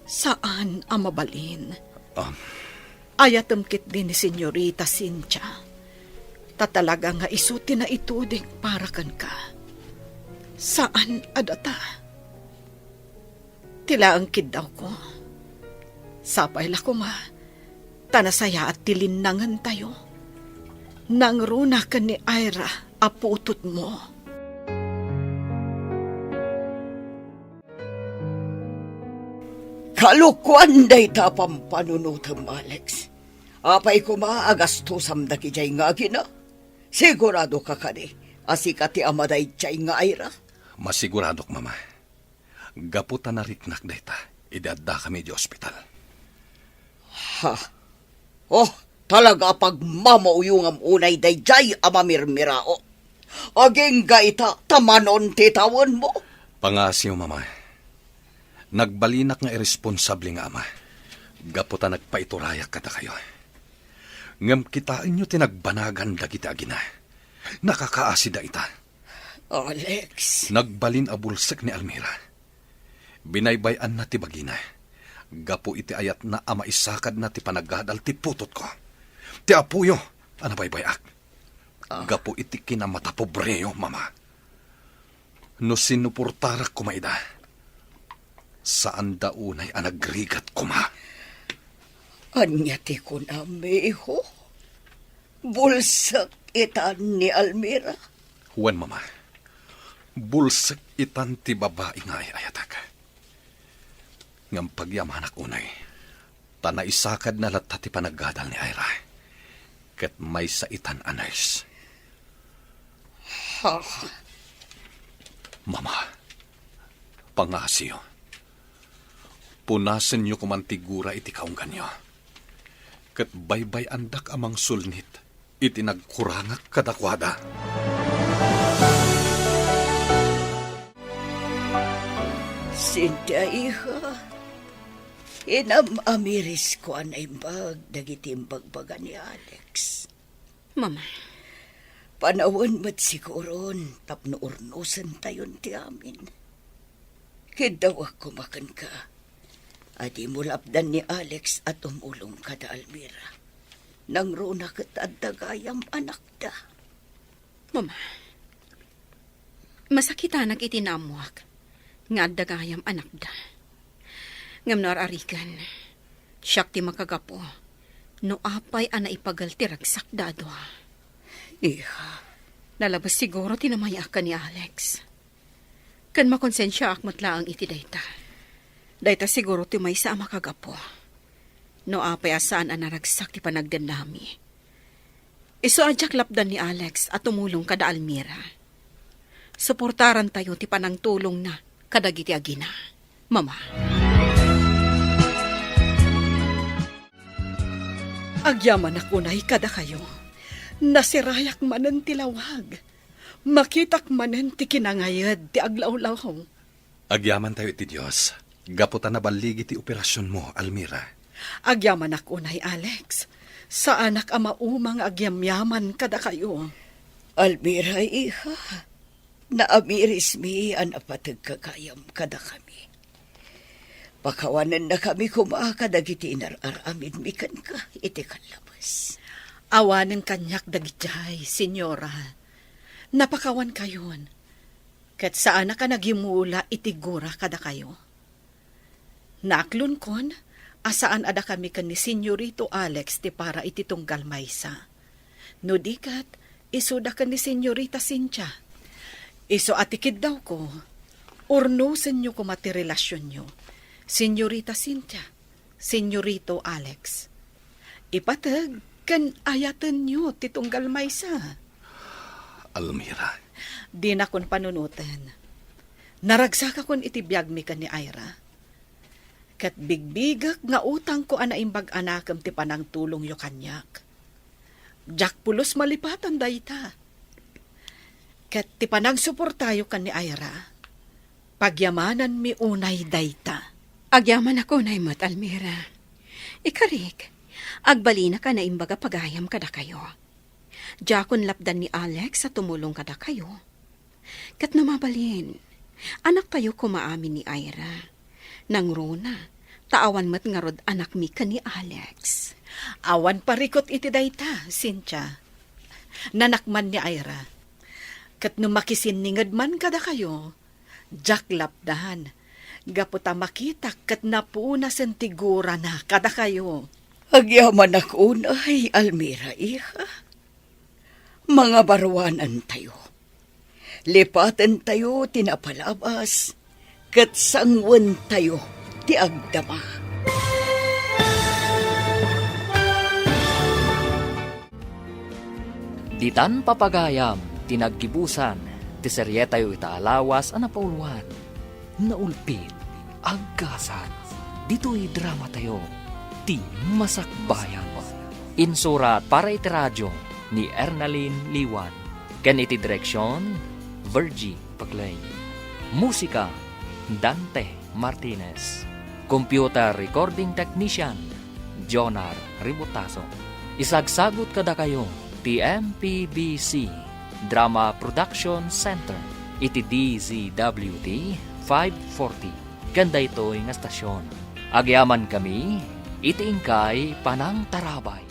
saan a mabalin. Um. Ayatem ketdi ni Senyorita Cynthia. Ta talaga nga isu ti naituding para kenka. Saan a data. Ti laeng kiddawko. Sapay la koma, ta nasayaat ti linnangentayo. Nangruna ken ni Ira a putotmo. Kalokuan dayta a pampanunotem, Alex. Apay koma a gastosam dagidiay nga agina? Sigurado ka kadi a sika ti ama daydiay nga Ira? Masiguradok, Mama. Gapu ta nariknak dayta idi addakami idiay ospital. Ha? Oh, talaga a pagmamauyongam unay daydiay a mamirmirao. Agingga ita ta manon ti tawenmo. Pangaasim, Mama. Nagbalinak nga irresponsable nga ama gapu ta nagpaiturayak kadakayo. Ngem kitaenyo ti nagbanagan dagiti agina. Nakakaasida ita. Alex. Nagbalin a bulsek ni Almira. Binaybay-anna ti bagina gapu iti ayatna a maisakadna ti panagadal ti putotko. Ti apoyo a nabaybay-ak. Ah. Gapu iti kinamatapobreyo, Mama. No sinuportarak koma ida, saanda unay a nagrigat koma. Ania ti kunam, iho? Bulsek itan ni Almira? Wen, Mama. Bulsek itan ti babai nga ay-ayatek. Ngem pagyamanak unay, ta naisakadna latta ti panaggadal ni Ira. Ket maysa itan a nurse. Ha? Mama, pangngasiyo. Punasenyo koman ti gura iti kaungganyo. Ket baybay-andak a mangsulnit iti nagkurangak kadakuada. Cynthia, iha, inam-amirisko a naimbag dagiti imbagbaga ni Alex. Mama. Panawen met siguron tapno urnosentayon ti amin. Kiddawek koma kenka a dimo lapdan ni Alex a tumulong kada Almira. Nangruna ket adda gayam anakda. Mama, masakitanak iti naammuak nga adda gayam anakda. Ngem no ar-ariken, siak ti makagapu no apay a naipagal ti ragsakda a dua. Iha. Nalabes siguro ti namayakan ni Alex. Ken makonsensiaak met laeng iti dayta. Dayta siguro ti maysa a makagapu no apay a saan a naragsak ti panagdennami. Isu a diak lapdan ni Alex a tumulong kada Almira. Suportarantayo ti panangtulongna kadagiti agina. Mama. Agyamanak unay kadakayo. Nasirayak manen ti lawag. Makitak manen ti kinangayed ti aglawlaw. Agyamantayo iti Dios, gapu ta naballigi ti operasionmo, Almira. Agyamanak unay, Alex. Saanak a mauma nga agyamyaman kadakayo. Almira, iha, naamirismi a napateg gagayam kadakami. Pakawanennakami koma kadagiti inar-aramidmi kenka iti kallabes. Awanen kaniak dagidiay, Senyora. Napakawankayon. Ket saanak a nagyumula iti gura kadakayo. Naaklonkon a saan a dakami ken ni Senyorito Alex ti para iti tunggal maysa. No di ket, isuda ken ni Senyorita Cynthia. Isu a ti kiddawko, urnosenyo koma ti relasionyo, Senyorita Cynthia, Senyorito Alex. Ipateg ken ayatenyo ti tunggal maysa. Almira. Dinakon panunoten. Naragsakakon iti biagmi ken ni Ira. Ket bigbigek nga utangko a naimbag a nakem ti panangtulongyo kaniak. Diak pulos malipatan dayta. Ket ti panangsuportayo ken ni Ira, pagyamananmi unay dayta. Agyamanak unay met, Almira. Ikarik, agbalinak a naimbag a pagayam kadakayo. Diakon lapdan ni Alex a tumulong kadakayo. Ket no mabalin, anaktayo koma amin ni Ira. Nangruna, ta awan met ngarud anakmi ken ni Alex. Awan parikut iti dayta, Cynthia. Nanak man ni Ira. Ket no makisinninged man kadakayo, diak lapdan, gapu ta makitak ket napunasen ti gurana kadakayo. Agyamanak unay, Almira, iha. Mangabaruanantayo. Lipatentayo ti napalabas, ket sangwentayo ti agdama. Ditan papagayam ti naggibusan ti serietayo ita a lawas a napauluan. Naulpit, aggasat, ditoy dramatayo, ti Masakbayan. Insurat para iti radio ni Ernalyn Liwan, ken iti direksion, Virgie Paclay. Musika, Dante Martinez. Computer recording technician, Jonar Ributaso. Isagsagut kadakayo ti M P B C Drama Production Center iti D Z W T five forty ken daytoy nga stasyon. Agyamankami iti inkay panangtarabay.